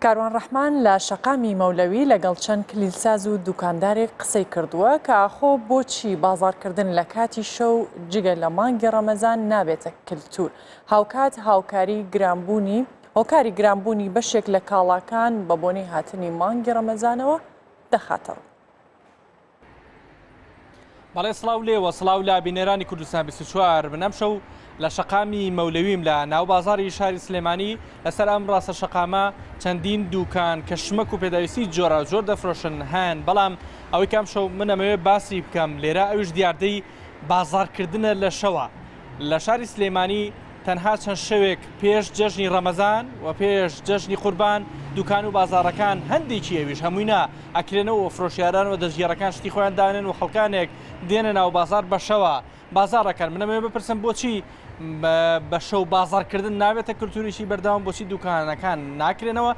کاروان ڕەحمان لە شەقامی مەولەوی لەگەڵ چەند کلیلساز و دوکاندارێک قسەی کردووە کە ئاخۆ بۆچی بازاڕکردن لە کاتی شەو جگە لە مانگی ڕەمەزان نابێتە کلتور هاوکات هاوکاری گرانبوونی هۆکاری گرانبوونی بەشێک لە کاڵاکان بە بۆنەی هاتنی مانگی ڕەمەزانەوە دەخاتەڕوو. بەڵێ سڵاو لێوە سڵاو لە بینەرانی کوردستان 24 من ئەمشەو لە شەقامی مەولەویم لە ناو بازاری شاری سلێمانی لەسەر ئەم ڕاستە شەقامە چەندین دوکان کە شمەک و پێداویستی جۆرا جۆر دەفرۆشن هەن بەڵام ئەوەی کە ئەمشەو من ئەمەوێ باسی بکەم لێرە ئەویش دیاردەی بازارکردنە لە شەوە لە شاری سلێمانی تەنها چەند شەوێک پێش جەژنی ڕەمەزان و پێش جەژنی قوربان دوکان و بازاڕەکان هەندێکی ئەویش هەمووی نا ئەکرێنەوە و فرۆشیاران و دەستگێڕەکان شتی خۆیان دانێن و خەڵکانێک دێنە ناو بازاڕ بە شەوە بازاڕ ئەکەن من ئەمەوێ بپرسم بۆچی بە شەو بازاڕکردن نابێتە کلتوریی بەردەوام بۆچی دوکانەکان ناکرێنەوە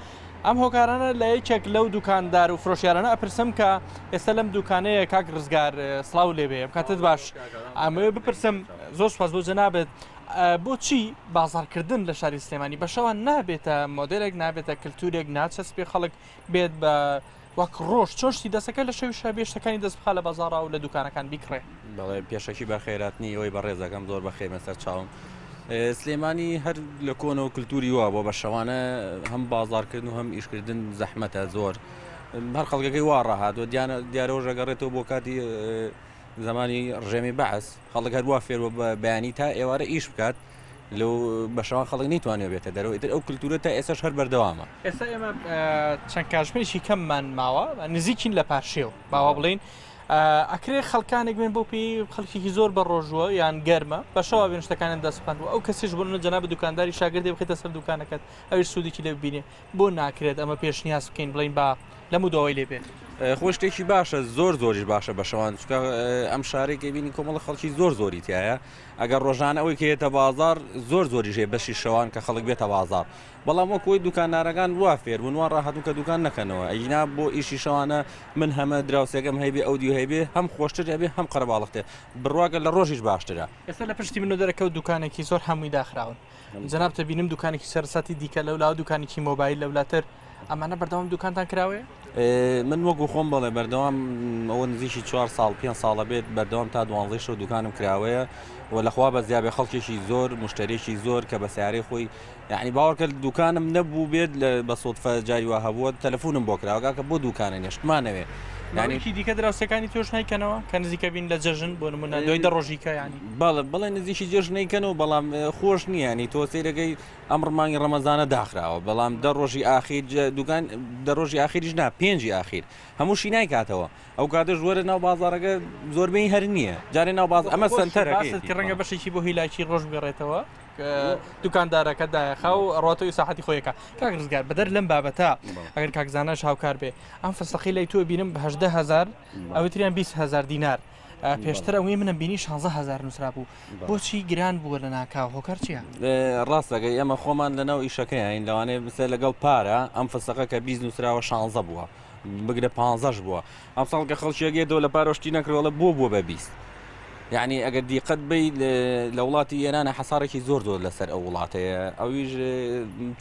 ئەم هۆکارانە لە یەکێک لەو دوکاندار و فرۆشیارانە ئەپرسم کە ئێستا لەم دوکانەیە کاک ڕزگار سڵاو لێبێ ئەم کاتت باش ئەمەوێ بپرسم زۆر سپاس بۆ جەنابت بۆچی بازارکردن لە شاری سلێمانی بە شەوان نابێتە مۆدێلێک نابێتە کللتورێک ناچەسپێ خەڵک بێت بە وەک ڕۆژ چۆن شتی دەستەکە لە شەوی شابێ شتەکانی دەست بخا لە بازاڕا و لە دوکانەکان بیکڕێ. بەڵێ پێشەکی بەخێراتنی ئێوەی بەڕێز دەکەم زۆر بەخێربێن سەر چاوم. سلێمانی هەر لە کۆنەوە کلتوری وا بووە بە شەوانە هەم بازاڕکردن و هەم ئیشکردن زەحمەتە زۆر هەر خەڵکەکەی وا ڕاهاتوە دیانە دیارەوەش ئەگەڕێتەوە بۆ کاتی زمانی ڕژێمی بەعس خەڵک هەر وا فێر بووە بە بەیانی تا ئێوارە ئیش بکات لەو بە شەوان خەڵک نەیتوانیوە بێتە دەرەوە ئیتر ئەو کلتورە تا ئێستاش هەر بەردەوامە. ئێستا ئێمە چەند کاتژمێرێکی کەممان ماوە نزیکین لە پارشێو باوا بڵێین ئەکرێ خەڵکانێک بێن بۆ پێی خەڵکێکی زۆر بە ڕۆژووە یان گەرمە بە شەوا بێن شتەکانیان دەست بخەن و ئەو کەسیش بۆ نمونە جەنابت دوکانداری شاگردێ بخەیتە سەر دوکانەکەت ئەویش سوودێکی لێ ببینێ بۆ ناکرێت ئەمە پێشنیاز بکەین بڵێین با لەم و دواوەی لێ بێ. خۆ شتێکی باشە زۆر زۆریش باشە بە شەوان چونکە ئەم شارەی کە بینی کۆمەڵە خەڵکی زۆر زۆری تایە ئەگەر ڕۆژانە ئەوەی کە یەتە بازاڕ زۆر زۆریش هەیە بەشی شەوان کە خەڵک بێتە بازاڕ بەڵام وەک ئەوەی دوکاندارەکان وا فێر بوون وا ڕاهاتوون کە دوکان نەکەنەوە ئەگینا بۆ ئیشی شەوانە من هەمە دراوسێکەم هەیبێ ئەو دیو هەیبێ هەم خۆشتر ئەبێ هەم قەرەباڵغتر بڕواکە لە ڕۆژیش باشترە. ئێستا لە پشتی منەوە دەرەکەوت دوکانێکی زۆر هەمووی داخراون جەنابتە بینم دوکانێکی سەرساتی دیکە لەولاوە دوکانێکی مۆبایل لەولاتر ئەمانە بەردەوام دوکانتان کراوەیە؟ من وەکو خۆم بەڵێ بەردەوام ئەوە نزیکی چوار ساڵ پێ ساڵە بێت بەردەوام تا دوانزەی شەو دوکانم کراوەیە و لەخوا بەزیابێ خەڵکێکی زۆر مشتەرێکی زۆر کە بە سیارەی خۆی یعنی باوەڕکە دوکانم نەبوو بێت بە سۆدفە جاری وا هەبووە تەلەفۆنم بۆ کراوە کاکە بۆ دوکانە نێشتمانەوێ یانێکی دیکە دراوسەکانی تۆش نایکەنەوە کە نزیکە بین لە جەژن بۆ نمونە دوای دە ڕۆژیکە ینی بەڵێ بڵێ نزیکی جەژن نەیکەنەوە بەڵام خۆش نییە ینی تۆ سەیرەکەی ئەمڕ مانگی ڕەمەزانە داخراوە بەڵام دە ڕۆژی ئاخیر دوکان دە ڕۆژی ئاخیریش نا پێنجی ئاخیر هەمووشی نایکاتەوە ئەو کاتەش وەرە ناو بازاڕەکە زۆربەی هەر نییە جارێ ناو باز ئەمە سەنتەرەکەی کە ڕەنگە بەشێکی بۆ هیلاکی ڕۆژ بگەڕێتەوە دوکاندارەکە دایەخا و ڕاتەوەی ساحەتی خۆیەکە کاک ڕزگار بەدەر لەم بابەتە ئەگەر کاک زاناش هاوکار بێ ئەم فستەقی لای تۆ بینم بە 18000 ئەوی تریان 20000 دینار پێشتر ئەوەی منم بینی 16000 نووسرا بوو بۆچی گران بووە لە ناکاو هۆکار چییە؟ ڕاست دەکەی ئێمە خۆمان لەناو ئیشەکەین لەوانەیە بسە لەگەڵ پارە ئەم فسەقە کە 20 نووسراوە شانزە بووە بگرە پانزەش بووە ئەمساڵ کە خەڵکیەک یەتەوە لە پارەوە شتی نەکڕیوە ئەڵێ بۆ بووە بە 20. یعنی ئەگەر دیقەت بی لە وڵاتی ئێرانە حەسارێکی زۆر زۆر لەسەر ئەو وڵاتەیە ئەویش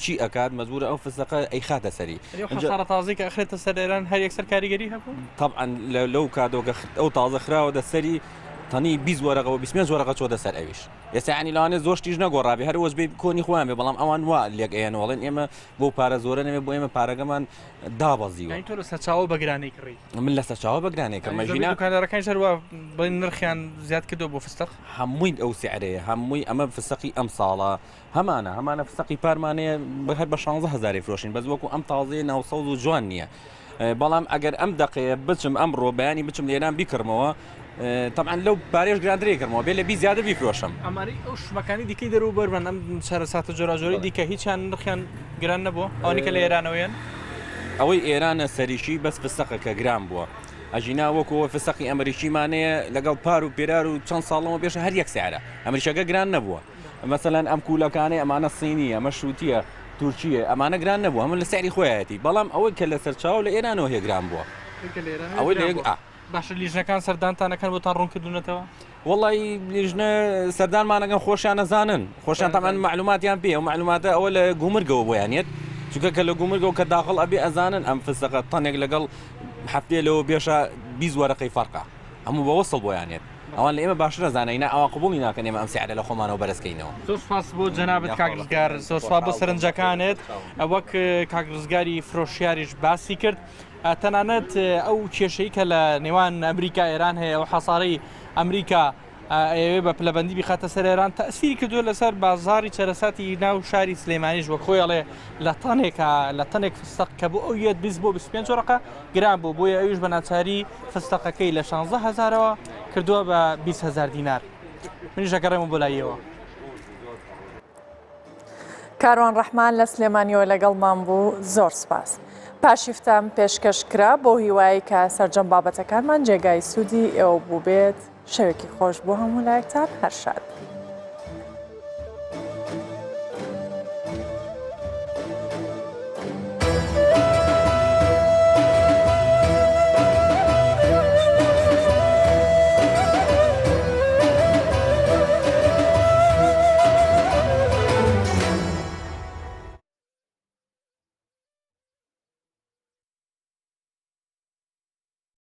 چی ئەکات مەجبورە ئەو فستەقە ئەیخاتە سەری حەسارە تازەی کە ئەخرێتە سەر ئێران هەر یەکسەر کاریگەری هەبوو طبعا لەو کاتەوە کە ئەو تازە خراوە دەسەری تەنی 20 وەرەقە و 25 وەرەقە چۆتە سەر ئەویش ئێستا ینی لەوانێ زۆر شتیش نەگۆڕابێ هەر وەجبەی کۆنی خۆیان بێ بەڵام ئەوان وا لێک ئەیەنەوەڵێن ئێمە بۆ پارە زۆرە نەبێ بۆ ئێمە پارەکەمان دابەزیوە. یانی تۆ لە سەرچاوە بە گرانی کڕی؟ من لە سەرچاوە بە گرانی کڕم. یانی زۆربەی دوکاندارەکانیش هەر وا بڵێن نرخیان زیاد کردووە بۆ فستق؟ هەمووی ئەو سعرەیە هەمووی ئەمە فستقی ئەم ساڵە هەمانە هەمانە فستقی پارمانەیە هەر بە 16 هەزاری فرۆشین بەس وەکو ئەم تازەیە ناوسەوز و جوان نییە. بەڵام ئەگەر ئەم دەقەیە بچم ئەمڕۆ بەیانی بچم لە ئێران بیکڕمەوە تەبعەن لەو پارەیەش گرانترەی کڕمەوە بێ لە 20 زیاتر بیفرۆشم. ئەمانەی ئەو شمەکانی دیکەی دەرەوە بەربەن ئەم چەرەساتە جۆراوجۆرەی دیکە هیچیان نرخیان گران نەبووە ئەوانەی کە لە ئێرانەوە یەن؟ ئەوەی ئێرانە سەریی بەس فستەقە کە گران بووە ئەژینا وەکو ئەوەی فستەقی ئەمریکیمانەیە لەگەڵ پار و پێرار و چەند ساڵ لەمەو پێش هەر یەک سعرە ئەمریکیەکە گران نەبووە مەسەلەن ئەم کوولەکانەی ئەمانە سینیە ئەمە شووتیە تورکیە ئەمانە گران نەبووە هەموو لە سعری خۆیەتی بەڵام ئەوەی کە لە سەرچاوە لە ئێرانەوە هەیە گران بووە ئەوەی لە باشە لیژنەکان سەردانتان ئەکەن بۆتان ڕوون کردوونەتەوە؟ وەڵی لیژنە سەردانمانەکەن خۆشیان نەزانن خۆشیان تامان معلوماتیان پێ و معلوماتە ئەوە لە گومرگەوە بۆیان یەت چونکە کە لە گومرگەوە کە داخڵ ئەبێ ئەزانن ئەم فسەقە تەنێک لەگەڵ هەفتەیە لەوە بێشە 20 وەرەقەی فەرقە هەموو بە وەسڵ بۆیان یەت ئەوان لە ئێمە باشتر ئەزانن نا ئەوان قبوڵی ناکەن ئێمە ئەم سعرە لە خۆمانەوە بەرز کەینەوە. زۆر سوپاس بۆ جەنابت کاک ڕزگار زۆر سوپاس بۆ سەرنجەکانت وەک کاک ڕزگاری فرۆشیاریش باسی کرد تەنانەت ئەو کێشەی کە لە نێوان ئەمریکا ئێران هەیە و حەسارەی ئەمریکا ئەیەوێ بە پلەبەندی بیخاتە سەر ئێران تەسیری کردووە لەسەر بازاری چەرەساتی ناو شاری سلێمانیش وەک خۆی ئەڵێ لە تەنێکە لە تەنێک فستق کە بۆ ئەو یەت 20 بۆ 25 وەرەقە گران بوو بۆیە ئەویش بە ناچاری فستەقەکەی لە 16 هەزارەوە کردووە بە 20 هەزار دینار منیش ئەگەڕێمەوە بۆ لایەوە. کاروان ڕەحمان لە سلێمانیەوە لەگەڵمان بوو زۆر سپاس. پاشیفتان پێشکەش کرا بۆ هیوای کە سەرجەم بابەتەکانمان جێگای سوودی ئێوە بووبێت شەوێکی خۆش بۆ هەموو لایەکتان هەر شاد.